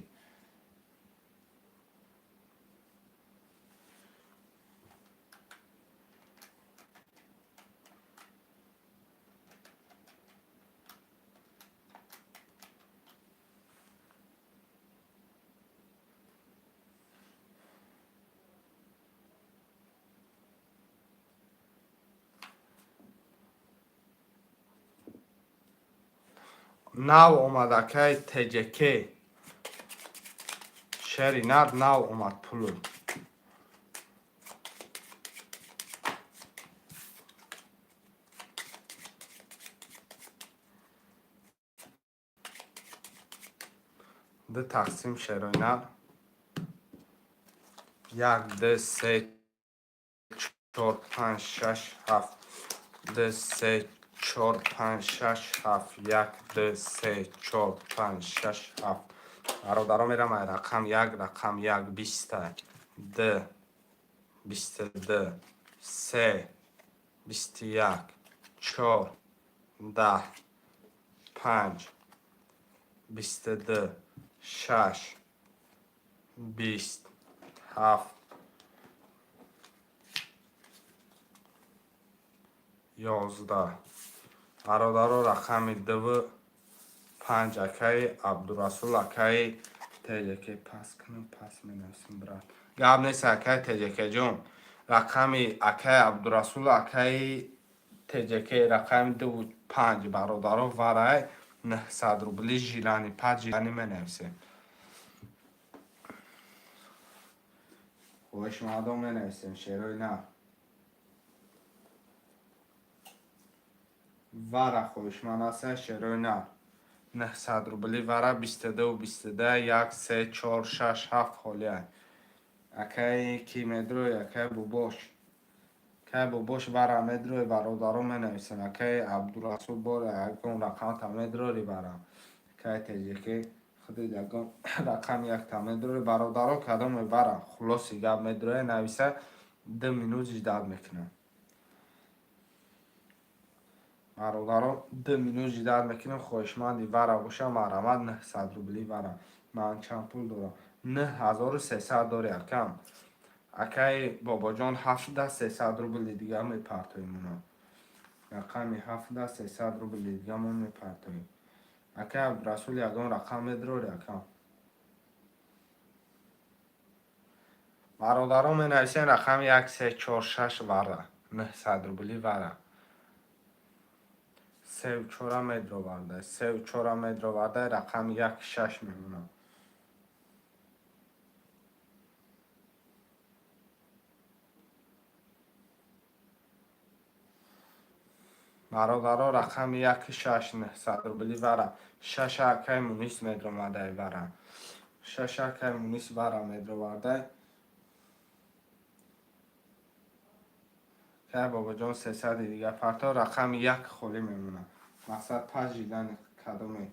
Нав омад, акай ТҶК. Шери нар нав омад пулу. Ду тақсим, шерои нар. Як, ду, се, чор, панҷ, шаш, ҳафт. Ду, се, чор, панҷ, шаш, ҳафт. Як, ду, се, чор, панҷ, шаш, ҳафт. Бародаро, мерам ай рақам як. Рақам як 20-та, д 22, се 21, чор 10, панҷ 22, шаш 20, ҳафт 11. Бародаро, рақами дуву панҷ, акаи Абдурасул, акаи ТҶК. Пас кунам, пас менависем, брат, гап нест. Акаи ТҶК ҷон, рақами акаи Абдурасул, акаи ТҶК, рақами дуву панҷ. Бародаро, варай 900 рубли, желание пад желание менависем. Хоҳиш мардом, менависем, шерои нар. Вара хоҳишманд аста, шерои нар, 900 рубли вара, 22 22. Як, се, чор, шаш, ҳафт холия. Акаи ки медрӯй? Акаи Бобош, акаи Бобош вара медрӯй? Бародаро, менависем. Акаи Абдурасул, боре ягон рақамта медрори вара. Акаи ТҶК, худи ягон рақам якта медрори. Бародаро, кадоме вара, хулоси гап, медрӯя, нависа, 2 минут ждать мекунам. Бародаро, 2 минут ждать мекунем. Хоҳишманди вара боша, марҳамат, 900 рубли вара. Ман чанд пул дорам? 9300 дори, акам. Акаи Бобоҷон, ҳафта 300 рубли дига мепартоем. Уно рақами ҳафта 300 рубли дига мо мепартоем. Акаи Абдурасул, ягон рақам медрори, акам? Бародарон, менависем рақами як, се, чор, шаш, вара, 900 рубли вара. Севу чора медроварда, севу чора медроварда, рақами як, шаш мемонад. Бародаро, рақами яки шаш, 900 рубли вара. Шаша акаи Мунис медромадай вара. Шаша акаи Мунис вара медровардай. Кай Бобоҷон, 300-и дига парто, рақами як холӣ мемонад. Мақсад пас жидани кадоме.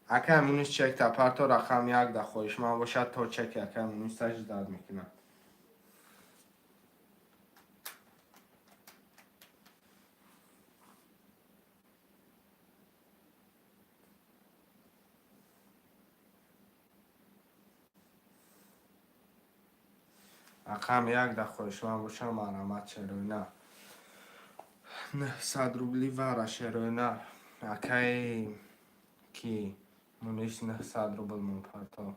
Акай Мунис, чекта парто, рақами як да хоҳишманд бошад, то чеки акай Мунис ждать мекунад. Рақами як да хоҳишманд бошад, марҳамат, шероина, 900 рубли вара, шероина. Акаи ки Мунис, 900 рубл мепарто.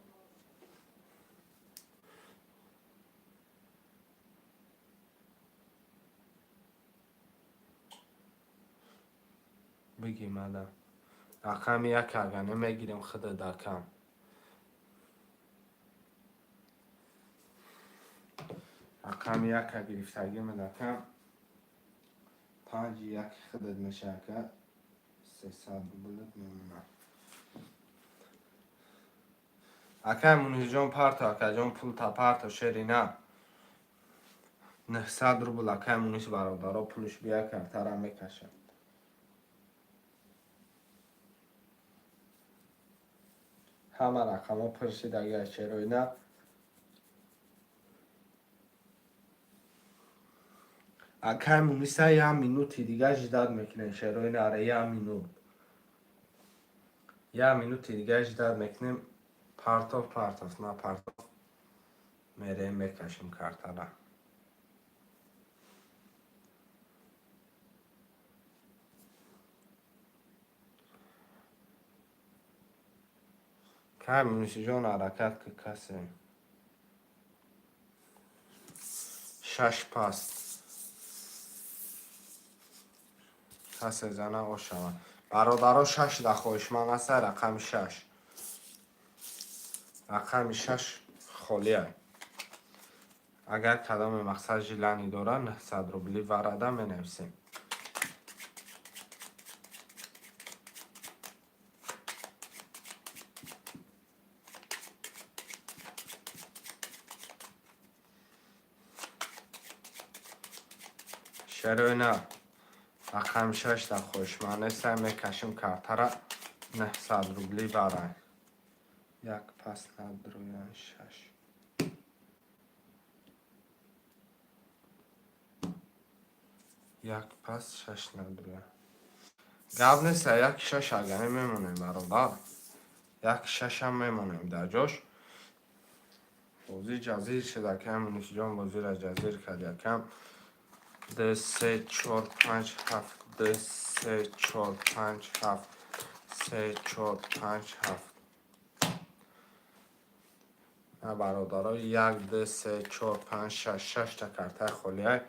Бигӣ мада рақами як, ага намегирем худа дакам. Рақами яка гирифтагӣ медакам, панҷи як худат мешаака, 300 рублат мемонад. Акай Мунисҷон, парто, акаҷон, пулта парто, шерина, 900 рубл. Акай Мунис, бародаро, пулш бия, картара мекашад. Ҳама рақамҳо пур шидаги, шероина. Акай Муниса як минути дига ждать мекунем, шероина. Аре, як минут, як минути дига ждать мекунем. Партов, партов, на партов, мерем, мекашем картара. Кай, Мунисиҷон, ҳаракат ки, касе шаш паст касе зана ошава. Бародаро, шаш да хоҳишманд аста, рақами шаш, рақами шаш холия. Агар кадоме мақсад желание дорад, 900 рубли варада менависем. Шароина, рақами шаш да хоҳишманд неста, мекашим картара, 900 рубли варай. Як пас надроян, шаш. Як пас, шаш надроян. Гап неста, як шаш агане мемонем, бародар. Як шашам мемонем дар ҷош. Бозӣ ҷазир шуда, акам Мунисиҷон бозиро ҷазир кард якам. Д, се, чор, панҷ, ҳафт, д, се, чор, панҷ, ҳафт, се, чор, панҷ, ҳафт. На, бародаро, як, д, се, чор, панҷ, шаш, шашта картаи холиай.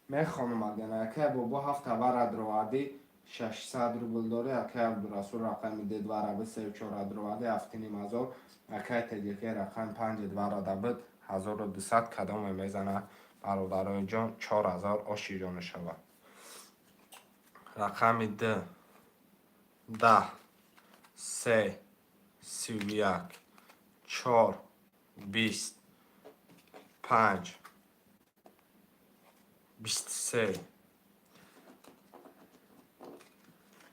Мехонам агана. Акай бобо ҳафта вара дровардӣ, 600 рубл дорӣ. Акай Абдурасул рақами д двара буд, сею чора дровардӣ, 7500. Акай Теҷеке рақами панҷи двара буд, 1200. Кадоме мезана, бародарои ҷон, 4000 оши ҷон шавад. Рақами д, 10, се, 31, чор, 20, панҷ, 23,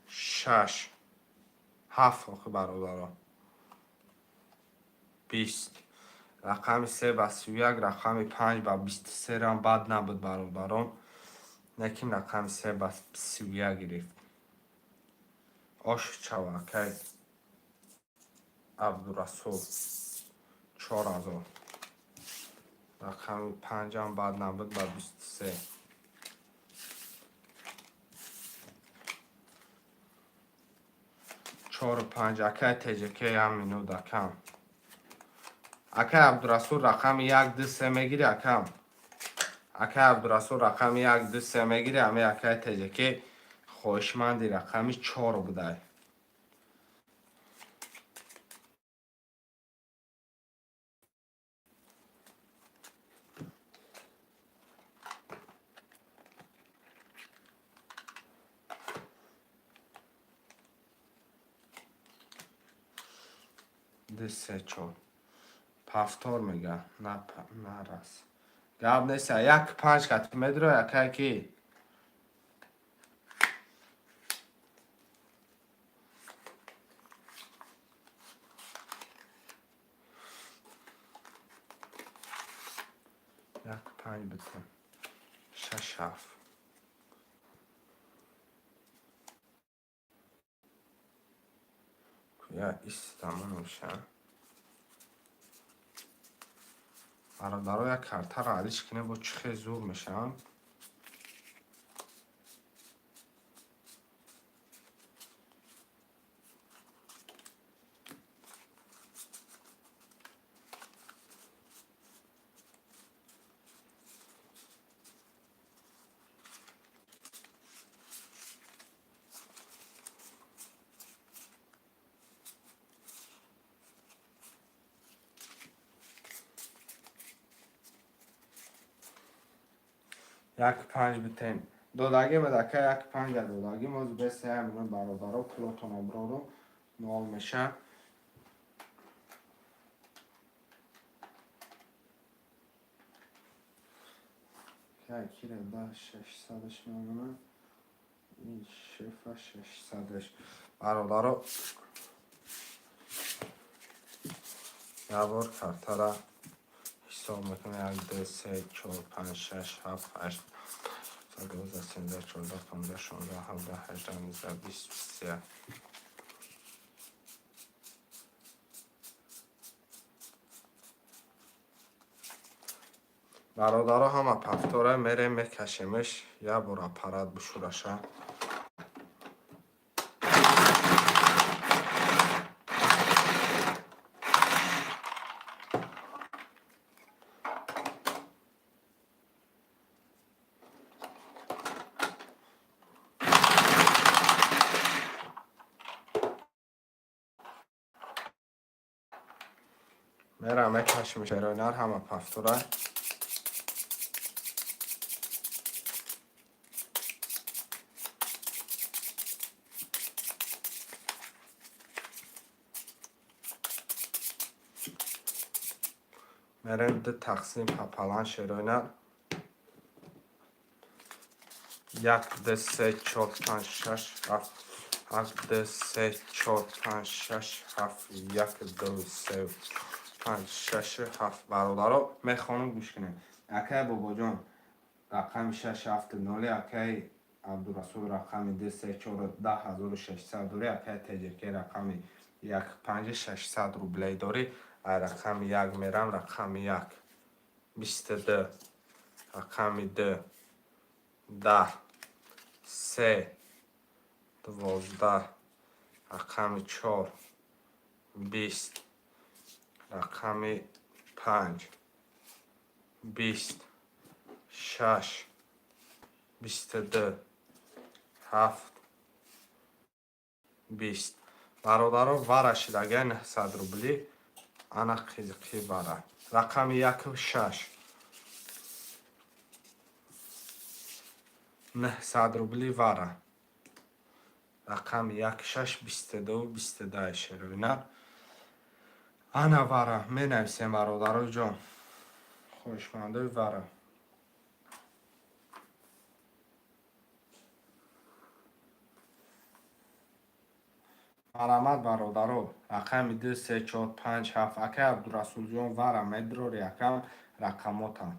шаш, ҳафт. Охи, бародаро, 20, рақами се ба 31, рақами панҷ ба 23-рам бад набуд, бародарон, лекин рақами се ба 31 гирифт. Ош чава, акай Абдурасул, 4000. Рақами панҷам бад набуд, ба 23. Чору панҷ, акай Теҷк, як минут, акам. Акай Абдурасул рақами як, ду, се мегири, акам. Акай Абдурасул рақами як, ду, се мегири. Ами акай Теҷк хоҳишманди рақами чор будай. Ду, се, чор, повтор мега, нарас. Гап нест, як панҷ кати медро, акай ки. Як панҷ битем, шаш, ҳафт. Я истамонуша. Бародаро, як картаро алиш кине, бо чӣ хел зур мешавам. Як панҷ битем, додагим адака, як панҷа додагим. Оз бесея минут, бародаро, пулотон оброру нол меша. Кира да шашсадаш мемонад, шефа шашсадаш. Бародаро, як бор картара ҳисоб мекунем: як, ду, се, чор, панҷ, шаш, ҳафт, ҳашт, 12, 13, 14, 15, 16, 17, 18, 19, 20, 21. Бародаро, ҳама повтора мерем, мекашемеш, як бор аппарат бушураша. Мерам мекашим шерои нар, ҳама повтора. Мерем ду тақсим пополам шерои нар. Як, ду, се, чор, панҷ, шаш, ҳафт. Ҳафт, ду, се, чор, панҷ, шаш, ҳафт. Як, ду, се, панҷ, шаш, ҳафт. Бародаро, мехонам, гӯш кунем. Акай Бобоҷон рақами шаш, ҳафту ноли, акай Абдурасул рақами ду, се, чор, 10 600 дорӣ, акай ТЖК рақами як, панҷ, 600 рублей дорӣ. Ай рақами як мерам, рақами як, 22, рақами ду, 10, се, 12, рақами чор, 20, рақами панҷ, 20, шаш, 22, ҳафт, 20. Бародаро, вара шидагай 900 рубли. Ана қизиқи вара. Рақами яку шаш. 900 рубли вара. Рақами як, шаш, 22, 22 шерои нар. Ана вара менависем, бародаро ҷон. Хоҳишмандои вара. Марҳамат, бародаро, рақами ду, се, чор, панҷ, ҳафт. Акай Абдурасулҷон, вара медрори, акам рақамотам.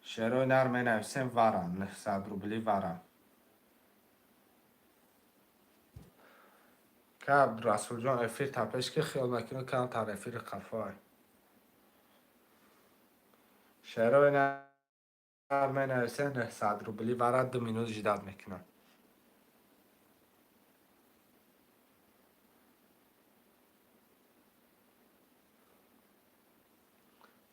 Шерои нар менависем вара, 900 рубли вара. Ка Абдурасулҷон, эфир тапеш ки хиёл мекунӣ камтар эфири қафоай. Шерои нар менависем 900 рубли вара, 2 минут ждать мекунам.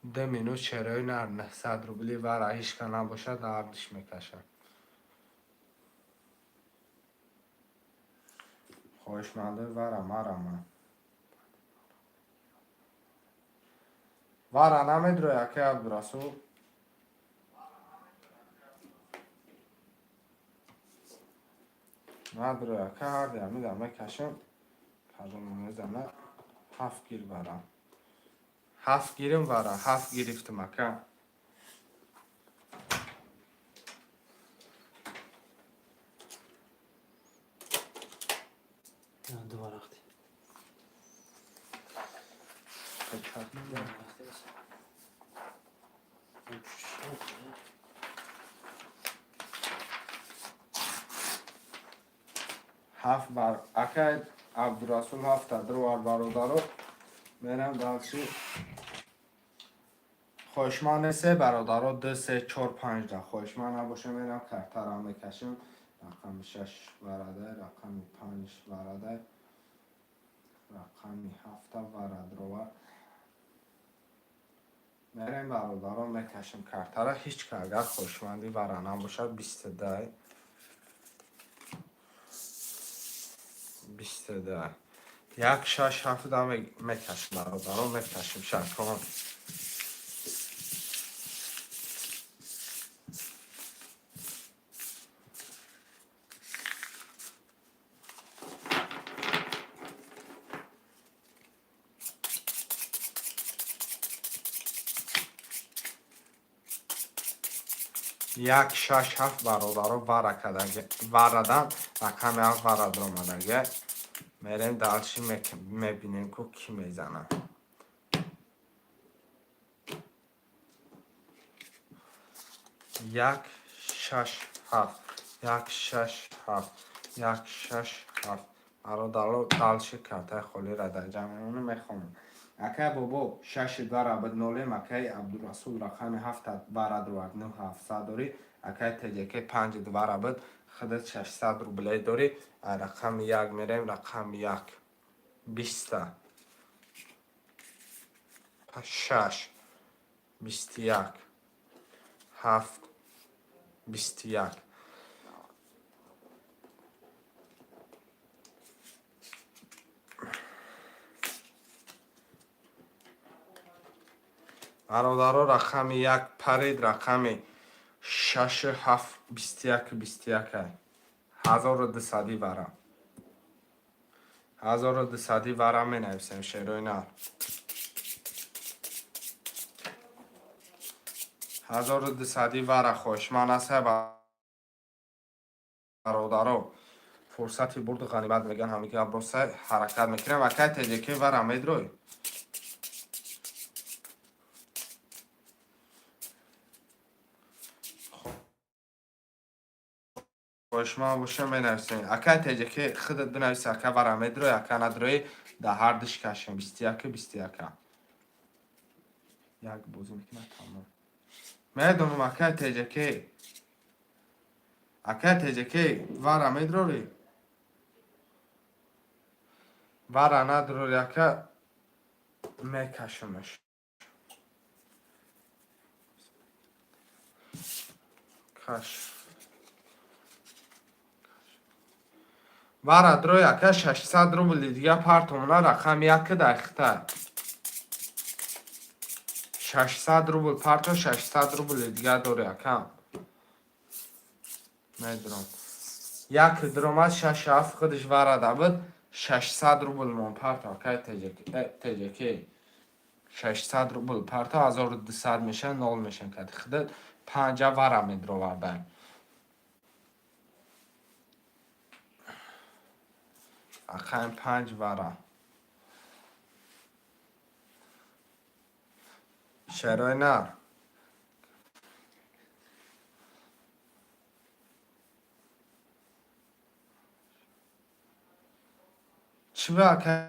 2 минут шерои нар 900 рубли вара, ҳеч ка набошад, ардиш мекашам. Хоҳишмандои вара марама. Вара намедрои, акай Абдурасул? Надрои, ака, ҳарди ҳамида мекашем. Кадом мезана ҳафт гир вара. Ҳафт гирим вара, ҳафт гирифтим, ака. Ду варақти. Печат. Ду варақти бас. Ҳафт бар акай Абдурасул ҳафта дровар, бародаро. Мерам дальше. Хоҳишманд несе, бародаро, ду, се, чор, панҷ да. Хоҳишманд набоша, мерам картаро мекашем. Рақами шаш варадай, рақами панҷ варадай, рақами ҳафта вара дровар. Мерем, бародаро, мекашем картара. Ҳеч ка агар хоҳишманди вара набошад, 22-й. 22. Як, шаш, ҳафта мекашем, бародаро, мекашем шакон. Як, шаш, ҳафт, бародаро, вара кадаге, варадан рақами ҳафт вара даромадаге. Мерем дальше, мебинем ку кӣ мезана. Як, шаш, ҳафт, як, шаш, ҳафт, як, шаш, ҳафт. Бародаро, дальше картаи холиро дар ҷамъ мемонам, мехонам. Акай Бобо шаши вара буд нолем, акай Абдурасул рақами ҳафта вара дровард, нӯ ҳафтсад дорӣ, акай ТЖК панҷи вара буд, худат 600 рублей дорӣ. Рақами як мерем, рақами як, 20-та, шаш, 21, ҳафт, 21. Бародаро, рақами як парид, рақами шашу ҳафт, 21, 21 ай. 1200-ӣ вара. 1200-ӣ вара менависем, шерои нар. 1200-ӣ вара хоҳишманд аст, бародаро. Фурсати бурду ғанимат меган, ҳамин гапро ҳаракат мекунем. Акай теҷеки, вара медрой? Хоҳишманд боша, менависем. Акай теҷеки, худат бинавис, ака, вара медрой, ака надроӣ, дар ҳар диш кашем. 21, 21. Як бозӣ мекунад, тамом. Медонам, акай теҷеки. Акай теҷеки, вара медрорӣ? Вара надрорӣ, ака, мекашамаш. Каш. Вара дрой, ака, 600 рубли дига партомона, рақами як дайхта. 600 рубл парто, 600 рубли дига дори, акам. Медурам. Як дуромад, шаш ҳафт, худаш варада буд, 600 рубл мон парто, акай теҷеки. 600 рубл парто, 1200 меша, нол мешан кад. Худат панҷа вара медровардай. Акаем панҷ вара. Шерои нар. Чӣ ба, акай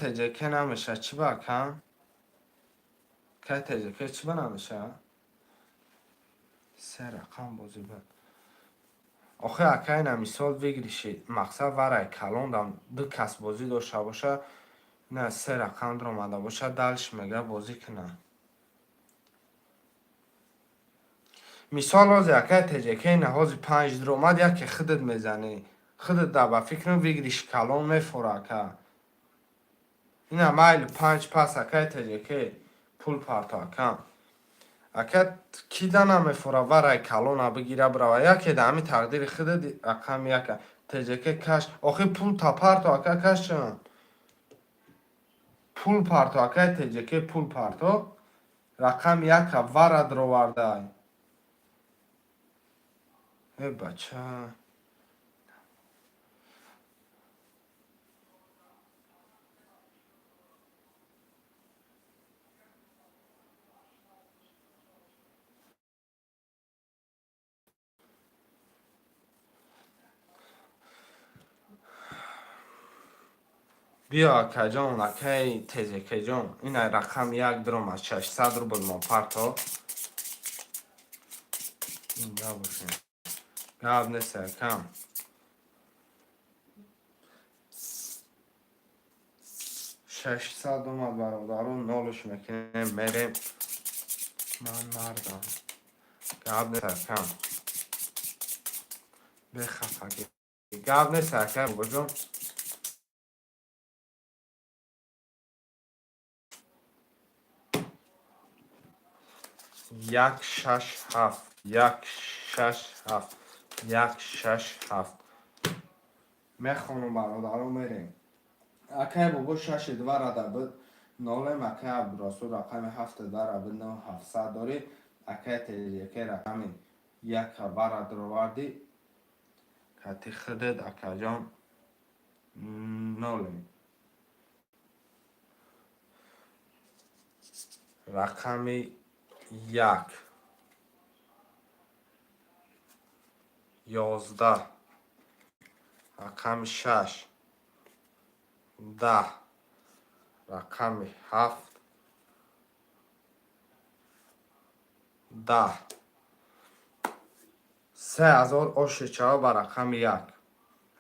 теҷеке намеша? Чӣ ба, акам? Акай теҷеке, чӣ ба намеша? Се рақам бозӣ буд. Охи, акай, на мисол выигрыши мақсад варай калондам ду кас бозӣ дошта боша, на се рақам дуромада боша, дальше мега бозӣ куна. Мисол, ҳози акай теҷеке, ина ҳози панҷ дуромад, яке худат мезанӣ. Худат да ба фикрам выигрыши калон мефора, ака. Ина майли, панҷ пас, акай теҷеке, пул парто, акам. Ака, ки да намефора варай калона бигира бирава, яке да ҳами тақдири худат рақами яка. Теҷеке, каш. Охи, пул та парто, ака, кашчан. Пул парто, акай теҷеке, пул парто. Рақами яка вара дуровардай. Э бача. Биё, акаҷон, акай тезекаҷон, ина рақам як дуромад, 600 рубл мо парто. Инда бошем. Гап нест, акам. 600 омад, бародарон, нолуш мекунем, мерем. Ман мардам. Гап нест, акам. Бехафагӣ. Гап нест, ака, бобоҷон. Як шаш ҳафт, як шаш ҳафт, як шаш ҳафт. Мехонам, бародарон, мерем. Акай бобо, шаши два рада буд, нолем. Акай Абдурасул, рақами ҳафта дара буд, нав 700 дорӣ. Акай теҷеке, рақами яка вара дуровардӣ, кати худат, акаҷон, нолем. Рақами як, 11, рақами шаш, 10, рақами ҳафт, 10. 3000 оши чава ба рақами як.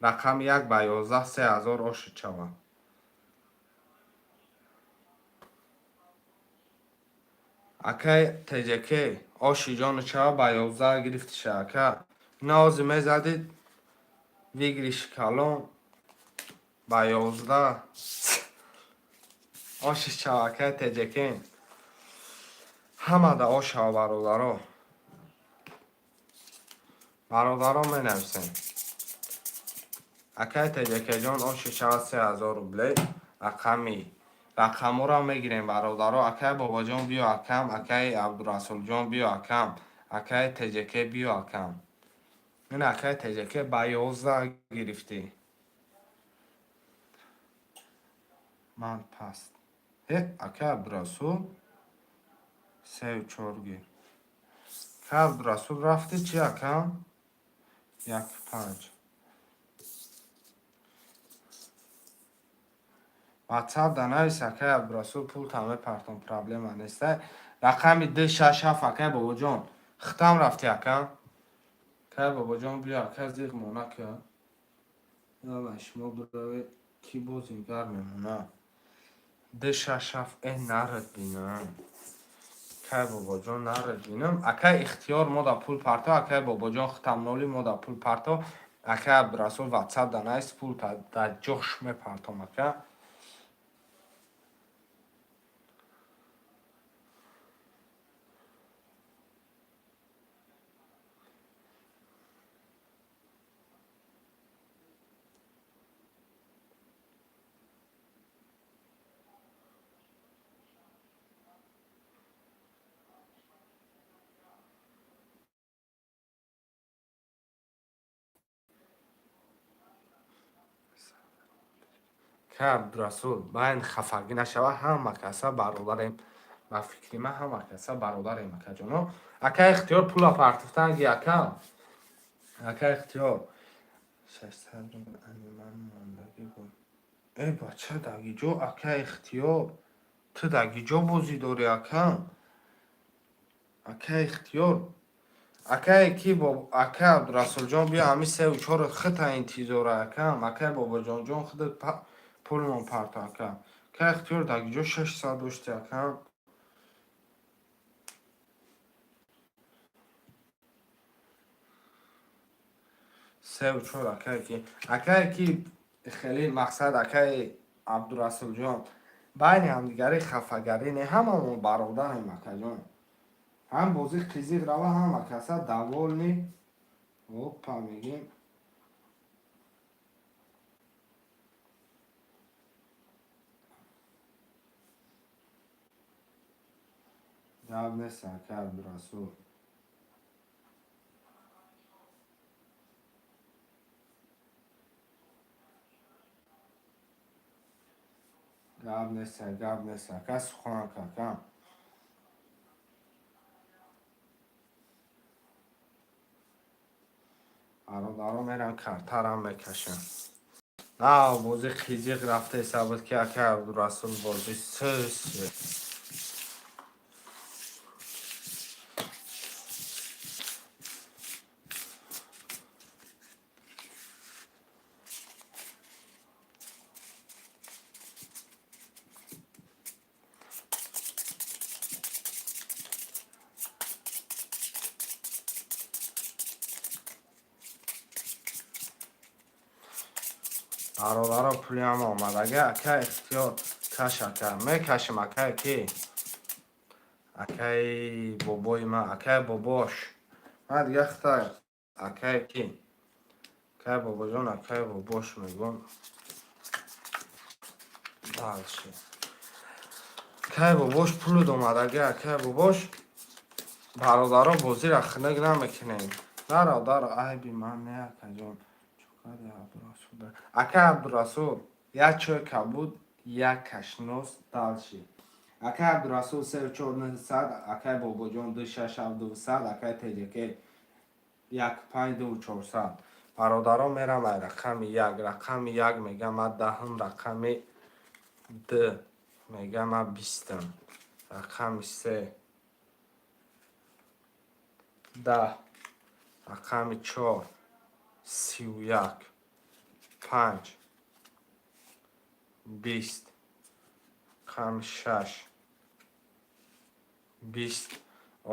Рақами як ба 11, 3000 оши чава. Акай теҷеке, оши ҷону чава ба 11 гирифтиша, ака. Нози мезадид, выигрыши калон ба 11. Оши шава, акай Теҷекен. Ҳамада ош шава, бародаро. Бародаро, менависем. Акай Теҷекеҷон, оши шава, 3000 рублей. Рақами рақамҳоро мегирем, бародаро. Акай Бобоҷон, биё, акам. Акай Абдурасулҷон, биё, акам. Акай Теҷеке, биё, акам. Ин акай Теҷеке ба 11 гирифтӣ. Ман паст. Э, акай Абдурасул сею чор гир. Акай Абдурасул, рафтӣ чи, акам? Як панҷ. Ватсап да навис, акай Абдурасул, пул мепартон, проблема неста. Рақами д шаш ҳафт, акай Бобоҷон. Хитам рафтӣ, акам. Акай Бобоҷон, биё, ака, зиғ мона ка. Яла, шумо бираве, ки бозингар мемона. Д шаш ҳафт, э, нарад бинам. Акай Бобоҷон, нарад бинам. Акай Ихтиёр, мо да пул парто, акай Бобоҷон, хитам ноли, мо да пул парто. Акай Абдурасул, ватсап да навис, пул да ҷош мепартом, ака. Ка Абдурасул, байн хафагӣ нашава, ҳама каса бародарем. Ба фикри ман, ҳама каса бародарем, акаҷоно. Ака Ихтиёр, пула партофтан ги, ака. Ака Ихтиёр. 600 рубл ани ман мондагӣ буд. Э, бача, дагиҷо, ака Ихтиёр. Ту дагиҷо бозӣ дорӣ, ака? Ака Ихтиёр. Акае ки бо ака Абдурасулҷон, биё, ҳами сеу чору хита интизора, акам. Акай Бобоҷонҷон, худат пулмон парто, ака. Ака Ихтиёр, дагиҷо 600 дошти, акам? Сеу чор, акае ки. Акае ки хеле мақсад, акаи Абдурасулҷон. Байни ҳамдигари хафагарӣ не, ҳамамон бародарем, акаҷон. Ҳам бозӣ қизиқ рава, ҳама каса довольный. Опа, мегем. Гап нест, ака Абдурасул. Гап нест, гап нест, ака, сухан, ака. Бародаро, мерам, картарам мекашам. На, бозӣ қизиқ рафта буд, ки ака Абдурасул бозӣ сус. Бародаро, пулиам омадага. Ака Ихтиёр, каш, ака, мекашем. Акай ки, акаи бобои ман, акаи бобош ман дига хита, акаи ки, акаи Бобоҷон, акаи бобош мегӯм. Дальше, акаи бобош, пулуд омадага, акаи бобош. Бародаро, бозиро хунук намекунем. Даро, даро, айби ман не, акаҷон. Ака Абдурасул, як чой кабуд, як кашнос. Дальше, ака Абдурасул, сеу чор нӯҳсад, акаи Бобоҷон, ду шаш ҳафт дусад, акаи Теҷаке, як панҷ ду чорсад. Бародаро, мерам ай рақами як. Рақами як мегам ма даҳум, рақами д мегам ма бистум, рақами се 10, рақами чор 31, панҷ 20, рақами шаш 20,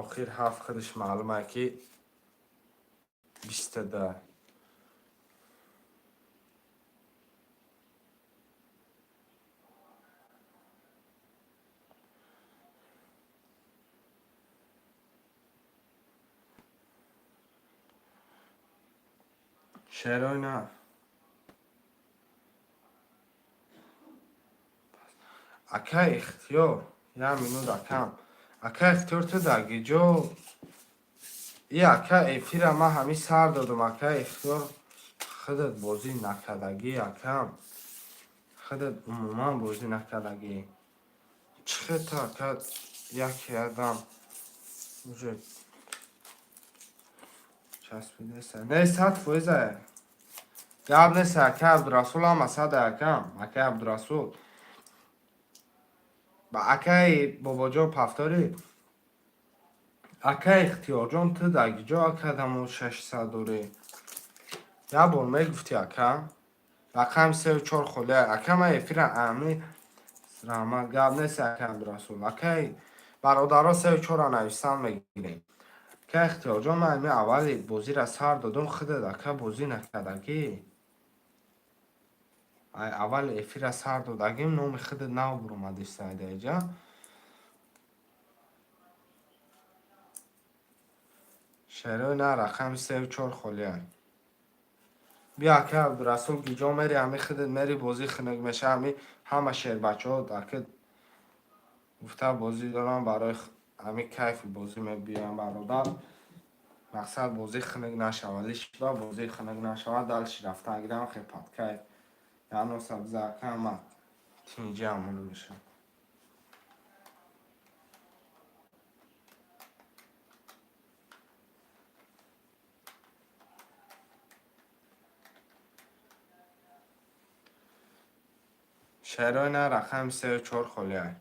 охир ҳафт. Худаш маълума, ки 22. Шерои нар. Ака Ихтиёр, як минут, акам. Ака Ихтиёр, ту дар гиҷо? И ака, эфира ман ҳамин сар додум. Ака Ихтиёр, худат бозӣ накардагӣ, акам. Худат умуман бозӣ накардагӣ. Чӣ хел ту, ака, яке адам уже часпидеса? Не, 100%. Гап нест, ака Абдурасул, ҳама сада, акам. Ака Абдурасул. Ба акаи Бобоҷон пафторӣ. Ака Ихтиёрҷон, ту дар гиҷо, ака, дамо 600 дорӣ? Як бор мегуфтӣ, ака. Рақами сею чор холия. Ака, ман эфира ами раҳмат, гап нест, ака Абдурасул. Акаи бародаро, сею чорра нависан мегирем. Ака Ихтиёрҷон, ман ами аввали бозира сар додум, худат, ака, бозӣ накардагӣ. Ай аввали эфира сар додагим, номи худат нав буромадиста идаиҷа. Шерои на, рақами сею чор холия. Биё, ака Абдурасул, гиҷо мери? Ами худат мери, бозӣ хунук меша. Ами ҳама шербачаҳо, ака, гуфта бозӣ дорам, барои ами кайфи бозӣ мебиёям, бародар. Мақсад, бозӣ хунук нашавад, лишба бозӣ хунук нашавад, дальше рафтан гирам, хе под кайф. Яно сабза, ака, ма тинҷи амону мешавад. Шерои на, рақами сею чор холия.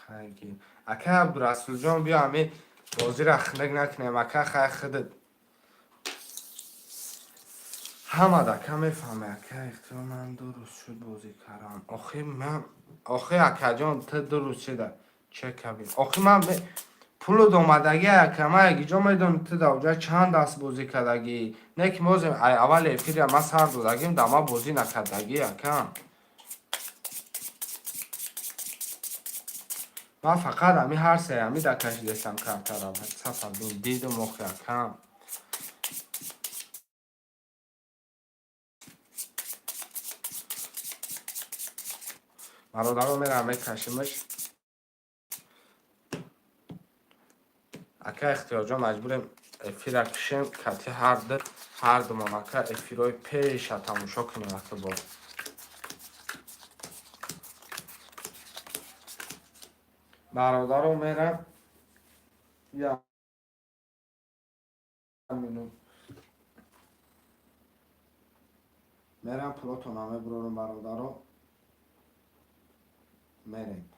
Хайги. Ака Абдурасулҷон, биё, ами бозира хунук накунем, ака, хай худат. Ҳамад, ака, мефаҳме, ака Ихтиёр, ман 2 рӯз шуд бозӣ кардам. Охи ман, охи, акаҷон, ту 2 рӯз шуда. Чекаби. Охи ман пулу омадагӣ, ака, ман ягиҷо медонам, ту дар оҷа чанд даст бозӣ кардагӣ. Не ки мозем, ай аввали эфиря ман сар додагим, да ман бозӣ накардагӣ, ака. Ман фақат ами ҳар се ами да кашидесам картара. Сафар бин дидум, охи, акам. Бародаро, мерам, мекашимаш. Ака Ихтиёрҷон, маҷбурем эфира кушем, кати ҳарду ҳардумон, ака, эфирҳои пеша тамошо кунем, ака, бо. Бародаро, мерам як минут. Мерам, пулотона мебурорам, бародаро. Мерем.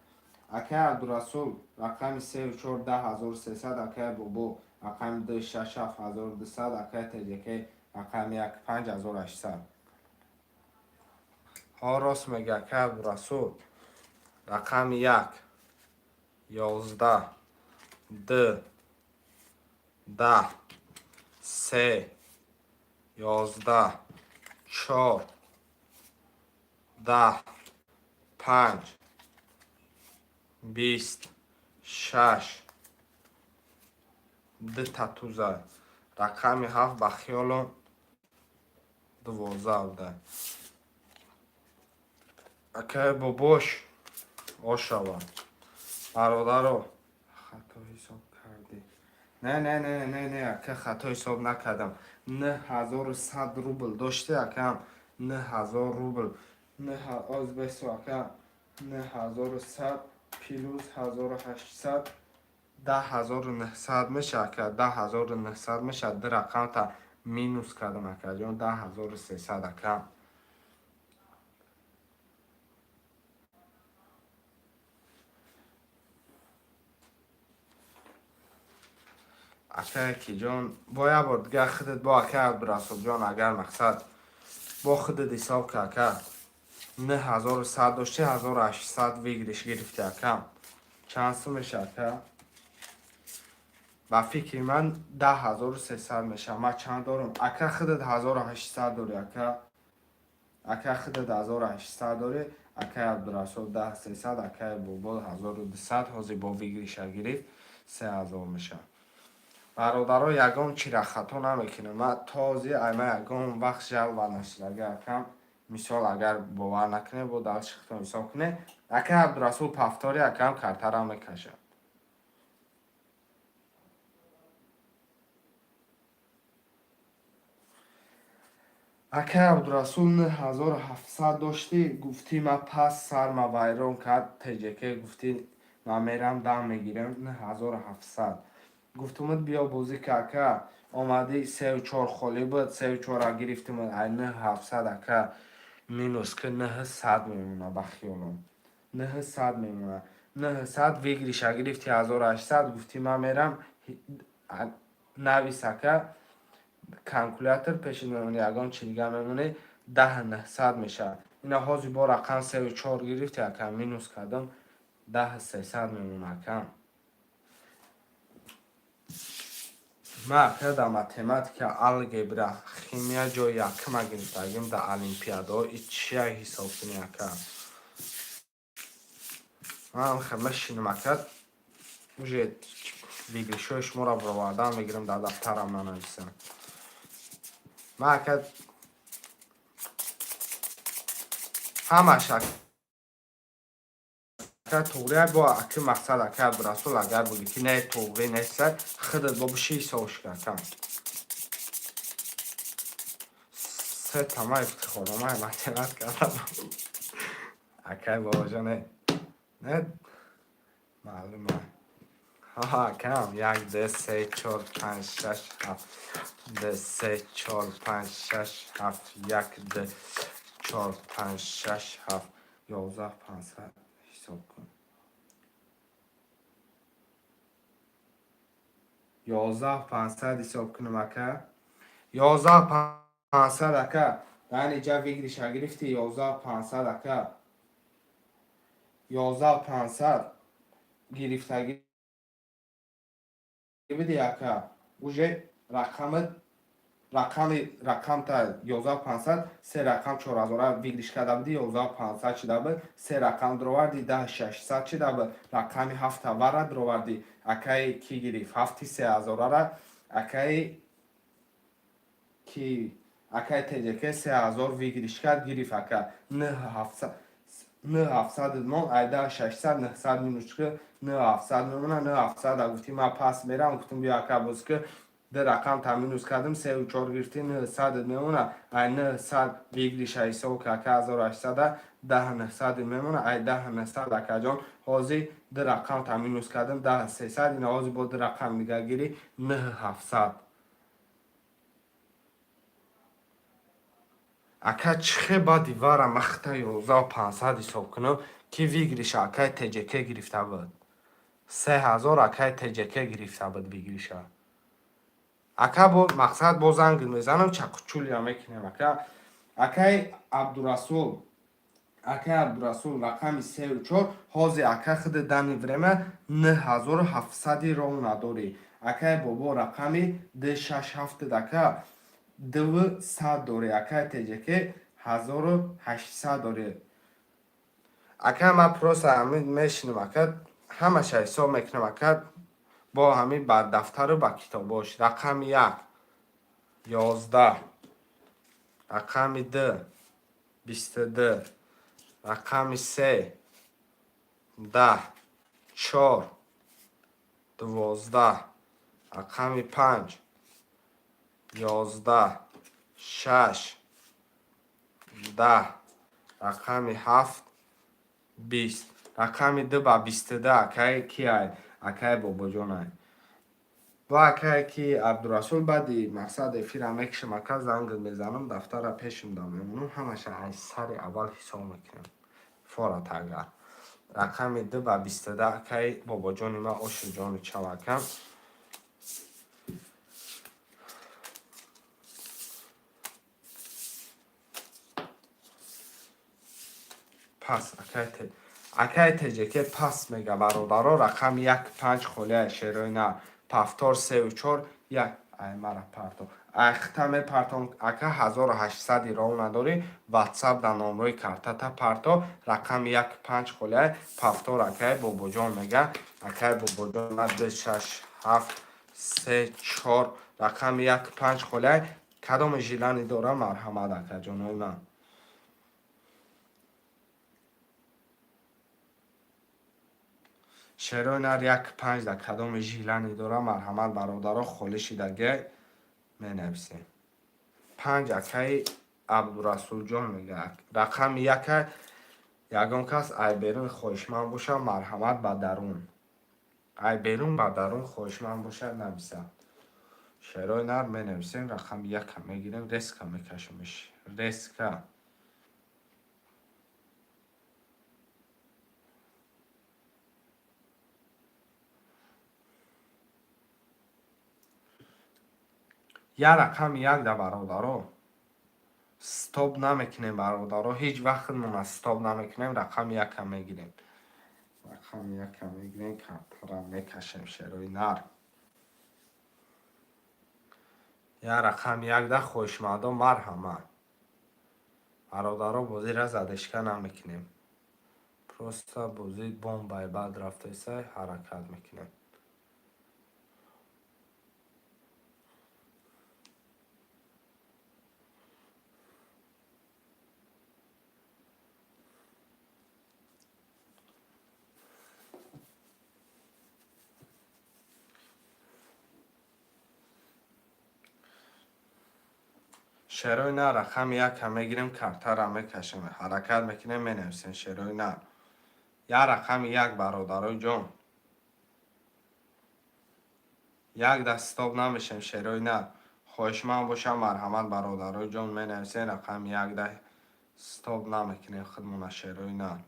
Акай Абдурасул, рақами сею чор 10 300, акай Бобо, рақами ду шаш 7200, акай ТЖК, рақами як 5800. Ҳо, рост мега, акай Абдурасул. Рақами як 11, ду 10, се 11, чор 10, панҷ 20, шаш дута туза, рақами ҳафт ба хиёлом 12 буда. Акай Бобош, ошава. Бародаро, хато ҳисоб кардӣ. Не, не, не, не, не, ака, хато ҳисоб накардам. 9100 рубл дошти, акам, 9000 рубл. Оз бесо, ака, 9100 плюс 1800 10 900 меша, ака, 10 900 меша. Ду рақамта минус кардам, акаҷон, 10 300, ака. Ака Киҷон, бо як бор дига худат бо, ака Абдурасулҷон, агар мақсад бо худат ҳисоб ка, ака. 9100 дошти, 1800 выигрыш гирифти, ака. Чанд сум меша, ака? Ба фикри ман 10 300 меша. Ман чанд дорам? Ака, худат 1800 дорӣ, ака. Ака худат 1800 дорӣ, акай Абдурасул 10300, акай Бобо 1200, ҳозир бо выигрыша гирифт, 3000 мешавад. Бародаро, ягон чира хато намекунам. Ман то ҳозир ай ман ягон вақт жалоба нашудага, акам. Мисол, агар бовар накунед, бо дальше худтон ҳисоб кунед. Акай Абдурасул повтори, акам, картара мекашад. Акай Абдурасул, 9700 доштӣ, гуфтӣ ман пас сарма вайрон кард ТЖК, гуфтӣ ман мерам дам мегирам. 9700 гуфтумуд, биё бозӣ ка, ака. Омадӣ, сеу чор холӣ буд, сеу чора гирифтумуд. Ай 9700, ака, минус ки, 900 мемона. Ба хиёлам, 900 мемона. 900 выигрыша гирифти, 1800 гуфтӣ ман мерам. Навис, ака, калькулятор пеши мемонӣ, ягон чи дига мемонӣ, 10 900 мешавад. Ина ҳозир бо рақам сеу чор гирифти, ака, минус кардам, 10 300 мемона, ака. Ман, ака, дар математика, алгебра, химия ҷои якума гирифтагим дар олимпиадаҳо. И чия ҳисоб кунӣ, ака? Ман хел мешинам, ака, уже выигрышҳои шуморо баровардан мегирам, дар дафтарам нанависам. Ман, ака, ҳамаш, ака, туғрия бо аки мақсад. Ака Абдурасул, агар бугӣ ки не, туғри неста, худат бо биши ҳисобш ка, ака. Се тама ифтихорномаи математика акай бобоҷоне, не маълума. Акам, як, д, се, чор, панҷ, шаш, ҳафт, д, се, чор, панҷ, шаш, ҳафт, як, д, чор, панҷ, шаш, ҳафт, 11 500 ҳисоб кун. 11 500 ҳисоб кунам, ака. 11 500, ака, дар инҷа выигрыша гирифти. 11 500, ака, 11 500 гирифтагӣ биди, ака. Уже рақами рақами рақамта 11 500, се рақам чорҳазора выигрыш карда буди, 11 500 шида буд. Се рақам дроварди, 10 600 шида буд. Рақами ҳафта вара дроварди, акаи ки гирифт ҳафти сеҳазорара? Акаи ки, акаи ТЖК 3000 выигрыш кард, гирифт, ака. 9700 мон, ай 10 600 900 минус ки, 9700 мемона. 9700 гуфти ман пас мерам, гуфтум биё, ака, боз ки. Ду рақам та минус кардем, сеу чор гирифти, 900 мемона. Ай 900 выигрыша ҳисоб ки, ака, 1800, 10 900 мемона. Ай 10 900, акаҷон, ҳозир ду рақам та минус кардем, 10 300. Ина ҳозир бо ду рақам дига гирӣ, 9700. Ака, чихе баъди вара махта 11 500 ҳисоб кунам, ки выигрыша акай ТЖК гирифта буд? 3000 акай ТЖК гирифта буд выигрыша, ака. Бо мақсад бо занг мезанам, чақучулия мекунем, ака. Акай Абдурасул, акай Абдурасул, рақами сеу чор. Ҳозир, ака, худи данный время 9700-и ров надорӣ. Акай Бобо, рақами д шаш ҳафтд, ака, дв сад дорӣ. Акай ТЖК 1800 дорӣ. Ака, ман просто ҳамин мешинам, ака, ҳамаша ҳисоб мекунам, ака, бо ҳамин ба дафтару ба китобош. Рақами як 11, рақами д 22, рақами се 10, чор 12, рақами панҷ 11, шаш 10, рақами ҳафт 20. Рақами ду ба 22, акай киай? Акай Бобоҷонай ва акае ки Абдурасул. Баъди мақсад эфира мекушам, ака, занг мезанам, дафтара пешим да мемонам, ҳамаша аз сари аввал ҳисоб мекунам. Форат агар рақами ду ба 22, акаи Бобоҷони ман, ошуҷони чавакам. Пас акаи ТЖК пас мега. Бародаро, рақами як панҷ холия, шерои на повтор, сеу чор як. Ай мара парто. Ай хита мепартон, ака, 1800 ров надорӣ, ватсап дар номрои картата парто. Рақами як панҷ холиай, повтор. Акай Бобоҷон мега, акай Бобоҷон, ма ду, шаш, ҳафт, се, чор, рақами як панҷ холиай. Кадоме желание дора, марҳамат, акаҷонои ман. Шерои нар, як панҷ да кадоме желание дора, марҳамат, бародаро. Холӣ шидаге, менависем. Панҷ, акаи Абдурасулҷон мега, рақами яка. Ягон кас ай берун хоҳишманд боша, марҳамат, ба дарун. Ай берун ба дарун хоҳишманд бошад, нависад. Шерои нар, менависем. Рақами яка мегирем, резко мекашемш, резко. Я рақами як да, бародаро, стоп намекунем. Бародаро, ҳеҷ вақтмона стоп намекунем. Рақами яка мегирем, рақами яка мегирем, картара мекашем. Шерои нар, я рақами як да хоҳишмандо, марҳамат, бародаро. Бозира задержка намекунем, просто бозӣ бомбай баъд рафтесай, ҳаракат мекунем. Шерои нар, рақами яка мегирем, картара мекашем, ҳаракат мекунем, менависем. Шерои нар, я рақами як, бародарои ҷон, як даст стоп намешем. Шерои нар, хоҳишманд бошам, марҳамат, бародарои ҷон, менависем. Рақами як да стоп намекунем худмона, шерои нар.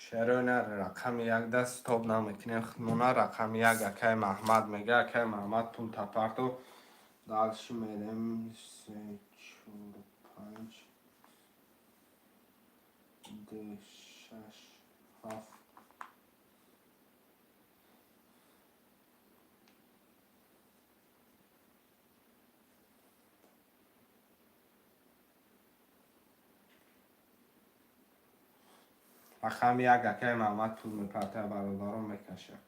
Шерои нар, рақами як да стоп намекунем худмона. Рақами як, акай Маҳмад мега, акай Маҳмад, пул тапарту. Дальше мерем: се, чор, панҷ, ду, шаш, ҳафт. Рақами як, акай Маҳмад пул мепарта, бародарон, мекашад.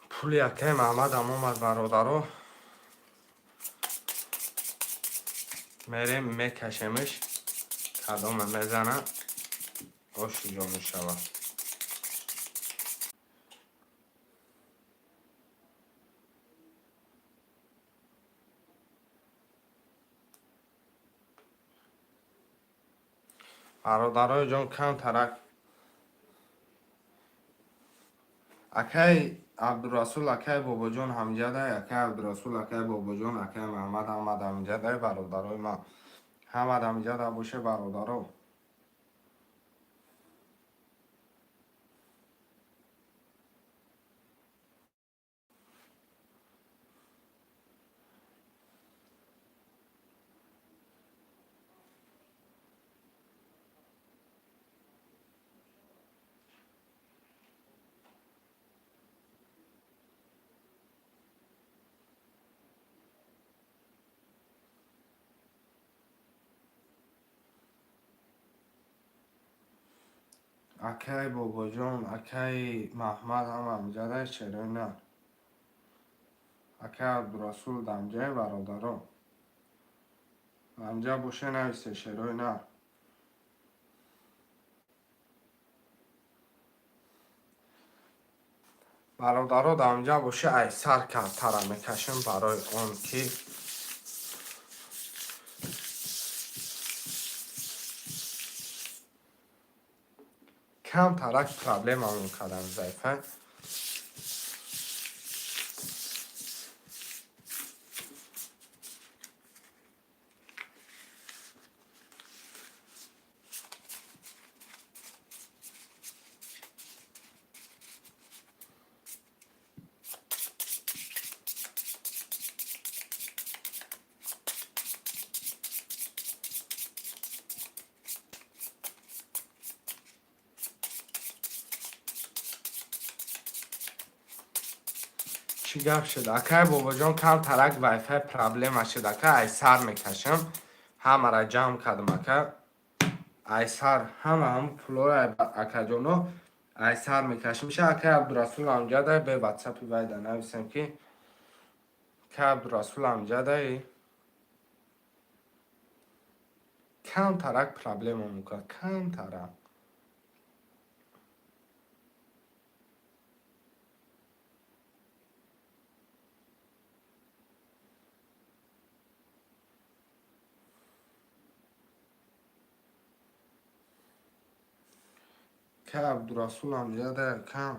Пули акай Маҳмадам омад, бародаро. Мерем, мекашемш, кадоме мезана, оши ҷо мешавад. Бародарои ҷон, камтарак. Акай Абдурасул, акай Бобоҷон ҳамҷадай, акай Абдурасул, акай Бобоҷон, акай Маҳмад, ҳамад ҳамҷадай. Бародарои ман, ҳамад ҳамҷада боше, бародаро. Акай Бобоҷон, акай Маҳмад ҳама ҳамҷадай. Чаро на, акай Абдурасул дамҷай? Бародаро, ҳамҷа боше, нависе. Шерои на. Бародаро, дамҷа боше, ай сар картара мекашем, барои он ки камтарак проблемамон кардам заифа. Чӣ гап шуд, акай Бобоҷон? Камтарак вайфай проблема шуд, ака. Айсар мекашам, ҳамара ҷамъ кардам, ака. Айсар ҳама ҳам пулоро, акаҷоно, айсар мекашем. Миша, акай Абдурасул амҷадай, бе ватсапи вайда нависем, ки акай Абдурасул амҷадай, камтарак проблема мекунад, камтарак. Ка Абдурасул амҷадай, кам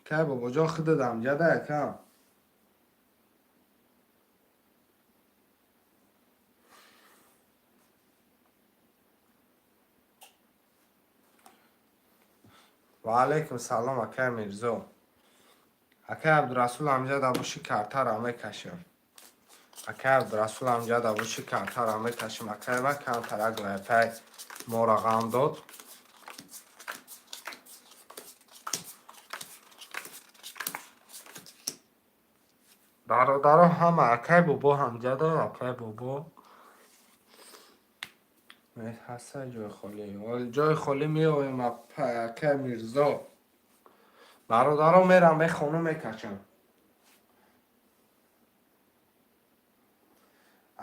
кай Бобоҷон, худат амҷадай, кам. Ва алайкум салом, акай Мирзо. Акай Абдурасул амҷада боши, картара мекашем. Акай Абдурасул амҷада боши, картара мекашем. Акай ма камтарак вайфай моро ғам дод. Бародаро, ҳама, акай Бобо ҳамҷада, акай Бобо ҳаста? Ҷои холӣ, ҷои холӣ меоем, акай Мирзо. Бародаро, мерам, мехону мекашам.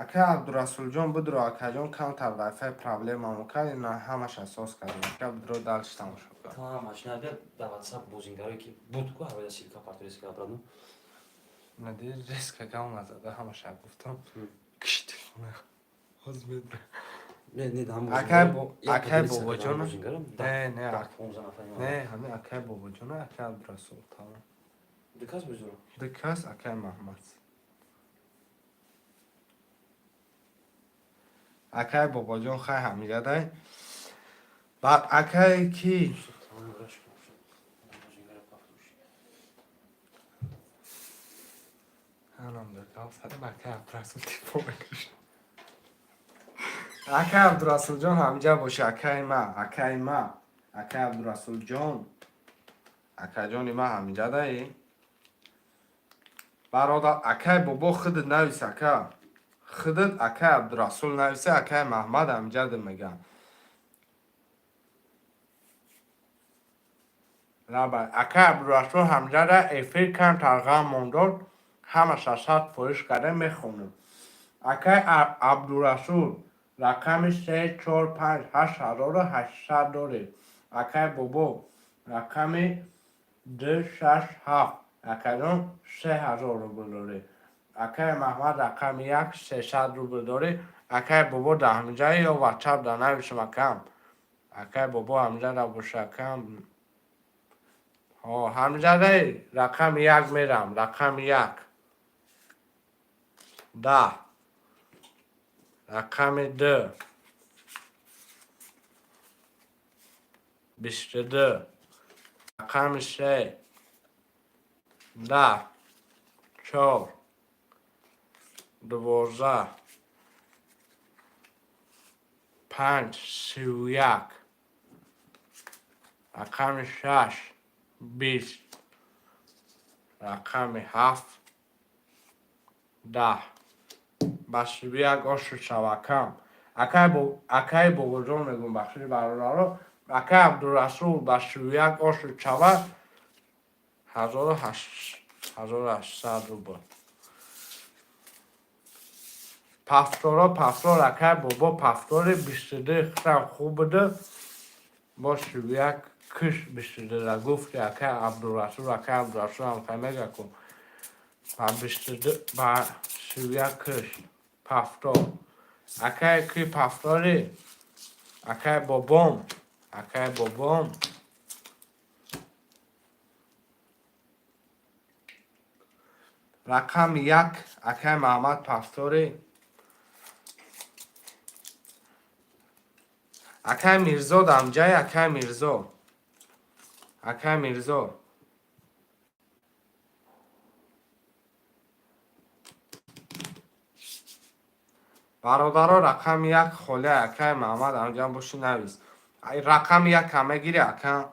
Акай Абдурасулҷон, бидро, акаҷон, камтар вайфай проблема мукард, ина ҳамаш асос кардем. Ака, бидро, дальше тамошо кар. Ҳамаш набия дар ватсап бозингарое ки буд ку, ҳавоя ссылка парториска обратно. Нади, резко гам назада, ҳамаша гуфтам. Киш телефона. Ҳоз медра. Не, не, ҳам Акай Бобоҷон. Не, не, не, ҳами акай Бобоҷон, акай Абдурасул, тамом. Дикас бузуро. Дикас, акай Маҳмад. Акай Бобоҷон хай ҳамигадай. Баъд акай ки? Тамом. Ҳанам дакал садам, акай Абдурасул телефон мекушад. Акай Абдурасулҷон ҳамҷа боша, акай ма, акай ма, акай Абдурасулҷон. Акаҷони ма ҳамҷадаи? Бародар, акай Бобо, худат навис, ака. Худат акай Абдурасул нависа, акай Маҳмад ҳамҷада мегам. Лаба, акай Абдурасул ҳамҷада, эфир камтар ғам мондод, ҳамаша 100% карда мехонам. Акай Абдурасул рақами се, чор, панҷ, 8800 доред. Акай Бобо рақами ду, шаш, ҳафт, акаҷон, 3000 рубл доред. Акай Маҳмад рақами як, 300 рубл доред. Акай Бобо дар ҳамҷа ё ватсап дар нависам, акам. Акай Бобо ҳамҷада боша, акам. Ҳамҷадаи, рақами як мерам, рақами як. 10. Рақами ду. 22. Рақами се. 10. Чор. 12. Панҷ. 31. Рақами шаш. 20. Рақами ҳафт. 10. Ба 31 ошу шавакам. Акай Бобоҷон мегӯм, бахшиши, бародаро. Акай Абдурасул ба 31 ошу шава, 1800 рубл. Пафторо, пафтор, акай Бобо, пафтори 22 хитам хуб буда. Бо 31 киш 22-ра гуфти, акай Абдурасул, акай Абдурасул ҳам хай мега ку. Ба 22, ба 31 киш пафтор. Акай ки пафтори? Акай Бобом, акай Бобом. Рақами як, акай Маҳмад пафтори. Акай Мирзо дамҷай, акай Мирзо. Акай Мирзо. Бародаро, рақами як холия. Акай Маҳмад, анҷам боши, навис. Рақами якам мегири, ака?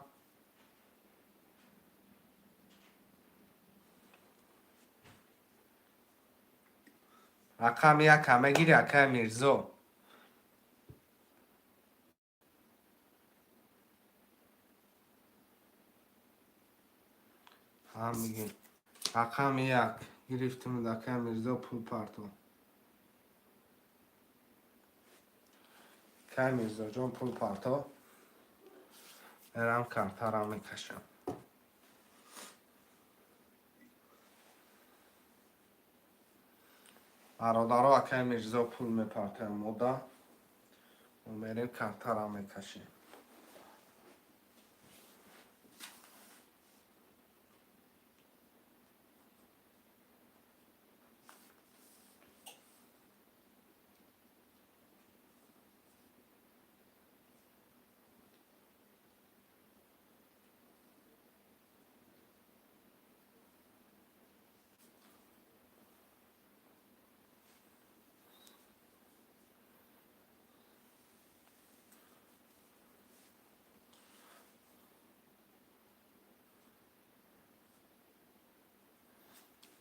Рақами якам мегири, акай Мирзо? Ҳам мегир. Рақами як гирифтим, акай Мирзо, пул парто. Акай Мирзоҷон, пул парто, мерам картарам мекашам. Бародаро, акай Мирзо пул мепартоям мода, мо мерем картарам мекашем.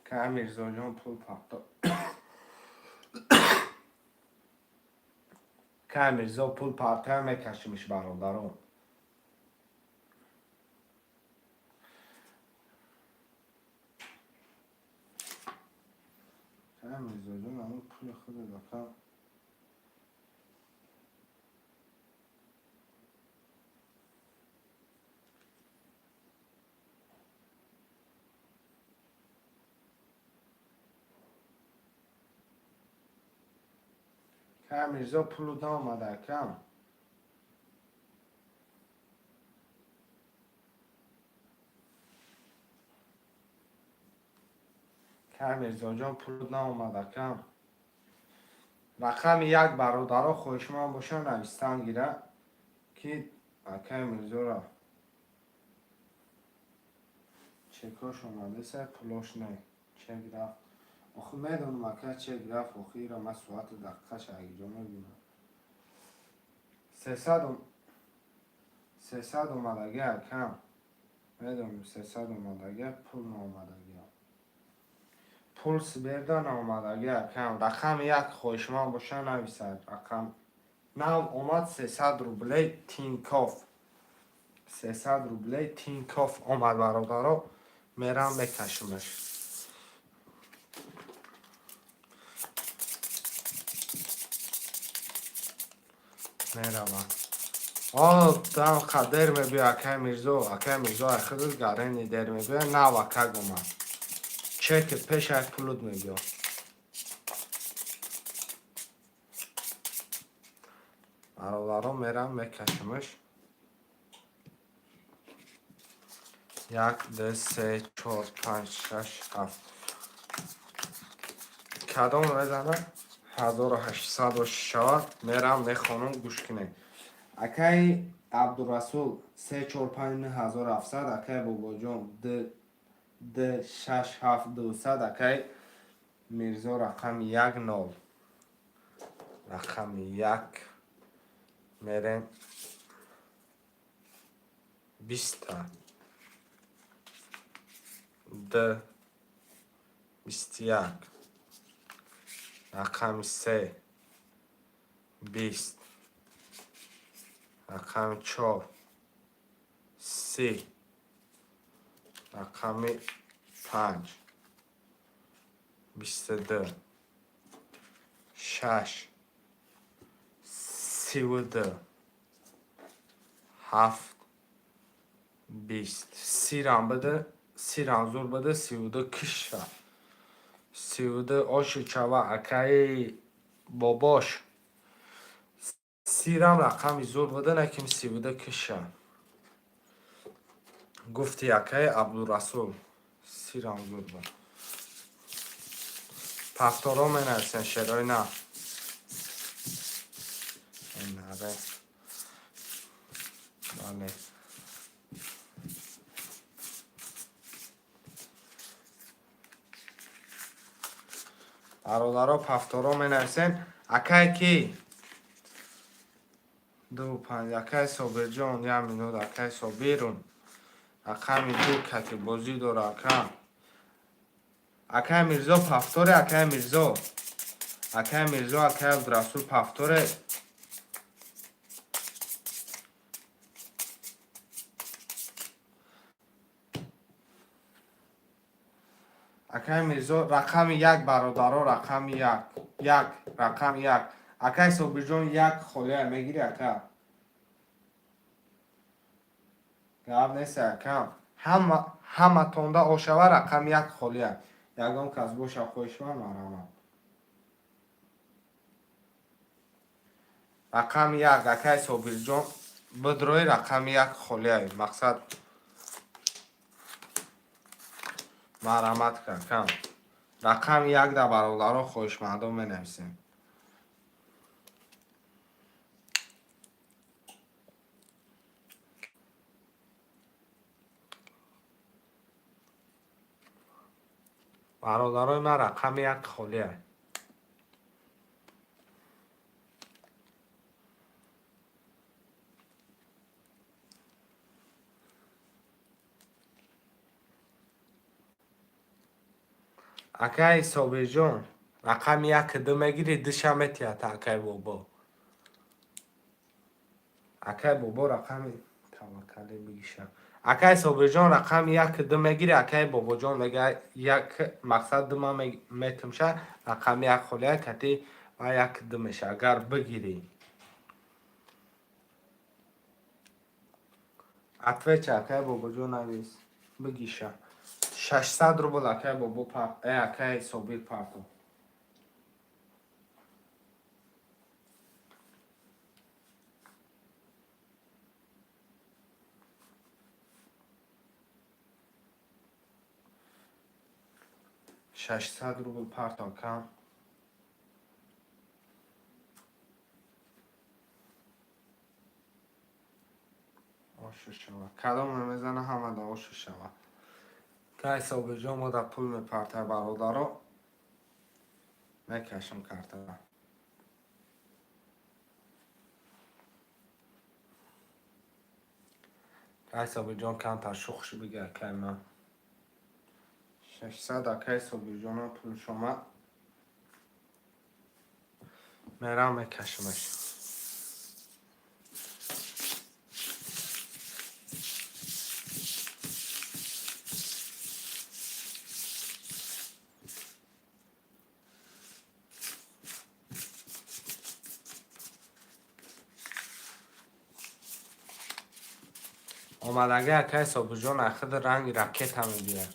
Акай Мирзоҷон, пул парто. Акай Мирзо пул партоя, мекашимиш, бародаро. Акай Мирзоҷон, ҳамн пули худат, ака. Акай Мирзо, пулу наомада, акам. Акай Мирзоҷон, пулу наомад, акам. Рақами як, бародаро, хоҳишманд бошанд, навистан гира, ки акай Мирзора чекош омадеса, пулош не, чек рафт. Охи медонам, ака, чек рафт. Охи ира ман соату дақиқаш агиҷо мебинам. 300 омадаги, акам, медонам, 300 омадаги, пул наомадаги, пул сберда наомадаги, акам. Рақами як хоҳишманд боша, нависад. Рақам нав омад, 300 рублей Тинькофф, 300 рублей Тинькофф омад, бародаро, мерам мекашимаш. Меравам. О, там дер мебиё, акай Мирзо, акай Мирзо, айхудат гарени дер мебиё, нав акак омад. Чеки пеш ай пулут мебиё. Бародаро, мерам мекашимаш. Як, ду, се, чор, панҷ, шаш, ҳафт. Кадом мезанад? 1800 шавад, мерам мехонам, гӯш кунед. Акай Абдурасул, се, чор, панҷ, 9700, акай Бобоҷон, д д, шаш, ҳафт, 200, акай Мирзо, рақами як, нол. Рақами як мерем, 20-та. Д, 21. Рақами се, 20. Рақами чор, 30. Рақами панҷ, 22. Шаш, 32. Ҳафт, 20. Сирам бида, сирам зур бида, 32 киша. 32 оши чава, акаи бобош. Сирам рақами зур буда, наким 32 киша. Гуфти акаи Абдурасул. Сирам зур буд. Повторо менависен, шерои на. Наре. Бале. Бародаро, повторо менависен. Акай ки? Ду панҷ. Акай Собирҷон, як минут, акай Собирун. Рақами ду кати бозӣ дора, ака. Акай Мирзо повторе, акай Мирзо. Акай Мирзо, акай Абдурасул повторе. Акай Мирзо рақами як бародаро, рақами як. Як, рақами як. Акай Собирҷон як холия мегири, ака. Гап нест, ака. Ҳама ҳаматонда ошава рақами як холия. Ягон кас боша хоҳишманд марҳамат. Рақами як, акай Собирҷон, бидрои рақами як холия. Мақсад марҳамат акам. Рақами як да бародаро хоҳишмандон менависем. Бародарои ман рақами як холия. Акай Собирҷон, рақами як ду мегири, душа метиҳад акай бобо. Акай бобо рақами таваккалӣ бигиша. Акай Собирҷон рақами як ду мегири, акай бобоҷон мега як мақсад ду ман метумша, рақами як холия кати ва як ду меша, агар бигирӣ. Отвеча, акай бобоҷон навис, бигиша. 600 рубл акай бобо акай Собир парто. 600 рубл парто акам. Ошу шава. Кадом мезана ҳама да ошу шава. Кай Собирҷон мо да пул мепартай бародаро. Мекашам картара. Кай Собирҷон камтар шухш бига акай ман. 600 акай Собирҷона пулш омад. Мерам мекашамаш. Омадаги акай Собирҷон ахиди ранги ракета мебиёд.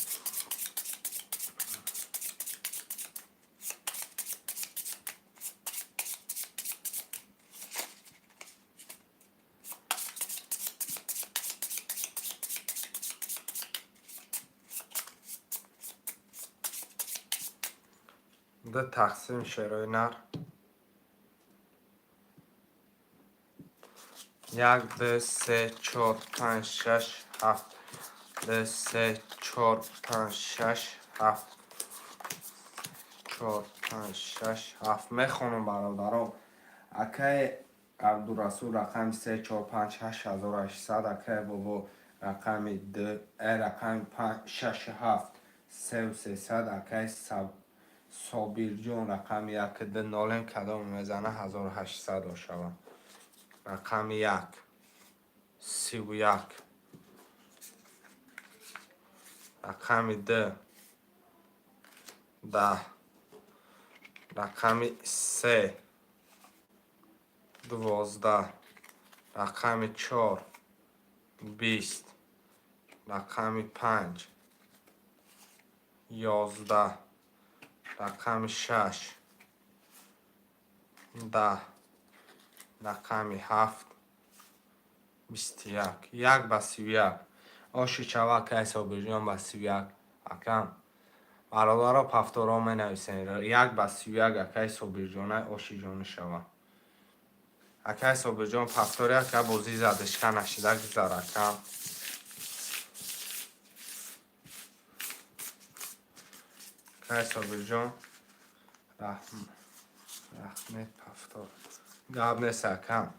Ду тақсим шерои нар. Як, ду, се, чор, панҷ, шаш, ҳафт. Ду, се, чор, панҷ, шаш, ҳафт. Чор, панҷ, шаш, ҳафт. Мехонам бародаро. Акай Абдурасул рақами се, чор, панҷ, ҳашт ҳазору ҳаштсад. Акай бобо рақами ду, рақами панҷ, шаш, ҳафт, сеу сесад. Акай Собирҷон рақами як ду нолем кадом мезана 1800 ошава. Рақами як, 31. Рақами ду, 10. Рақами се, 12. Рақами чор, 20. Рақами панҷ, 11. Рақами шаш, 10. Рақами ҳафт, 21. Як ба 31. Оши чава акай Собирҷон ба 31. Акам. Бародаро повторо менависем. Як ба 31 акай Собирҷонай оши ҷони шава. Акай Собирҷон повтори ака бозӣ задишка нашида гузар акам. Акай Собирҷон раҳм. Рахмет, повтор. Гап нест, акам.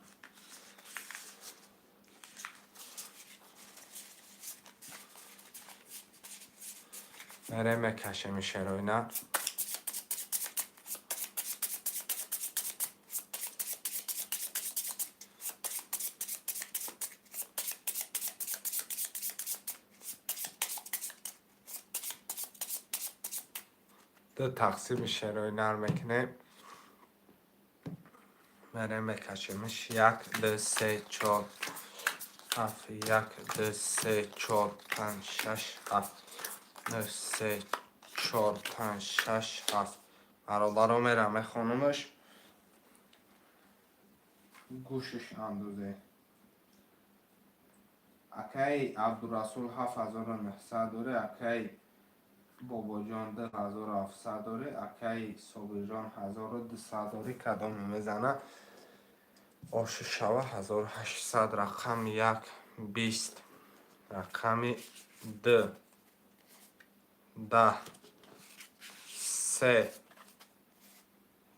Мерем, мекашем шероина. Ду тақсими шерои нар мекунем. Мерем, мекашемш. Як, ду, се, чор, ҳафт, як, ду, се, чор, панҷ, шаш, ҳафт, ду, се, чор, панҷ, шаш, ҳафт. Бародаро, мерам, мехонумаш. Гӯшиш андозе. Акаи Абдурасул 7900 доре, акаи Бобоҷон 2700 доре, акаи Собирҷон 1200 дори. Кадоме мезана, оши шава 1800. Рақами як 20, рақами д 10, се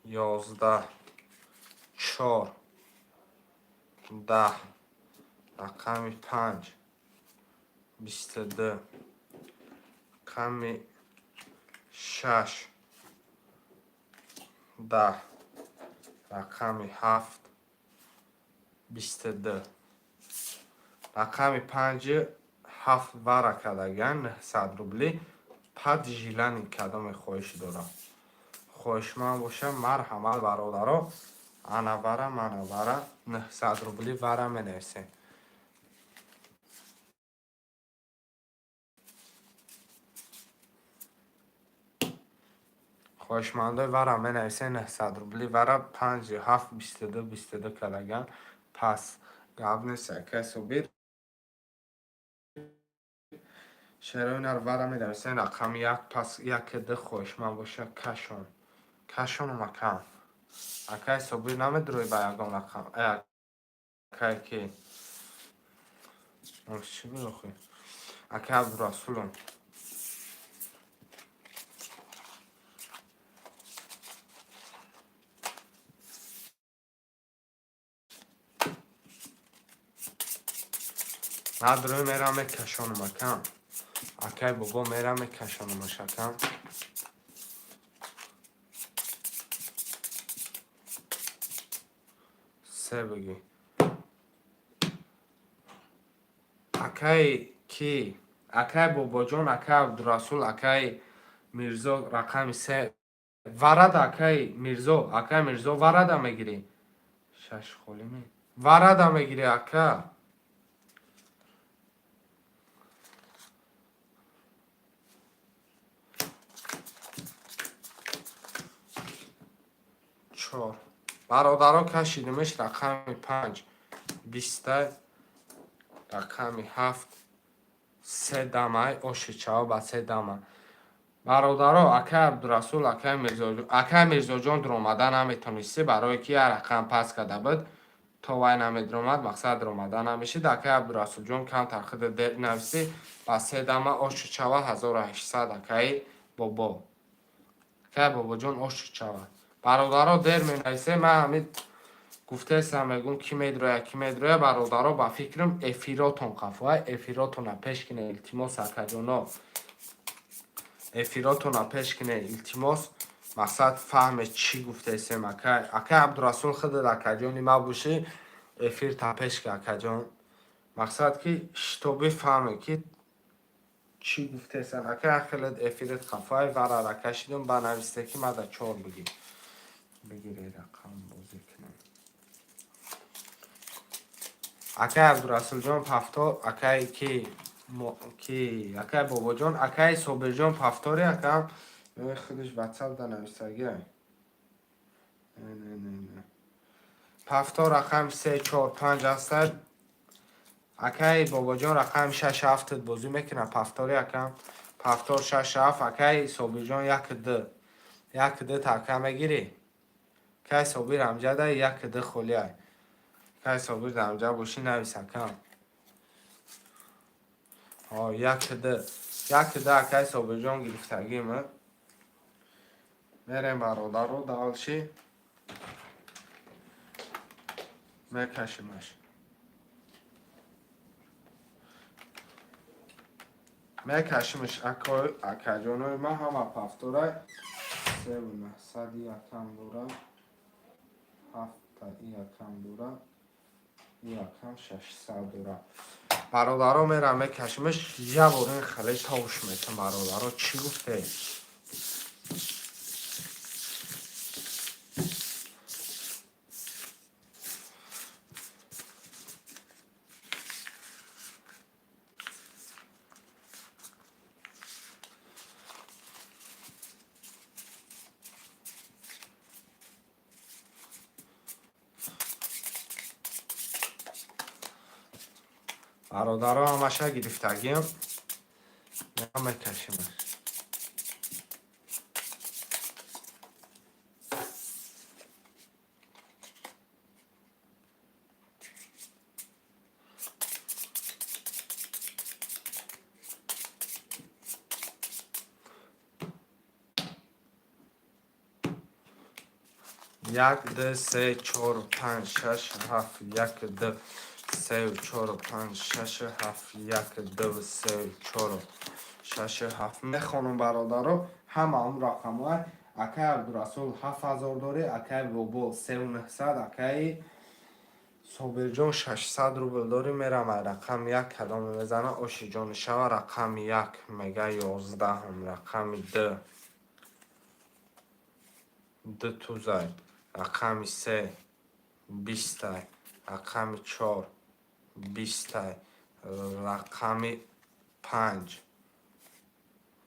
11, чор 10, рақами панҷ 22, рақами шаш 10, рақами ҳафт 22. Рақами панҷи ҳафт вара кардаган, 900 рубли под желание. Кадоме хоҳиш дорам, хоҳишманд боша, марҳамат, бародаро. Ана вара, мана вара, 900 рубли вара менависем. Хоҳишмандои вара менависем, 900 рубли вара, панҷи ҳафт 22, 22 кардаган. Пас гап нест, акай Собир. Шерои нар вара менависем, рақами як пас як ду. Хоҳишманд боша, кашон, кашону макам. Акай Собир, намедурӯй ба ягон рақам? Акай ки чӣ буд охи? Акай Абдурасулум. Надурӯй, мерам, мекашонум, акам. Акай Бобо, мерам, мекашонумаш, акам. Се бигӣ. Акай ки? Акай Бобоҷон, акай Абдурасул, акай Мирзо, рақами се варада. Акай Мирзо, акай Мирзо, варада мегирӣ? Шаш холиме, варада мегирӣ, ака? Чор. Бародаро, кашидимеш. Рақами панҷ 20-та, рақами ҳафт се дамай, оши чаво ба се дама. Бародаро, акай Абдурасул, акай Мирзоҷон, акай Мирзоҷон дуромада наметонистӣ, барое ки як рақам пас карда буд, то вай намедуромад, мақсад дуромада намешид. Акай Абдурасулҷон, камтар худа дер нависӣ. Ба се дама оши чава 1800. Акаи Бобо, акай Бобоҷон, оши чава. Бародаро, дер менависе. Ман ҳамин гуфтаестам, мегӯм, ки медроя, ки медроя. Бародаро, ба фикрам, эфиротон қафоа. Эфиротона пеш кине, илтимос, акаҷоно, эфиротона пеш кине, илтимос. Мақсад фаҳме чӣ гуфтаестем. Акай, акай Абдурасул, худат акаҷони ма бошӣ, эфир та пеш ки, акаҷон. Мақсад ки шитобӣ фаҳме ки чӣ гуфтаестан. Акай, хелет эфират қафоай. Варара кашидум, банависте ки мада чор бигир, бигире, рақам бозӣ кунем. Акай Абдурасулҷон, повтор. Акай ки? Акай Бобоҷон, акай Собирҷон, повтори, акам. Худаш ватсап да нависагия. Не, не, не, не, повтор рақам се, чор, панҷ ҳастад. Акай Бобоҷон, рақами шаш, ҳафтат бозӣ мекунад, повтори, акам. Повтор шаш, ҳафт. Акай Собирҷон, як, ду, як, ду така мегирӣ? Кай Собир амҷада, як, ду холиай. Кай Собир амҷа бошӣ, навис, акам. Як, ду, як, ду, акай Собирҷон, гирифтагима. Мерем, бародаро, дальше. Мекашимаш. Мекашимаш, акаҷонои ман, ҳама повторай. Севу наҳсад якам дора, ҳафта якам дора, якам 600 дора. Бародаро, мера мекашимаш, як бор ин хеле тавуш метам. Бародаро, чӣ гуфте? Бародаро, ҳамаша гирифтагиам, мекашимаш. Як, ду, се, чор, панҷ, шаш, ҳафт, як, ду, сею, чору, панҷ, шаш, ҳафт, як, ду, сею, чору, шаш, ҳафт. Мехонам, бародаро, ҳама он рақамҳои. Акаи Абдурасул 7000 дорӣ, акаи Бобо 3900, акаи Собирҷон 600 рубл дорӣ. Мерам ай рақами як, кадоме мезана, оши ҷони шава. Рақами як мега 11-ум, рақами ду ду тузай, рақами се 20-ай, рақами чор 20-ай, рақами панҷ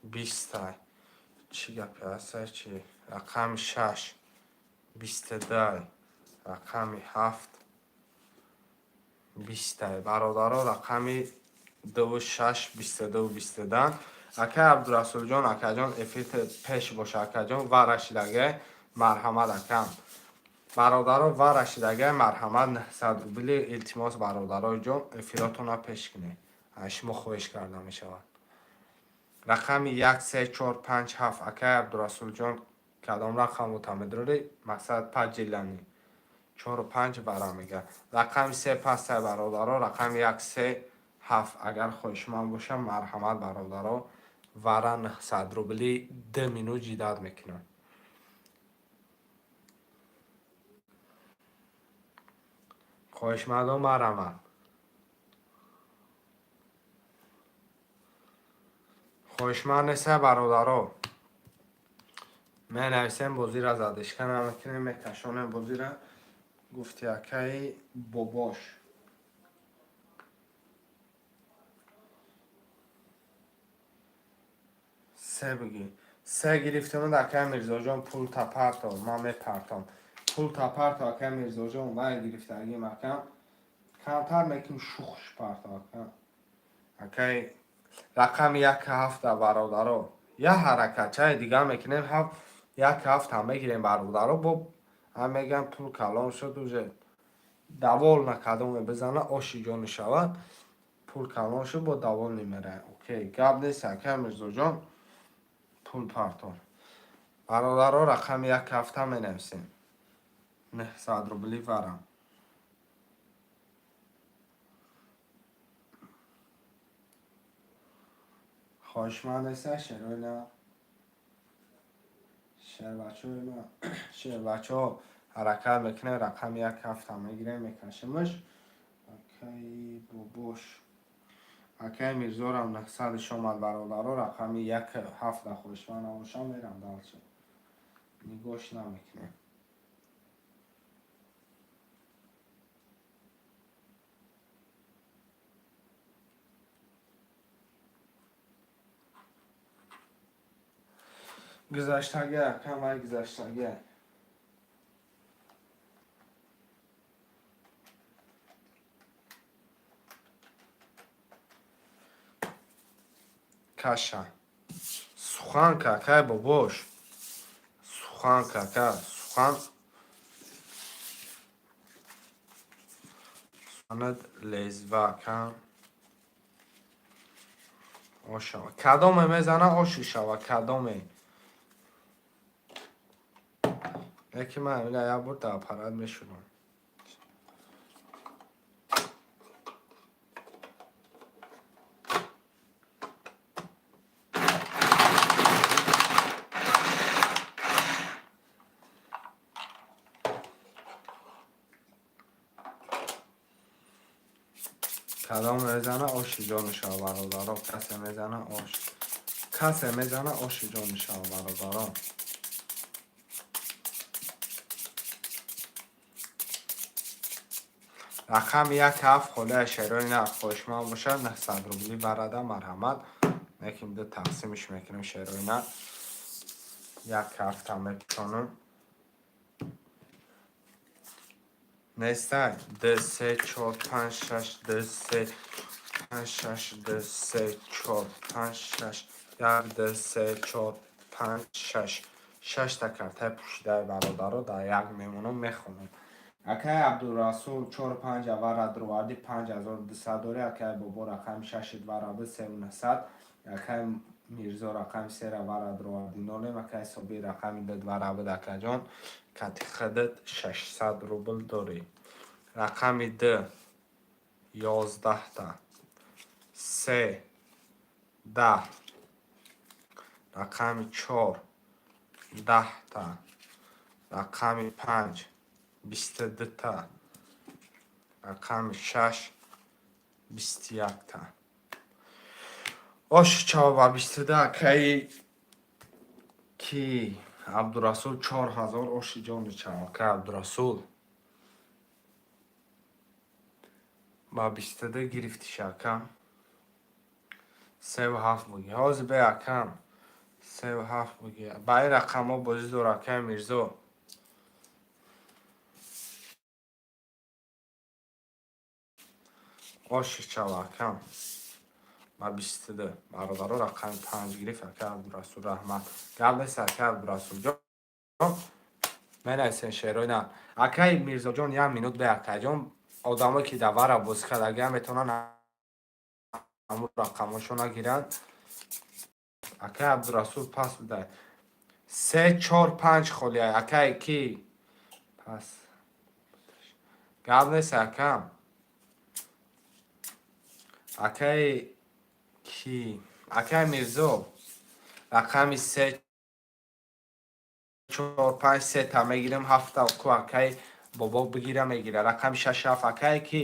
20-ай. Чӣ гапе ҳастай, чӣ? Рақами шаш 22-ай, рақами ҳафт 20-ай. Бародаро, рақами дуву шаш 22, 22. Акаи Абдурасулҷон, акаҷон, эфир пеш боша, акаҷон. Ва рашидагай, марҳамат, акам. Бародаро, ва рашидагай, марҳамат, 900 рубли. Илтимос, бародарои ҷон, эфиротонро пеш кунед, аз шумо хоҳиш карда мешавад. Рақами як, се, чор, панҷ, ҳафт. Акаи Абдурасулҷон, кадом рақамро медорӣ? Мақсад паджилани чору панҷ бара мега. Рақами се пастай, бародаро. Рақами як, се, ҳафт, агар хоҳишманд бошам, марҳамат, бародаро. Вара 900 рубли, 2 минут ждать мекунам. Хоҳишмандон, марҳамат. Хоҳишманд неста, бародаро? Менависем, бозира задишка намекунем, мекашонем бозира. Гуфти акаи Бобош. Се бигӣ, се гирифтемуд. Акаи Мирзоҷон, пул тапарто, ман мепартом. Пул тапарто, акаи Мирзоҷон. Вай гирифтагим, акам, камтар мекунем, шухш парто, ака. Акаи, рақами як ҳафта, бародаро, як ҳаракатчаи дигар мекунем, як ҳафта мегирем, бародаро. Бо ҳам мегӯям, пул калон шуд, уже довольно, кадоме бизана, оши ҷони шавад. Пул калон шуд, бо довольный меравем. Окей, гап нест, акаи Мирзоҷон, пул партор. Бародаро, рақами як ҳафта менависем, 900 рубли варам. Хоҳишманд неста, шерои на шербачаҳои ма? Шербачаҳо, ҳаракат мекунем, рақами як ҳафта мегирем, мекашимаш. Акаи Бобош, акаи Мирзорам 900-ш омад. Бародаро, рақами як ҳафта хоҳишманд набошам, мерам дальше, нигоҳш намекунем. Гузаштагӣ, акам, вай гузаштагӣ. Каша суханка, акай Бобош, суханка, ака, сухан суханат лезва, ака. Ошава, кадоме мезана, оши шава, кадоме. Не ки ман ҳамина як бор дар аппарат мешурам. Кадом мезана, оши ҷон мешава, бародаро. Касе мезана, ош. Касе мезана, оши ҷон мешава, бародаро. Рақами як ҳафт холия, шерои на хоҳишманд бошад, 900 рубли барада, марҳамат. Неким ду тақсимиш мекунем, шерои на. Як ҳафта мепӯшонам. Нестай. Д, се, чор, панҷ, шаш, д, се, панҷ, шаш, д, се, чор, панҷ, шаш, як, д, се, чор, панҷ, шаш. Шашта картаи пӯшидаи, бародаро, дар як мемонам, мехонам. Акай Абдурасул, чор панҷ авара дроварди, 5200 дори. Акай Бобо, рақами шаши двара буд, 3900. Акай Мирзо, рақами сера вара дроварди, нолем. Акай Собир, рақами ду двара буд, акаҷон. Кати худат 600 рубл дорӣ. Рақами д 11-та. Се 10. Рақами чор 10-та. Рақами панҷ 22-та. Рақами шаш 21-та. Ош чава ба 22, акаи ки Абдурасул, 4000, оши ҷони чава, акаи Абдурасул. Ба 22 гирифтиш, акам. Севу ҳафт буги. Ҳозир бе, акам. Севу ҳафт буги. Ба ин рақамҳо бозӣ дор, акаи Мирзо. Оши чава, акам. Ба 22. Бародаро, рақами панҷ гирифт акаи Абдурасул, раҳмат. Гап нест, акаи Абдурасул ҷон. Менависен, шерои на. Акаи Мирзоҷон, як минут бе, акаҷон. Одамое ки дар вара бозӣ кардагиам метавонанд ҳамун рақамҳошона гиранд. Акаи Абдурасул пас будай. Се, чор, панҷ холия. Акаи ки? Пас. Гап нест, акам. Акаи ки? Акаи Мирзо. Рақами се, чор, панҷ, сета мегирем, ҳафта ку акаи Бобо бигира, мегира. Рақами шаш, ҳафт, акаи ки?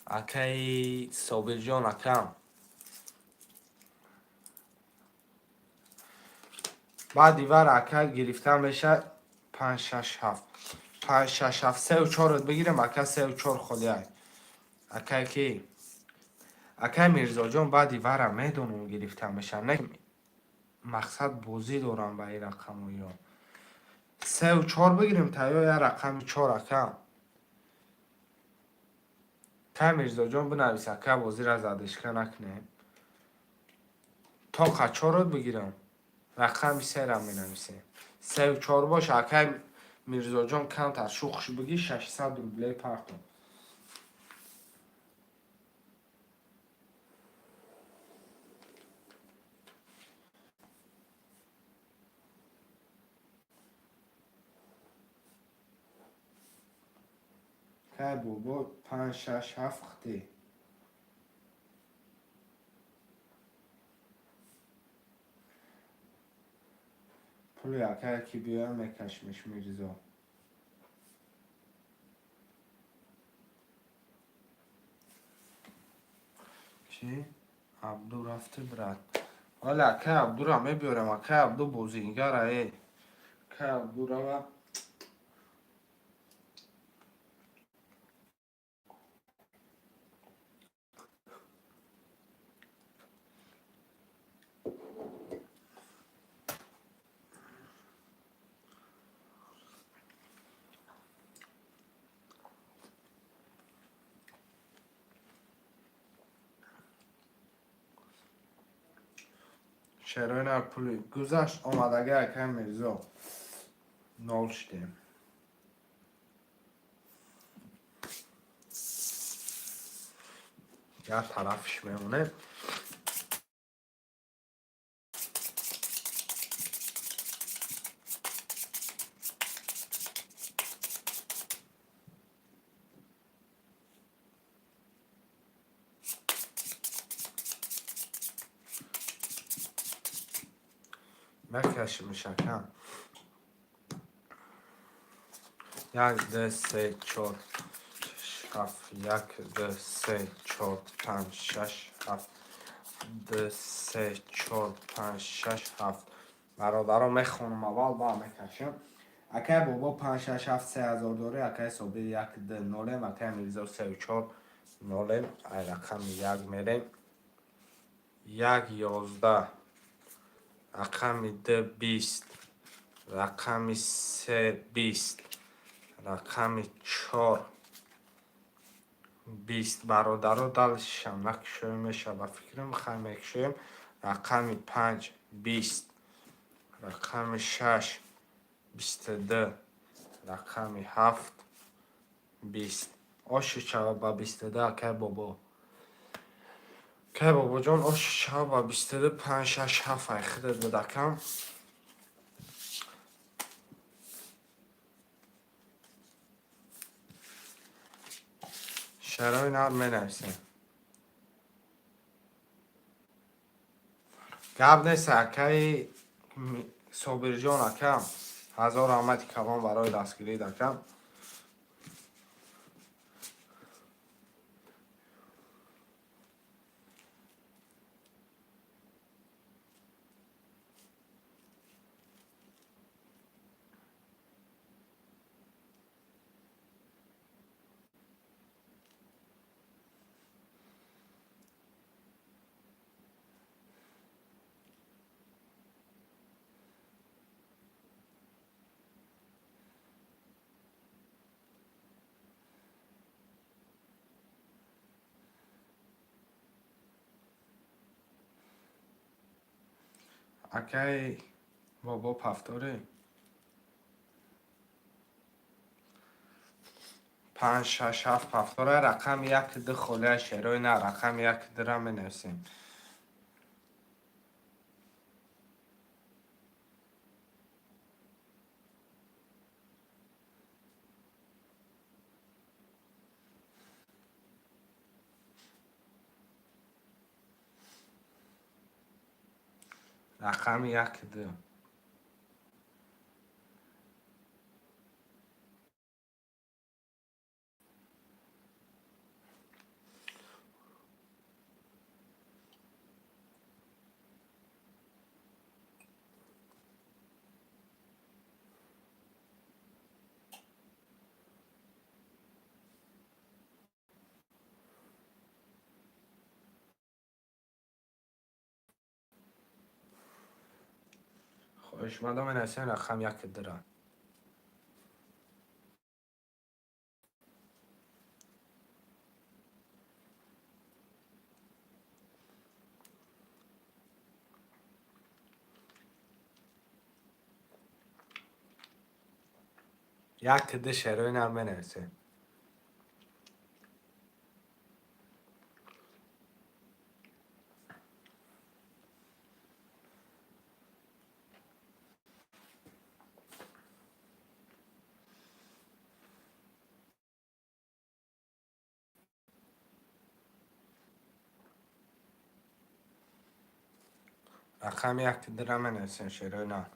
Акаи Собирҷон, акам. Баъди вар, ака, гирифта мешавад панҷ, шаш, ҳафт. Панҷ, шаш, ҳафт, сеу чорот бигирем, ака, сеу чор холиай. Акаи ки? Акаи Мирзоҷон, баъди вара медонам, гирифта мешавад. Не, мақсад бозӣ дорам ба ин рақамҳоё. Сеу чор бигирем, таё я рақами чор, ака. Акаи Мирзоҷон, бинавис, ака, бозиро задышка накунем. Тоқа чорот бигирам. Рақами сера менависем. Сеу чор бош, акаи Мирзоҷон, камтар шухш бигӣ, 600 рублей партон. Кай Бобо, панҷ, шаш, ҳафт хти. Пули акае ки биёям, мекашмеш, Мирзо. Чӣ? Абду рафти, брат. Вале акай Абдура мебиёрем, акай Абду бозингара э. Акай Абду рава. Шерои пули гузашт омадаги, акай Мирзо. Нол шудем. Як тарафш мемонем. Мекашимиш, ака. Як, ду, се, чор, ҳафт, як, ду, се, чор, панҷ, шаш, ҳафт, ду, се, чор, панҷ, шаш, ҳафт. Бародаро, мехонам аввал, ба мекашам. Акай Бобо, панҷ, шаш, ҳафт, 3000 дорӣ. Акай Собир, як, ду, нолем. Акай Мирзо, сеу чор, нолем. Ай рақами як мерем. Як, 11, рақами ду, 20, рақами се, 20, рақами чор, 20. Бародаро, далшам накушоем, меша ба фикрам, хай, мекушоем. Рақами панҷ, 20, рақами шаш, 22, рақами ҳафт, 20. Оши шава ба 22, акай Бобо. Акай Бобоҷон, оши шава ба 22. Панҷ, шаш, ҳафт, ай худат будакам. Шарои нар менависем. Гап нест, акаи Собирҷон, акам. Ҳазор раҳмати калон барои дастгирид, акам. Акай Бобо, повторӣ. Панҷ, шаш, ҳафт, повтора. Рақами як, ду холия, шерои на, рақами як, дура менависем. Рақами як, ду. Хоҳишмандо, менависем рақами як, дура. Як, ду, шерои нар менависем. Рақами як, дура менависем, шерои нар.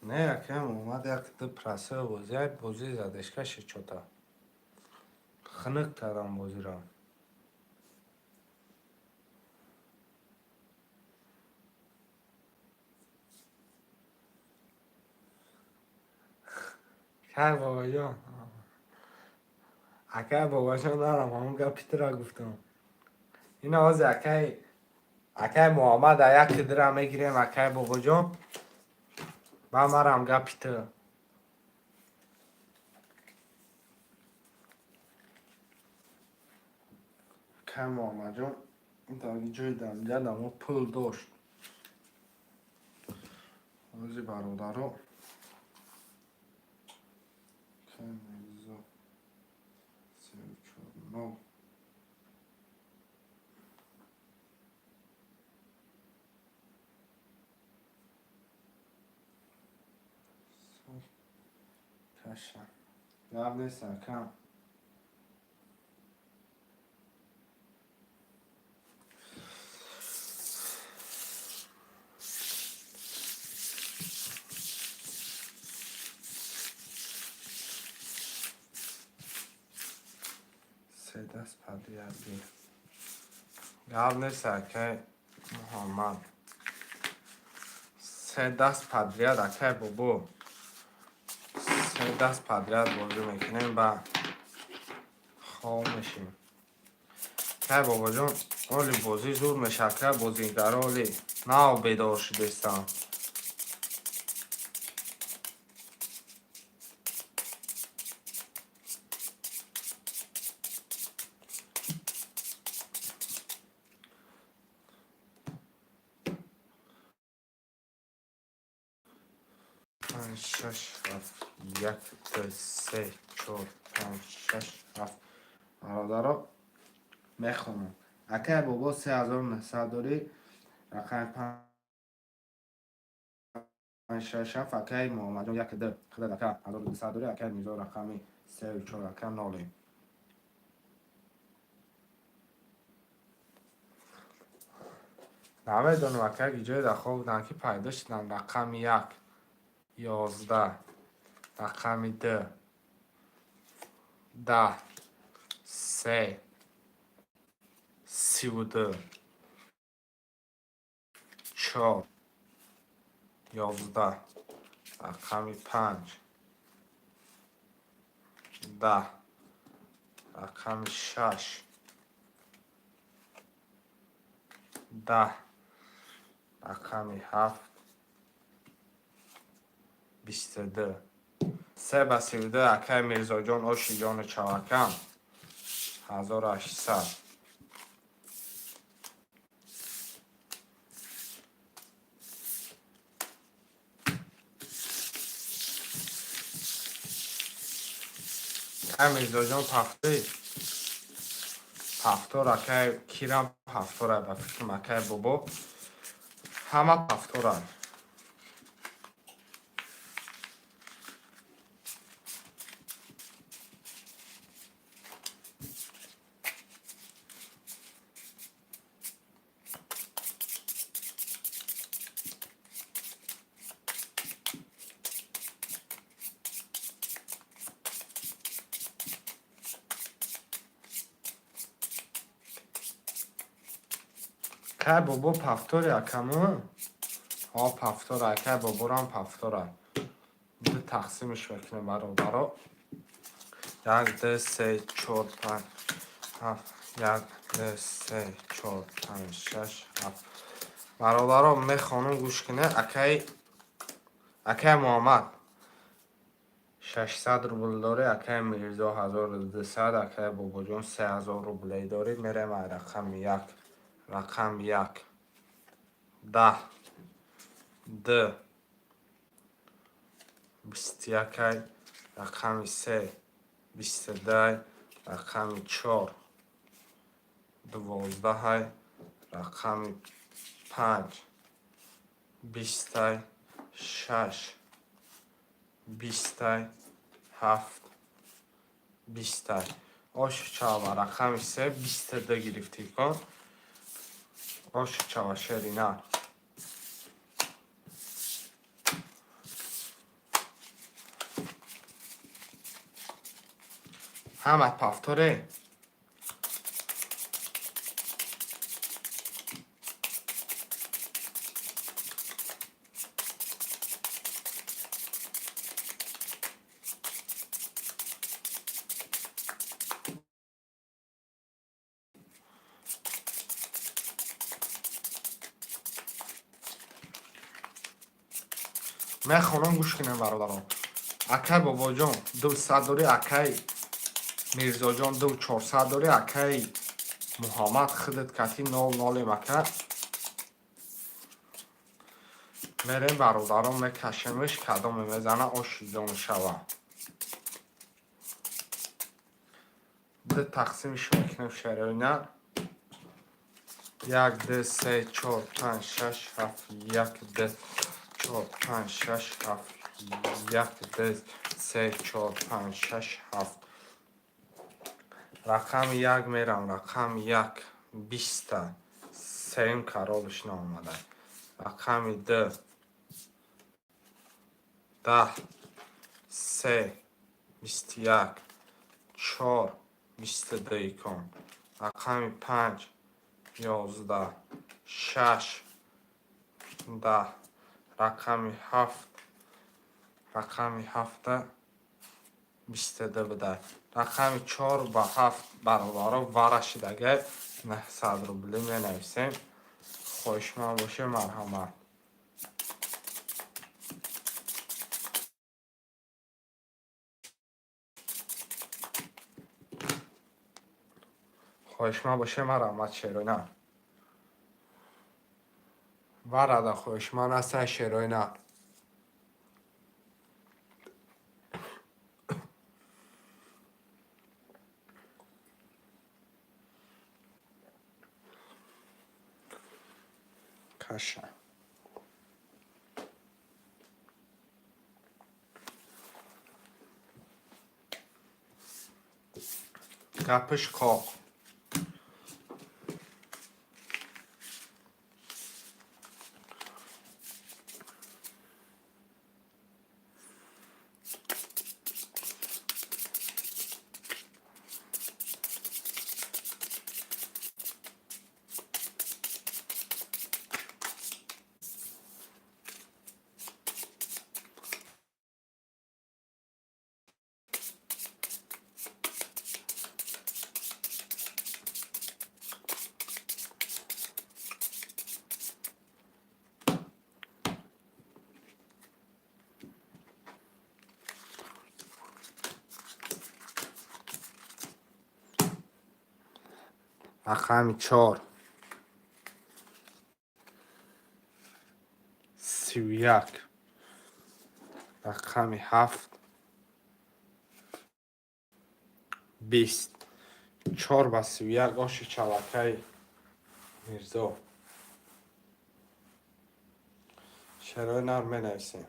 Не, якам омад, як ду прасои бозӣ, бозӣ задешкаши чота. Хунук кардам бозиро. Кай, бобоҷон? Акай Бобоҷон, нарам, ҳамон гапи тура гуфтам. Ина ҳозир акай Акай Муҳаммад, як дира мегирем, акай Бобоҷон. Ба марам гапи ту. Акай Муҳаммадҷон дар ҷои дамҷа дамо пул дошт. Ози бародаро. Акай Мирзо 3 4 0. Каша. Гап нест, акам. Се даст подряд гир. Гап нест, акай Муҳаммад. Се даст подряд, акай Бобо. Се даст подряд бозӣ мекунем, ба хоб мешем. Акай Бобоҷон, оли бозӣ зуд мешавад, акай бозигаро оли нав бедор шудестанд. Панҷ, шаш, ҳафт, як, ду, се, чор, панҷ, шаш, ҳафт. Бародаро, мехонам. Акай Бобо 3900 дорӣ, рақами панҷ, шаш, ҳафт, акай Муҳаммадҷон як, ду, худат ака 1200 дорӣ, акай Мирзо рақами сею чор, ака ноле. Намедонам, ака ҷое дар хоб буданд, ки пайдо шуданд. Рақами як, 11, рақами ду, 10, се, 32, чор, 11, рақами панҷ, 10, рақами шаш, 10, рақами ҳафт, 22. Се ба 32, акай Мирзоҷон, оши ҷону чавакам. 1800. Акай Мирзоҷон пафтӣ. Пафтор, акай кирам пафтора, ба фикрам, акай Бобо. Ҳама пафторанд. Акай Бобо пафтори, акаму? Ҳо, пафтора, акай Боборам пафтора. Ду тақсимш мекунем, бародаро. Як, ду, се, чор, панҷ, ҳафт, як, ду, се, чор, панҷ, шаш, ҳафт. Бародаро, мехонам, гӯш кунед. Акай Муҳаммад 600 рубл дорӣ, акай Мирзо 1200, акай Бобоҷон 3000 рублей дорӣ. Мерем ай рақами як. Рақам як, 10, ду, 21-ай, рақами се, 22-ай, рақами чор, 12-ай, рақами панҷ, 20-ай, шаш, 20-ай, ҳафт, 20-ай. Оши чава, рақами се, 22 гирифтӣ кон. Оши чава, шерина. Ҳама пафторе. Мехонам, гӯш кунем, бародарон. Акай Бобоҷон, 200 дорӣ, акай Мирзоҷон, 2400 дорӣ, акай Муҳаммад, худат кати нол нолем, ака. Мерем, бародарон, мекашемш, кадоме мезана, ошиҷон шава. Ду тақсимш мекунем, шероина. Як, ду, се, чор, панҷ, шаш, ҳафт, як, ду, чор, панҷ, шаш, ҳафт, як, ду, се, чор, панҷ, шаш, ҳафт. Рақами як мерам, рақами як 20-та. Сеюм королш наомада. Рақами ду 10, се, 21, чор, 22 икон. Рақами панҷ 11, шаш, 10. Рақами ҳафт, рақами ҳафта 22 буда. Рақами чор ба ҳафт, бародаро, вара шидага 900 рубли менависем. Хоҳишманд боше, марҳамат. Хоҳишманд боше, марҳамат, шероина. Варада хоҳишманд ҳастан, шероина. Каша. Гапиш қоқ. Рақами чор 31, рақами ҳафт 20, чор ба 31, оши чалакаи Мирзо. Шерои нар менависем.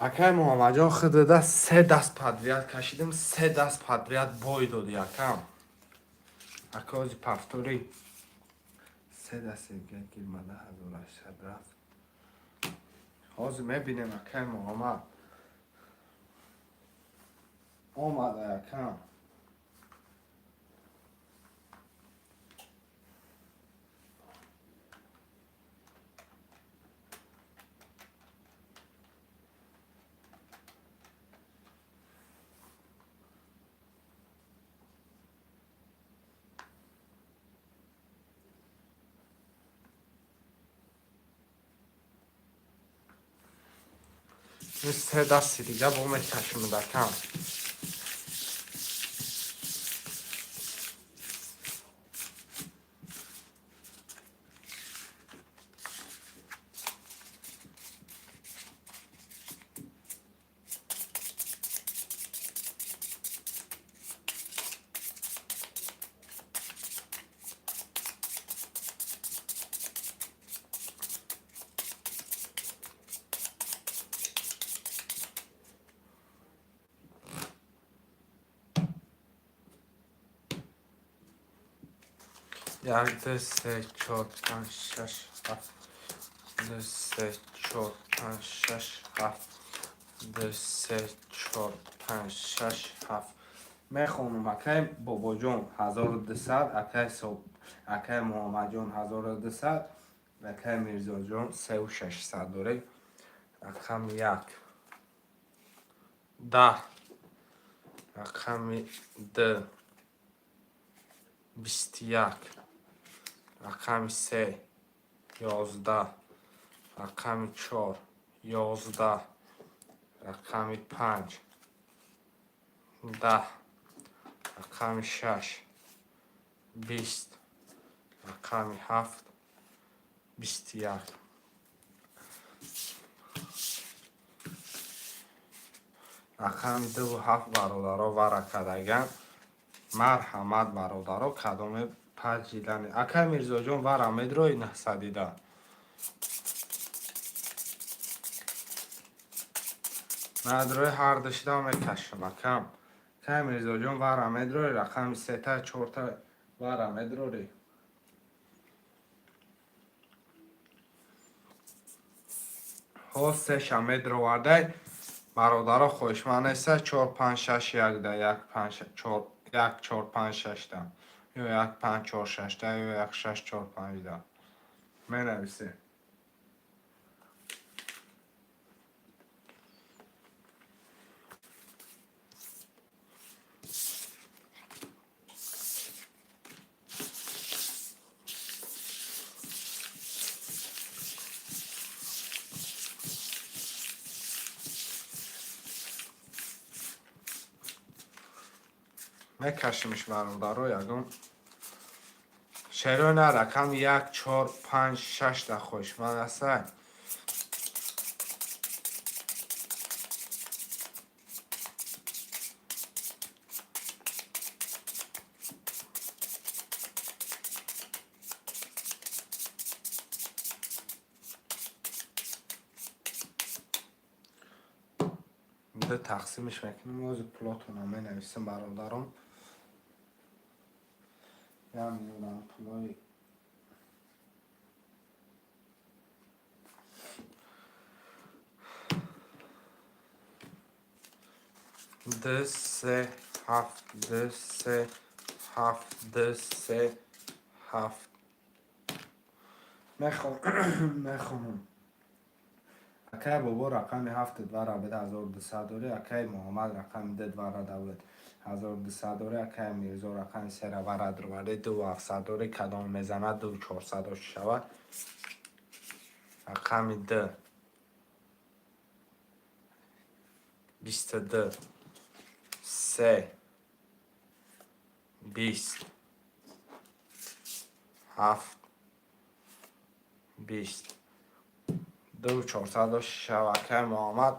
Акай Муҳаммадҷон, худада се даст подряд кашидим, се даст подряд бой доди, акам. Ака, ози повтори. Се даст гирмада 1800 рафт. Ҳозир мебинем, акай Муҳаммад. Омада, акам. Се дасти дига бо мекашем, акам. Як, ду, се, чор, панҷ, шаш, ҳафт, ду, се, чор, панҷ, шаш, ҳафт, ду, се, чор, панҷ, шаш, ҳафт. Мехонам: акай Бобоҷон 1200, акай Муҳаммадҷон 1200. Акай Мирзоҷон 3600 дорӣ. Рақами як, 10, рақами д, 21, рақами се, 11, рақами чор, 11, рақами панҷ, 10, рақами шаш, 20, рақами ҳафт, 21. Рақами дуву ҳафт, бародаро, вара кардаган. Марҳамат, бародаро, кадоме паҷидани. Акай Мирзоҷон, вара медрои наҳсадида. Надрои ҳардушида мекашам, акам. Акай Мирзоҷон, вара медрои, рақами сета, чорта вара медрорӣ. Ҳо, сеша медровардай. Бародаро, хоҳишманд неста, чор, панҷ, шаш, якда, як, панҷ, чор, як, чор, панҷ, шашта ё як, панҷ, чор, шашта ё як, шаш, чор, панҷда менависем. Мекашимш, бародаро, ягон шерои на рақами як, чор, панҷ, шашта хоҳишманд ҳастай. Д тақсимш мекунем, ози пулотона менависем, бародарон. 1 миллион пулои д, се, ҳафт, д, се, ҳафт, д, се, ҳафт. Мехонам. Акай Бобо, рақами ҳафт двара бед, 1200 дорӣ. Акай Муҳаммад, рақами д двара давлат, 1200 дорӣ. Акай Мирзо, рақами сера вара дроварди, 2700 дорӣ. Кадом мезанад, 2400 шавад. Рақами д, 22, се, 20, ҳафт, 20, 2400 шава. Акай Муҳаммад,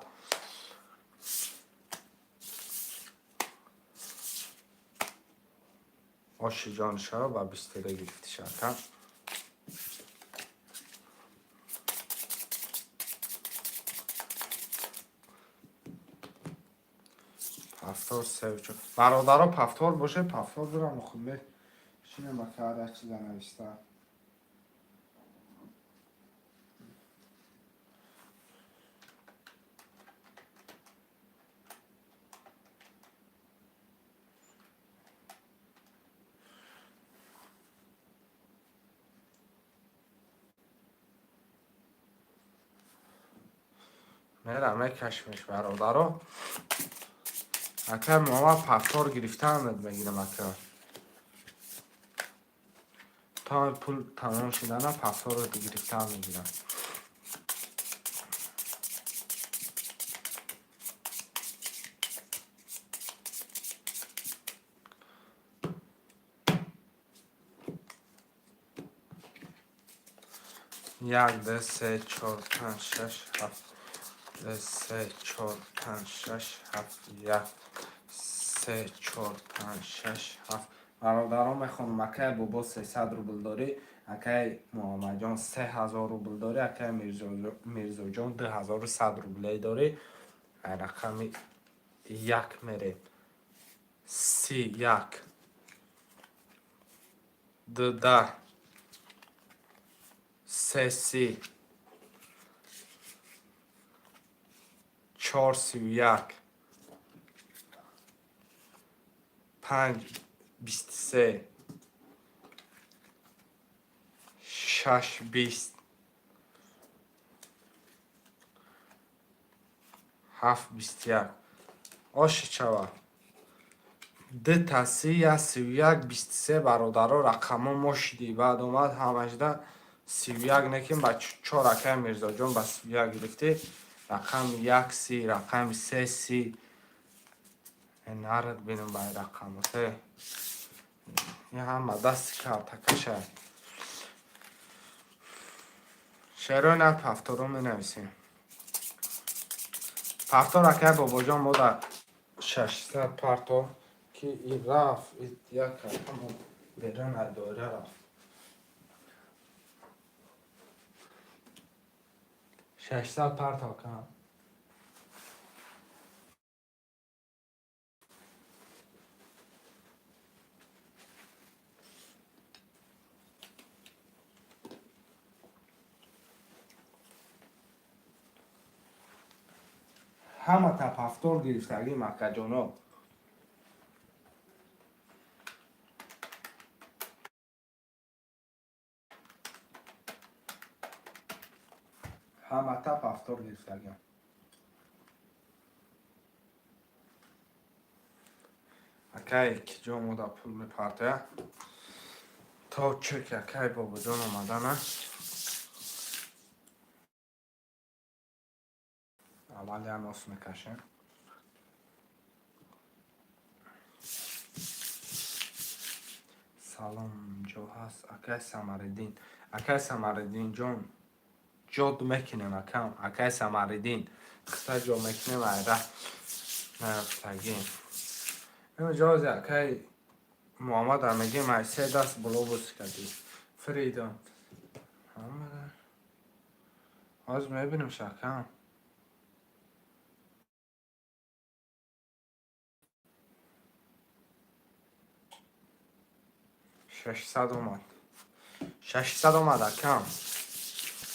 оши ҷон шава, ба 22 гирифти шака. Повтор се, чор. Бародаро, повтор боше, повтор дорам. Худ шинем, ба кар як чиза нависта. Мера мекашмеш, бародаро. Ака Муҳаммад, повтор гирифтаамед, мегирам, ака. То пул тамом шудана повторро гирифтаам мегирам. Як, д, се, чор, панҷ, шаш, ҳафт, д, се, чор, панҷ, шаш, ҳафт, як, се, чор, панҷ, шаш, ҳафт. Бародарон, мехонам. Акай Бобо, 300 рубл дорӣ. Акай Муҳаммадҷон, 3000 рубл дорӣ. Акай Мирзоҷон, 2100 рублей дорӣ. Рақами як мерем. 31, д, 10, се, 30, чор, 31, панҷ, 23, шаш, 20. 7 21. Оши чава. Д та си я 31 23 бародаро рақамҳо мо шиди. Баъд омад ҳамашда 31 неким ба чор акай Мирзоҷон ба 31 гирифтӣ. Рақами 1 си, рақами 3 си. Нарад бинам ба рақамҳо. Ин ҳама дасти картакаша. Шерои нар пафторо менависем. Пафтор акай Бобоҷон мо дар 600 парто ки и рафт, и як ҳамо берун аз доира рафт. 600 парто кам. Ҳама та пафтор гирифтагӣ макаҷоно. Ҳама та пафтор гирифтагӣ. Акай ки ҷо омода пул мепартоя. То чек акай Бобоҷон омадана. Аввал я нос мекашем. Салом, ҷо ҳаст акай Самариддин. Акай Самариддин ҷон, ҷод мекунем акам. Акай Самариддин, хита ҷо мекунем айра наёфтагӣ. Ин ҷози акай Муҳаммад мегем ай се даст боло бозӣ кардӣ. Фридон. Ҳозир мебинем шакам. 600 омад. 600 омад акам.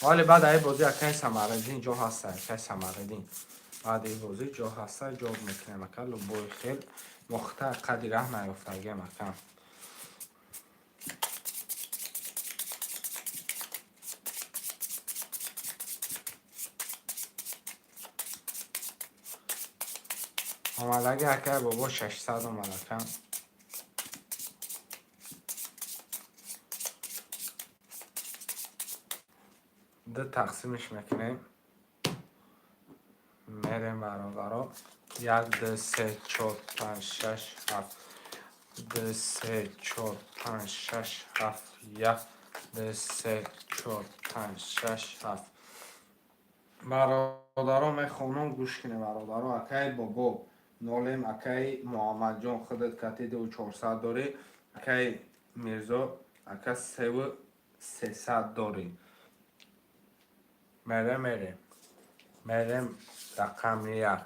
Вале баъд ай бозӣ акай Самариддин ҷо ҳаста, акай Самариддин. Баъд ин бозӣ ҷо ҳаста, ҷо мекунем ака, любой хел. Мохта қади раҳ наёфтагиам акам. Омадаги акай бобо 600 омад акам. Д тақсимиш мекунем. Мерем бародаро. 1 2 3 4 5 6 7. 2 3 4 5 6 7 1 2 3 4 5 6 7. Бародаро мехонам гӯш кунем бародаро. Акай бобо нолем акай Муҳаммадҷон худат кати 2400 дорӣ. Акай Мирзо ака 3300 дорӣ. Мерем мерем. Мерем рақами 1.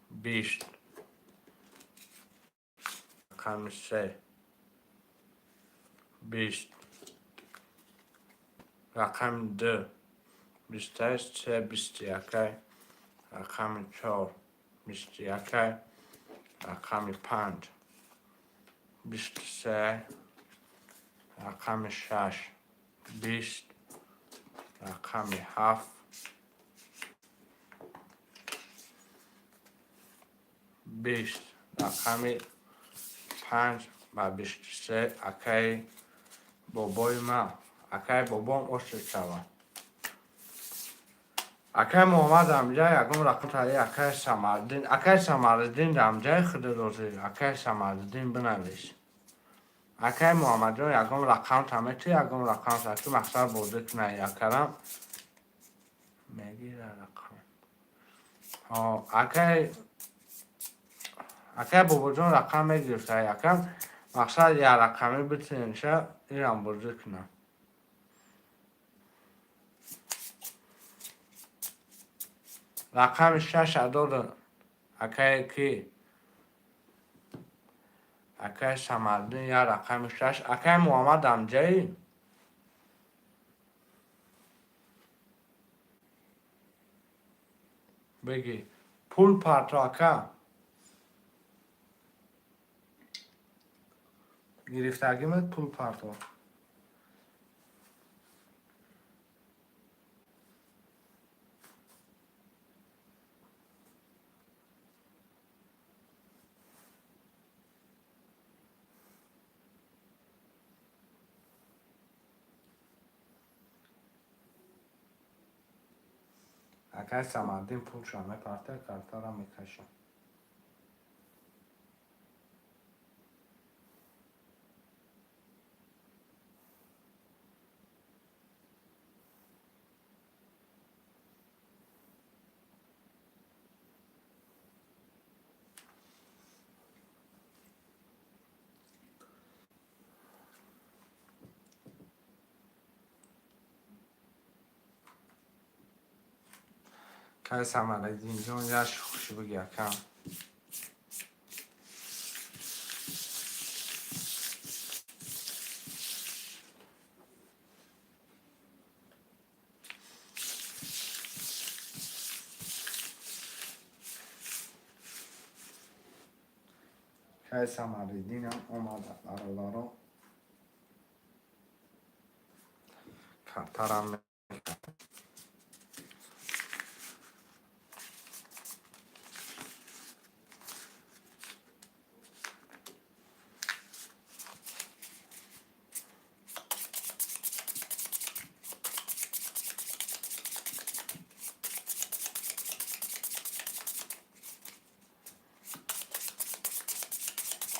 20. Рақами 3. 20. Рақами 2. 28 3 21. Рақами 4. 21. Рақами 5. 23. Рақами 6. 20. Рақами 7. 20. Рақами 5 ба 23 акай бобои ман. Акай бобом ошир шавад. Акай Муҳаммад рамҷай ягон рақам тари акай Самариддин. Акай Самариддин рамҷай худи розӣ. Акай Самариддин бинавис. Акай Муҳаммадҷон ягон рақам тамети, ягон рақам таки мақсад бозӣ кунай якарам. Мегира рақам. Ҳо, акай Бобоҷон рақам мегирифта якам. Мақсад я рақами битинша ирам бозӣ кунам. Рақами 6 додам. Акай ки? Акай Самариддин я рақами 6. Акай Муҳаммад амҷаи? Бигӣ. Пул парто ака. Гирифтагимат пул парто. Акай Самардин пулша мепарта, картара мекашам. Кай Самараддинҷон, як хуши буги, акам. Кай Самариддинам омада, бародаро. Картарам.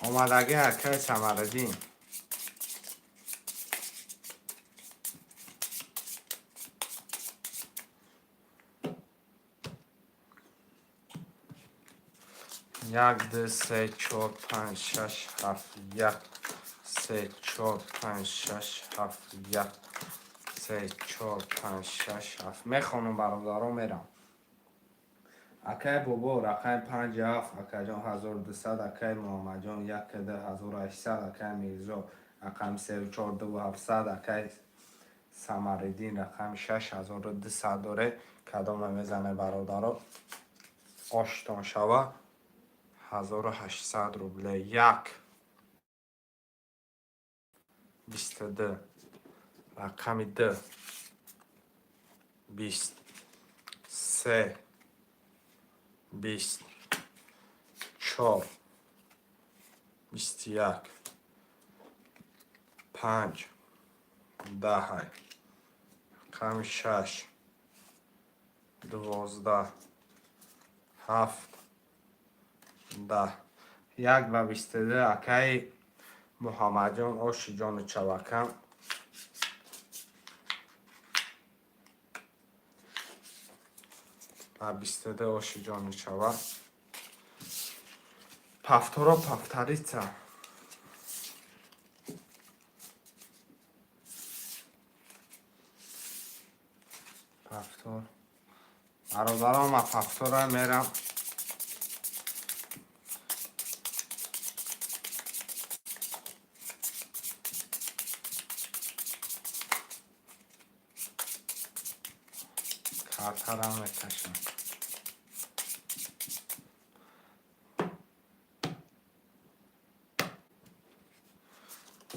Омадагӣ, акай Самараддин. Як, ду, се, чор, панҷ, шаш, ҳафт, як, се, чор, панҷ, шаш, ҳафт, як, се, чор, панҷ, шаш, ҳафт. Мехонам, бародаро, мерам. Акай Бобо, рақами панҷ ҳафт, акаҷон, 1200. Акай Муҳаммадҷон, як ду, 1800. Акай Мирзо, рақами сеу чор, дуву ҳафтсад. Акай Самариддин, рақами шаш, 1200 доре. Кадоме мезане, бародаро, оштон шава. 1800 рубле. Як, 22, рақами д, 20, се, 20, чор, 21, панҷ, даҳай, рақами шаш, 12, ҳафт, 10. Як ба 22, акаи Муҳаммадҷон, оши ҷону чавакам. Ба 22, оши ҷону чава. Повторо повторится. Повтор, бародарон, ма повтора мерам. Картарам мекашам.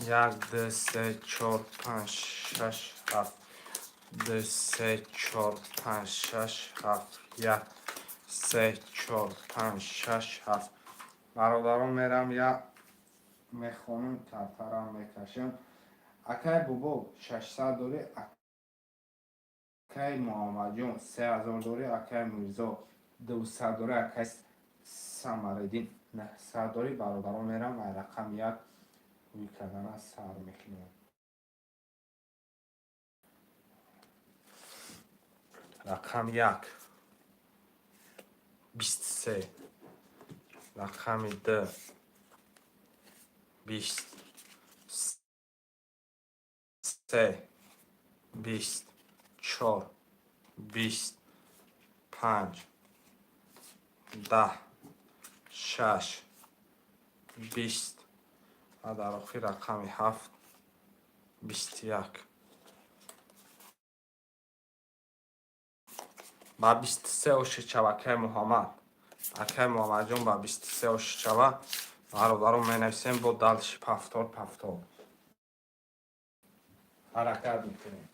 Як, ду, се, чор, панҷ, шаш, ҳафт, ду, се, чор, панҷ, шаш, ҳафт, як, се, чор, панҷ, шаш, ҳафт. Бародарон, мерам, як мехонам, картарам мекашам. Акай Бобо, 600 дорӣ. Акай Муҳаммадҷон, 3000 дорӣ. Акай Мирзо, 200 дорӣ. Акай Самариддин, 900 дорӣ. Бародарон, мерам, ай рақами як ҳуй кардана сар мекунем. Рақам як, 23, рақами д, 20, се, 20, чор, 20, панҷ, 10, шаш, 20 ва дар охир рақами ҳафт, 21. Ба 23, оши чава, акай Муҳаммад. Акай Муҳаммадҷон, ба 23, оши чава. Бародарон, менависем, бо дальше повтор, повтор ҳаракат мекунем.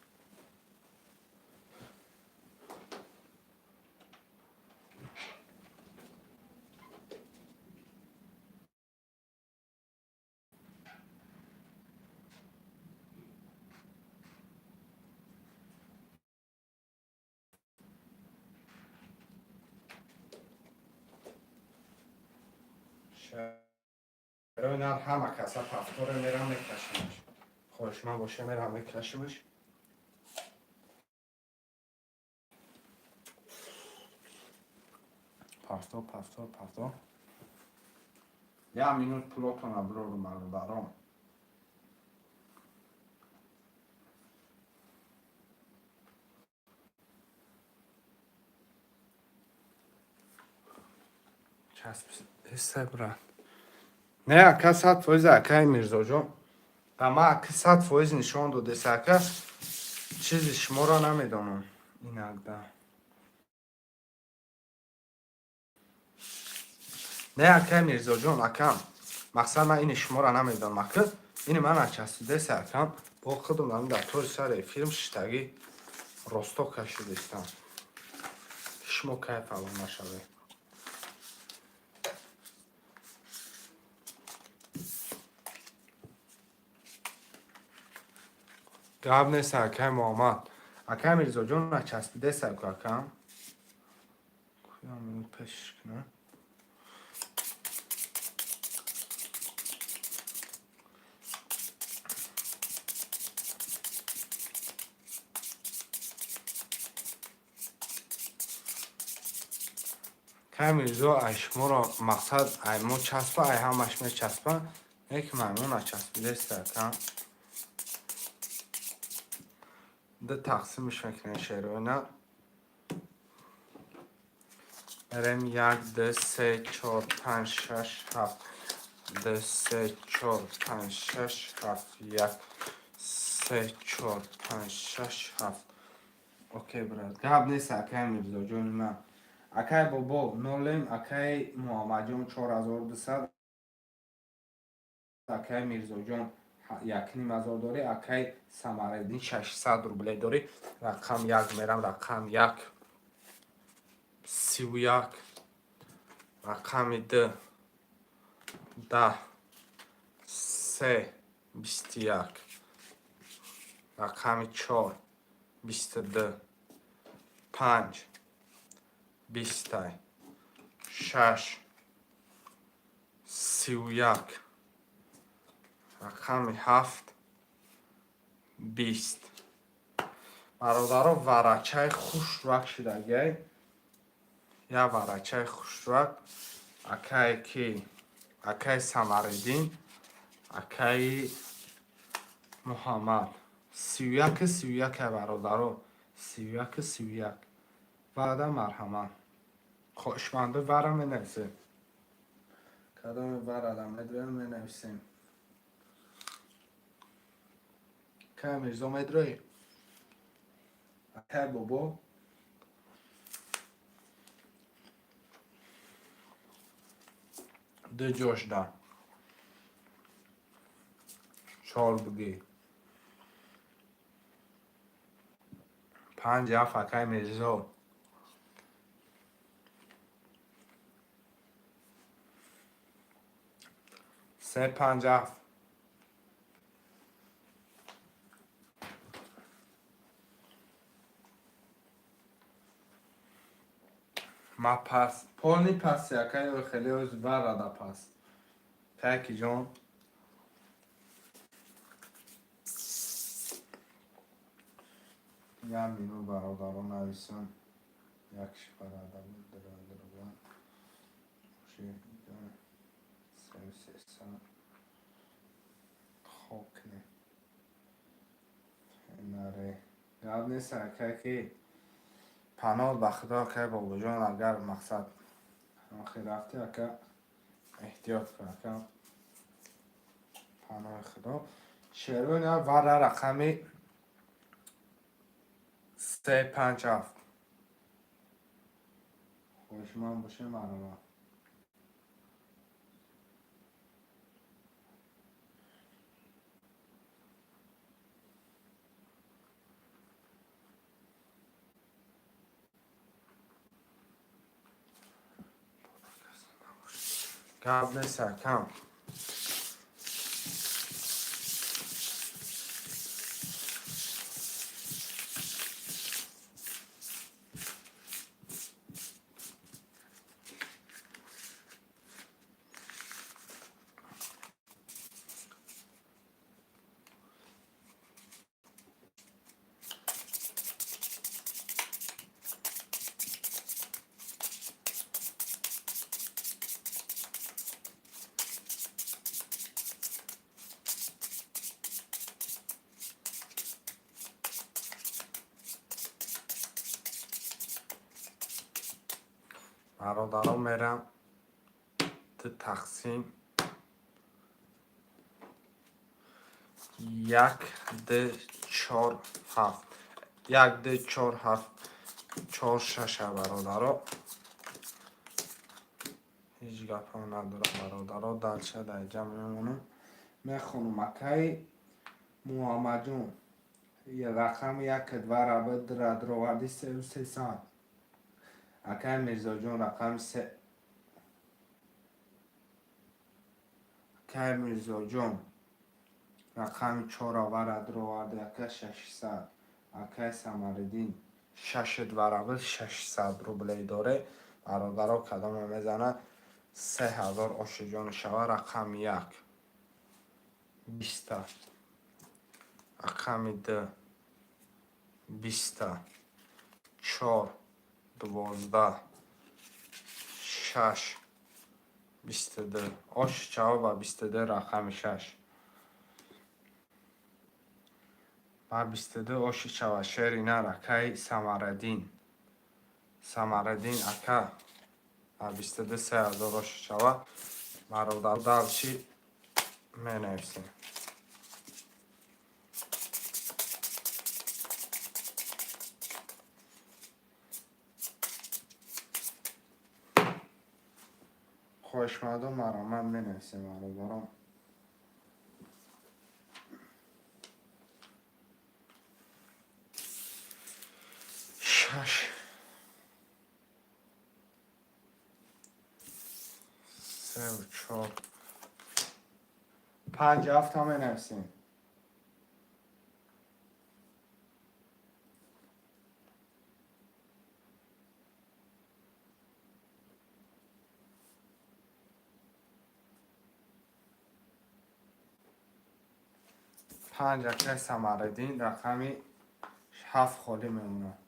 Шерои нар ҳама каса повторе мерам мекашимаш. Хоҳишманд боше, мерам мекашимаш. Повтор, повтор, повтор. Як минут пулотона бирорум, бародарон. Часп брат. Не, ака, 100%, акаи Мирзоҷон. Ба ма ака 100% нишон додеса, ака, чизи шуморо намедонам. Инагда. Не, акаи Мирзоҷон, акам. Мақсад, ман ини шуморо намедонам, ака. Ини ман начаспидеса, акам. Бо худам ам дар тори сари филм шиштагӣ росто кашидистам. Шумо кайф ало нашавед. Гап нест, акаи Муҳаммад. Акаи Мирзоҷон, начаспидеса, акам. Куям минут пешиш кунам. Акаи Мирзо, ай шуморо мақсад, ай мо часпа, ай ҳамаш мечаспа, не ки маймун начаспидеста, акам. Ду тақсимш мекунем, шероина. Мерем: як, ду, се, чор, панҷ, шаш, ҳафт. Ду, се, чор, панҷ, шаш, ҳафт. Як, се, чор, панҷ, шаш, ҳафт. Окей, брат. Гап нест, акаи Мирзоҷони ман. Акай Бобо, нолем, акаи Муҳаммадҷон 4200, акаи Мирзоҷон 1500 дорӣ, акаи Самараддин 600 рубле дорӣ. Рақам як мерам, рақам як 31, рақами ду 10, се 21, рақами чор 22, панҷ 20-ай, шаш 31, рақами ҳафт 20. Бародаро, варачаи хушрак шидагиай, як варачаи хушрак. Акае ки акаи Самариддин, акаи Муҳаммад, 31 31, бародаро, 31 31. Ваъда, марҳамат, хоҳишмандо вара менависем. Кадоме варада медроем, менависем. Кай Мирзо медроӣ, акай Бобо? Ду ҷошда чор бугӣ, панҷ ҳафт, акай Мирзо. Се панҷ ҳафт. Ма пас полный паси, акай, хеле оз варада пас. Таки ҷон. Як минут, бародаро, нависам. Як шифарада буд, дурва. Се сесад. Хоб кунем. Наре. Гап нест, акай, ки паноҳ ба Худо, акай Бобоҷон, агар мақсад охир рафти, ака, эҳтиёт кун, ака. Паноҳи Худо. Шеруна вара рақами се панҷ ҳафт. Хоҳишманд боше, марҳамат. Гап нест, акам. Бародаро, мерам ду тақсим як, ду, чор, ҳафт, як, ду, чор, ҳафт, чор, шаша. Бародаро, ҳеҷ гапам надорам. Бародаро, дальше дар инҷа мемонам, мехонам. Акаи Муҳаммадҷон, рақами як два раба дроварди, сеу сесад. Акаи Мирзоҷон, рақами се. Акаи Мирзоҷон, рақами чора вара дроварди, ака, 600. Акаи Самариддин, шаши двараба, 600 рублей доре. Бародаро, кадоме мезанад, 3000 ошиҷони шава. Рақами як биста, рақами ду биста, чор 12, шаш 22. Оши чава ба 22. Рақами шаш ба 22 оши чава. Шери нар, акаи Самараддин. Самараддин ака, ба 22 3000 оши чава. Бародар, дальше менависем. Хоҳишмандон, маромад, менависем, бародарон. Шаш, севу чор, панҷ, ҳафта менависем. Панҷ, акаи Самараддин. Рақами ҳафт холӣ мемонад.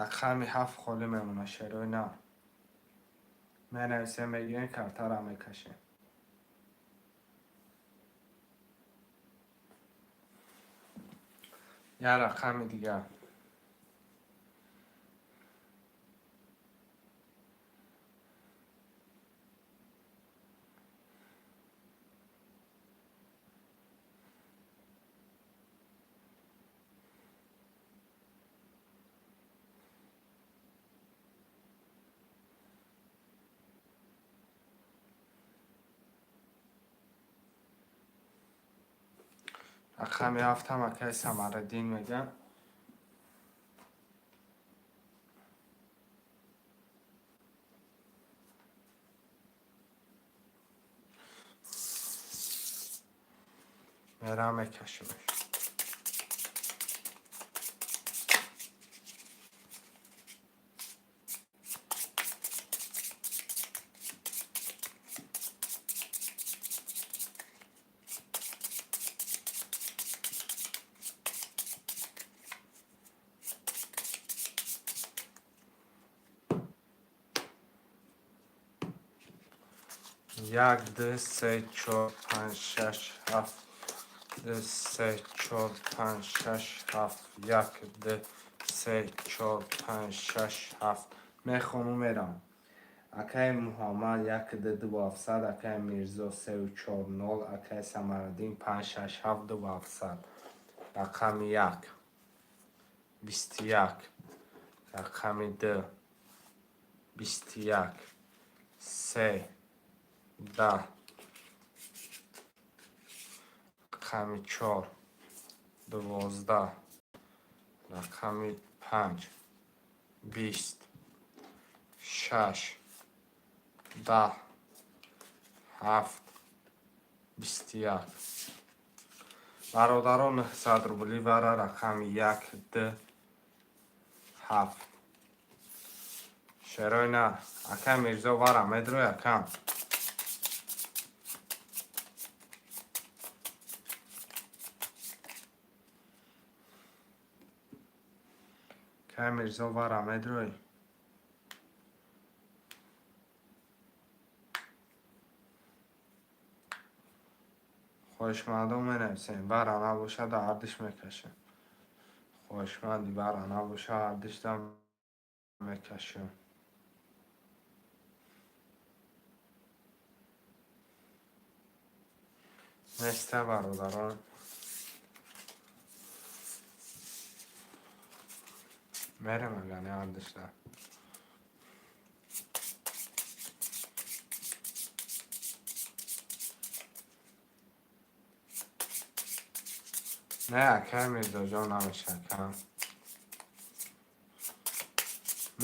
Рақами ҳафт холӣ мемонад. Шерои нав менависем, мегирем, картара мекашем. Як рақами дигар. Рақами ҳафтам акаи Самараддин мегӯям. Мерам, мекашимаш. Як, ду, се, чор, панҷ, шаш, ҳафт, ду, се, чор, панҷ, шаш, ҳафт, як, ду, се, чор, панҷ, шаш, ҳафт. Мехону мерам. Акаи Муҳаммад, як, ду, дуву ҳафтсад. Акаи Мирзо, сеу чор, нол. Акаи Самараддин, панҷ, шаш, ҳафт, дуву ҳафтсад. Рақами як 21, рақами ду 21, се 10, рақами чор 12, рақами панҷ 20, шаш 10, ҳафт 21. Бародарон, 900 рубли вара. Рақами як, д, ҳафт. Шерои нар, акай Мирзо, вара медрӯй, акам. Акай Мирзо, вара медрӯй. Хоҳишмандон менависем. Бара набошад, ҳардиш мекашем. Хоҳишманди бара набоша, ҳардишда мекашем. Неста, бародарон. Мерем агане ҳардишда. Не, акай Мирзоҷон, намеша, акам.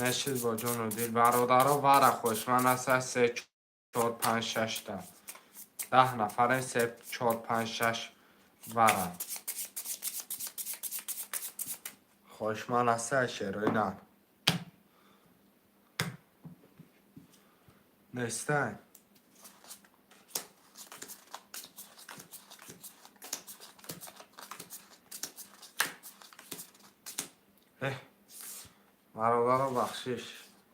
Мешид бо ҷону дил. Бародаро, вара хоҳишманд аста, се, чор, панҷ, шашта. 10 нафарем, се, чор, панҷ, шаш вара. Хоҳишманд аста, шерои нар. Нестай. Эҳ, бародаро, бахшиш,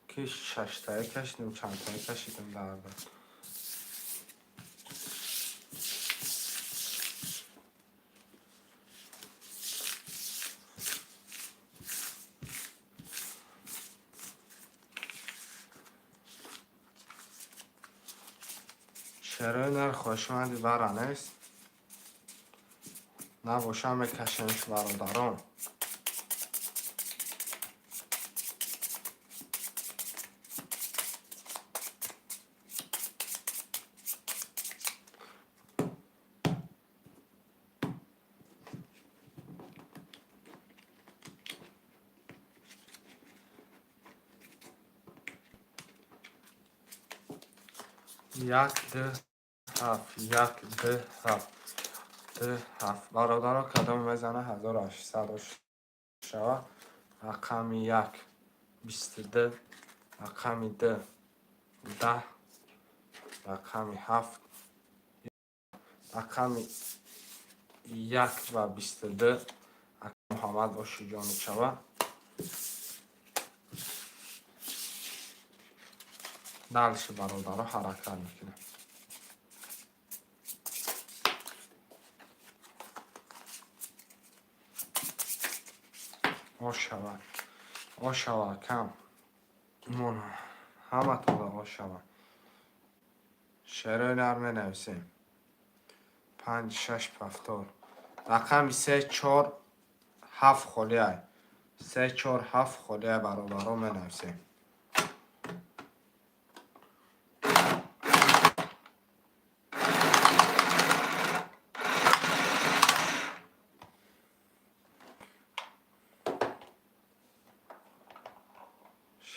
ки шаштая кашидем, чандтая кашидем дарда. Шерои нар хоҳишманди бара нест? Набоша, мекашемш, бародарон. Як, ду, ҳафт, як, ду, ҳафт, ду, ҳафт. Бародаро, кадом мезана, 1800 шава. Рақами як 22, рақами ду 10, рақами ҳафт, рақами як ва 22. Муҳаммад Ошиҷони шава. Дальше, бародаро, ҳаракат мекунем. Ошава, ошава, кам мон ҳаматонро ошава. Шерои нар менависем. Панҷ, шаш, повтор. Рақами се, чор, ҳафт холиай. Се, чор, ҳафт холиай, бародаро, менависем.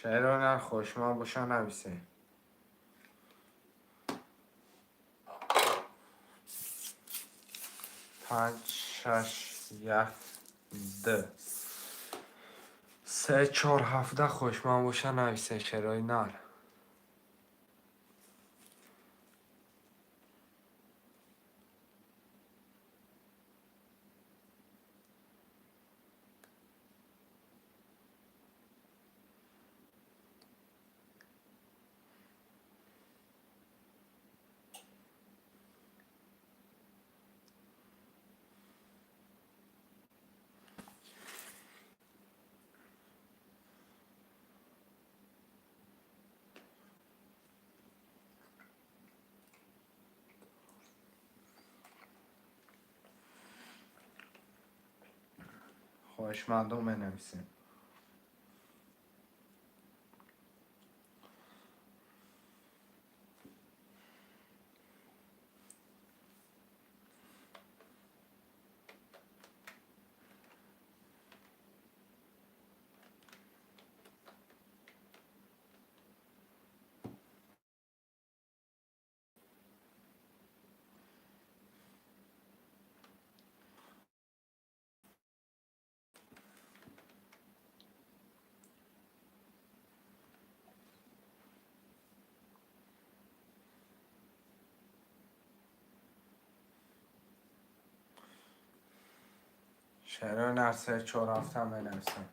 Шерои нар хоҳишманд боша, нависем. Панҷ, шаш, як, ду. Се, чор, ҳафта хоҳишманд боша, нависем, шерои нар. Хоҳишмандон менависем. Шерои нар се, чор, ҳафта менависем.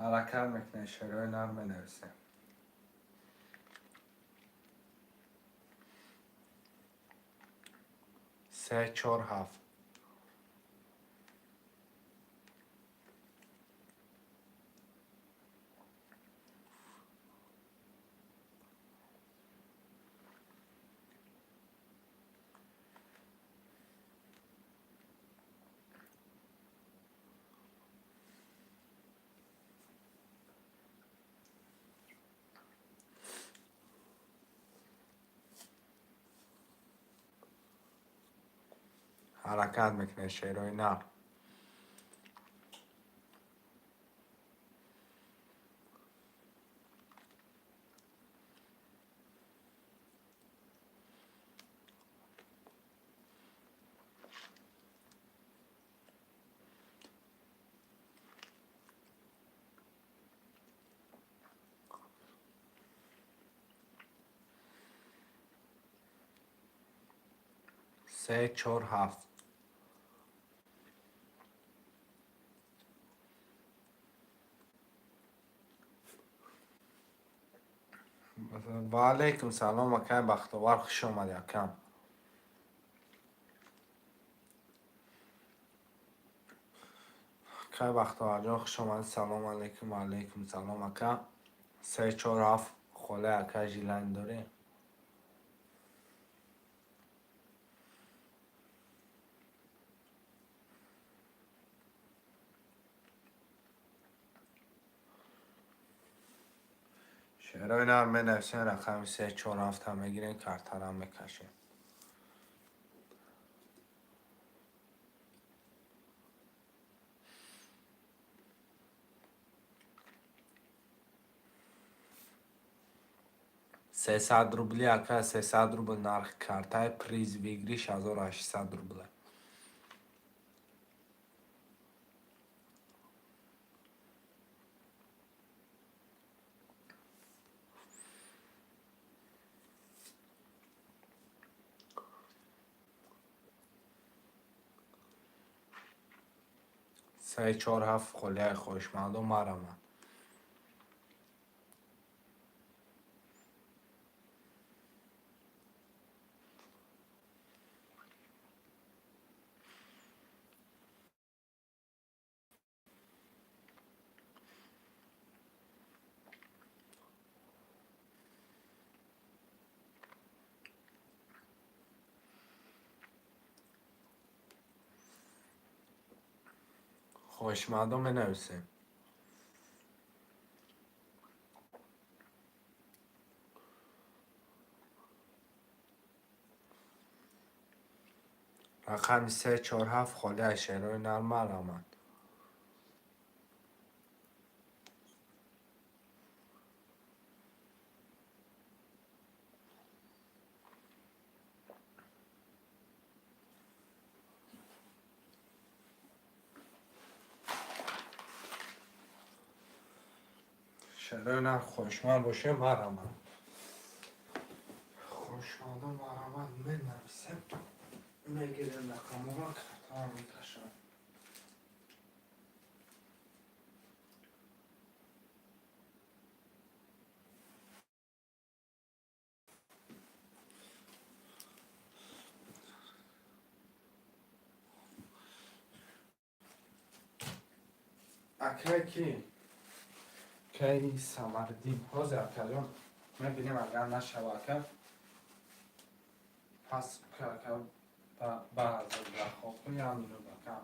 Ҳаракат мекунем, шерои нар менависем. Се, чор, ҳафт. Ҳаракат мекунем, шерои нар. Се, чор, ҳафт. Ва алайкум салом, акай Бахтовар, хуш омадӣ, акам. Акай Бахтоварҷон, хуш омадӣ. Салом алайкум. Ва алайкум салом, ака. Се, чор, ҳафт холаи акай жилайн дорӣ? Шерои нар менависем, рақами се, чор, ҳафта мегирем, картарам мекашем. 300 рубли, ака, 300 рубл нархи картаи, приз выигрыш 1800 рубла. Се, чор, ҳафт холияи хоҳишмандон, марамад. Хоҳишмандон, менависем. Рақами се, чор, ҳафт холияи шерои нар, марамад. Шерои нар, хоҳишманд бошем, марамад. Хоҳишмандон, марамад, менависем. Мегирем рақамҳоро, картаро мекашам. Акай ки? Кай Самардин. Ҳозир, акаҷон, мебинем, агар нашава, ака. Пас ака баъзе хоб кун, як минут, ака.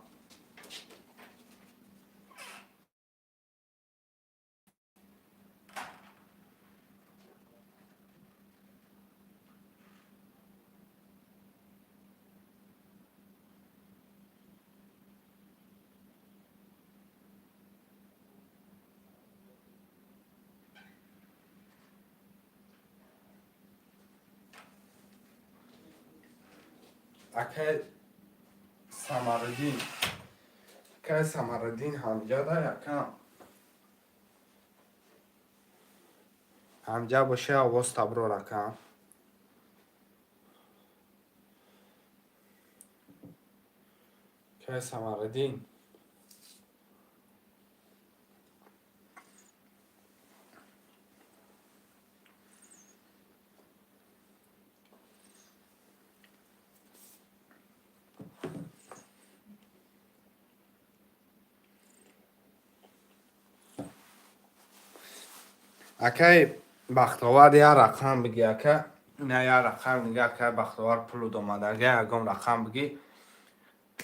Акай Самариддин. Акай Самариддин ҳамҷа да, ака. Ҳамҷа боше, овоз таброр, ака. Акай Самариддин. Акай Бахтовар, як рақам биги, ака. Ина як рақам дига, акай Бахтовар пулуд омада. Ага, ягон рақам биги.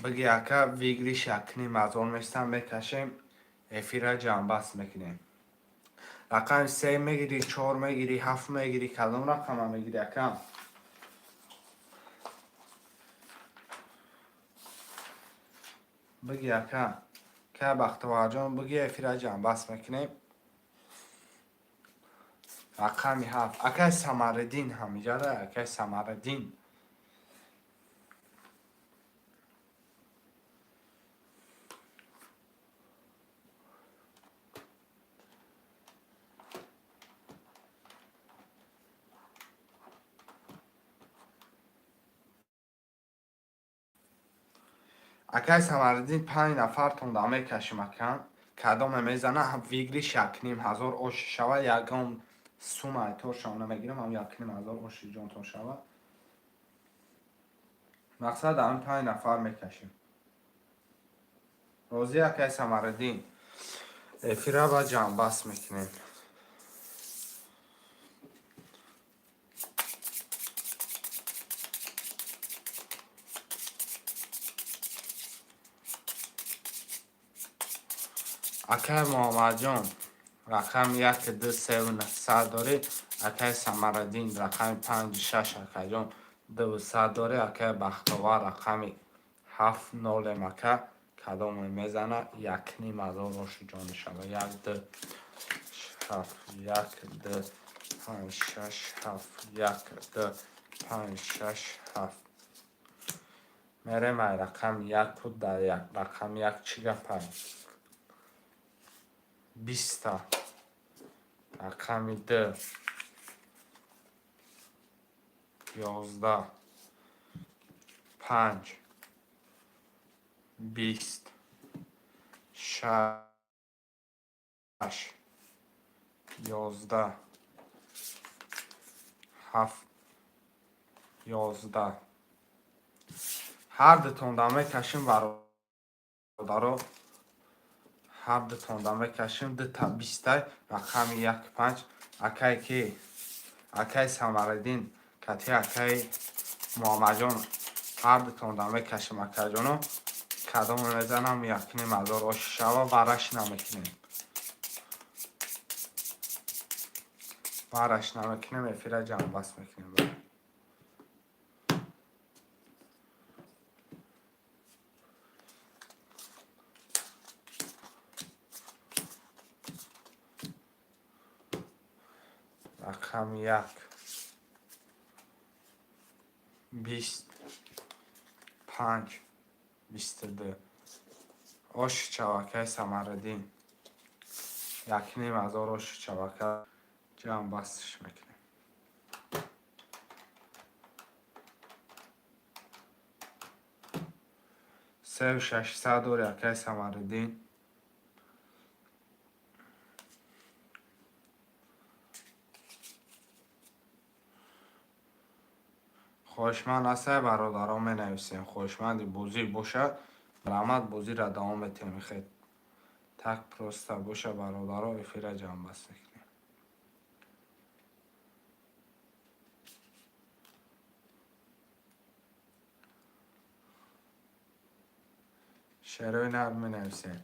Биги, ака, выигрыш 1,5 ҳазор местам, мекашем, эфира ҷамъбаст мекунем. Рақами се мегирӣ, чор мегирӣ, ҳафт мегирӣ, кадом рақама мегирӣ, ака? Биги, ака. Ка Бахтоварҷон, биги, эфира ҷамъбаст мекунем. Рақами ҳафт. Акай Самариддин ҳамиҷада, акай Самариддин. Акай Самариддин, панҷ нафартон да мекашим, ака. Кадоме мезана, выигрыш 1,5 ҳазор ош шава, ягон сума айторшон намегирам, ҳам 1,5 ҳазор оши ҷонтон шава. Мақсад, ҳам панҷ нафар мекашем. Розӣ, акай Самариддин? Эфира ба ҷамъбаст мекунем. Акай Муҳаммадҷон, рақами як, ду, севу сад дорӣ. Акай Самараддин, рақами панҷу шаш, акайҷон, дуву сад дорӣ. Акай Бахтовар, рақами ҳафт, нолем, ака. Кадоме мезана, 1,5 ҳазор оши ҷон мешава. Як, ду, ҳафт, як, ду, панҷ, шаш, ҳафт, як, ду, панҷ, шаш, ҳафт. Мерем ай рақами яку дар як. Рақами як чӣ гапай? Биста. Рақами ду, 11, панҷ, 20, шаш, 11, ҳафт, 11. Ҳар дутонда мекашем, бародаро, ҳар дутонда мекашем. Дута бистай. Рақами як, панҷ. Акай ки, акай Самариддин кати акай Муҳаммадҷон, ҳар дутонда мекашем, акайҷоно. Кадоме мезанам, 1,5 ҳазор оши шава. Вараш намекунем, вараш намекунем, эфира ҷамъбаст мекунем. Рақами як, 20, панҷ, 22. Оши чавакаи Самариддин, 1,5 ҳазор оши чавака. Ҷамъбастш мекунем. Севу шашсад дори, акаи Самариддин. Хоҳишманд ҳастай, бародарон, менависем. Хоҳишманди бозӣ бошад, раҳмат, бозиро давом метиҳем. Хе так просто боша, бародаро, эфира ҷамъбаст мекунем. Шерои нар менависем.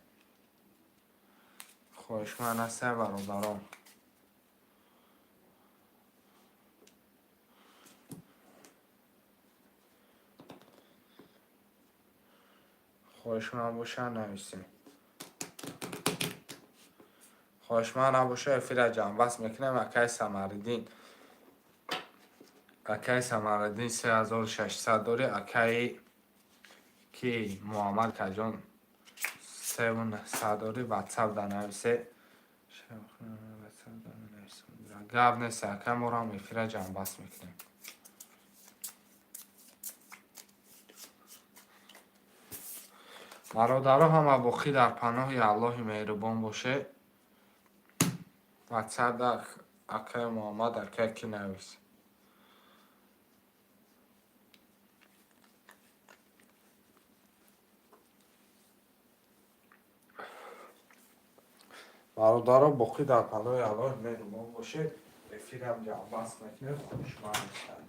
Хоҳишманд ҳастай, бародарон? Хоҳишманд боша, нависем. Хоҳишманд набоша, эфира ҷамъбаст мекунем. Акаи Самариддин, акаи Самариддин, 3600 дорӣ. Акаи ки, Муҳаммад каҷон, севу нӯҳсад дорӣ. Ватсап да нависе. Гап нест, ака, морам эфира ҷамъбаст мекунем. Бародаро, ҳама боқӣ дар паноҳи Аллоҳи меҳрубон боше. Ватсап да акаи Муҳаммад, акаи ки навис. Бародаро, боқӣ дар паноҳи Аллоҳи меҳрубон бошед. Эфирам ҷамъбаст мекунем. Хушбахт бошед.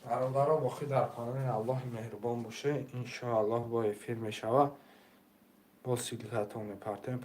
Бародаро, боқӣ дар паноҳи Аллоҳи меҳрубон бошед. Иншоаллоҳ, бо эфир мешавад, бо ссылка тон мепартем.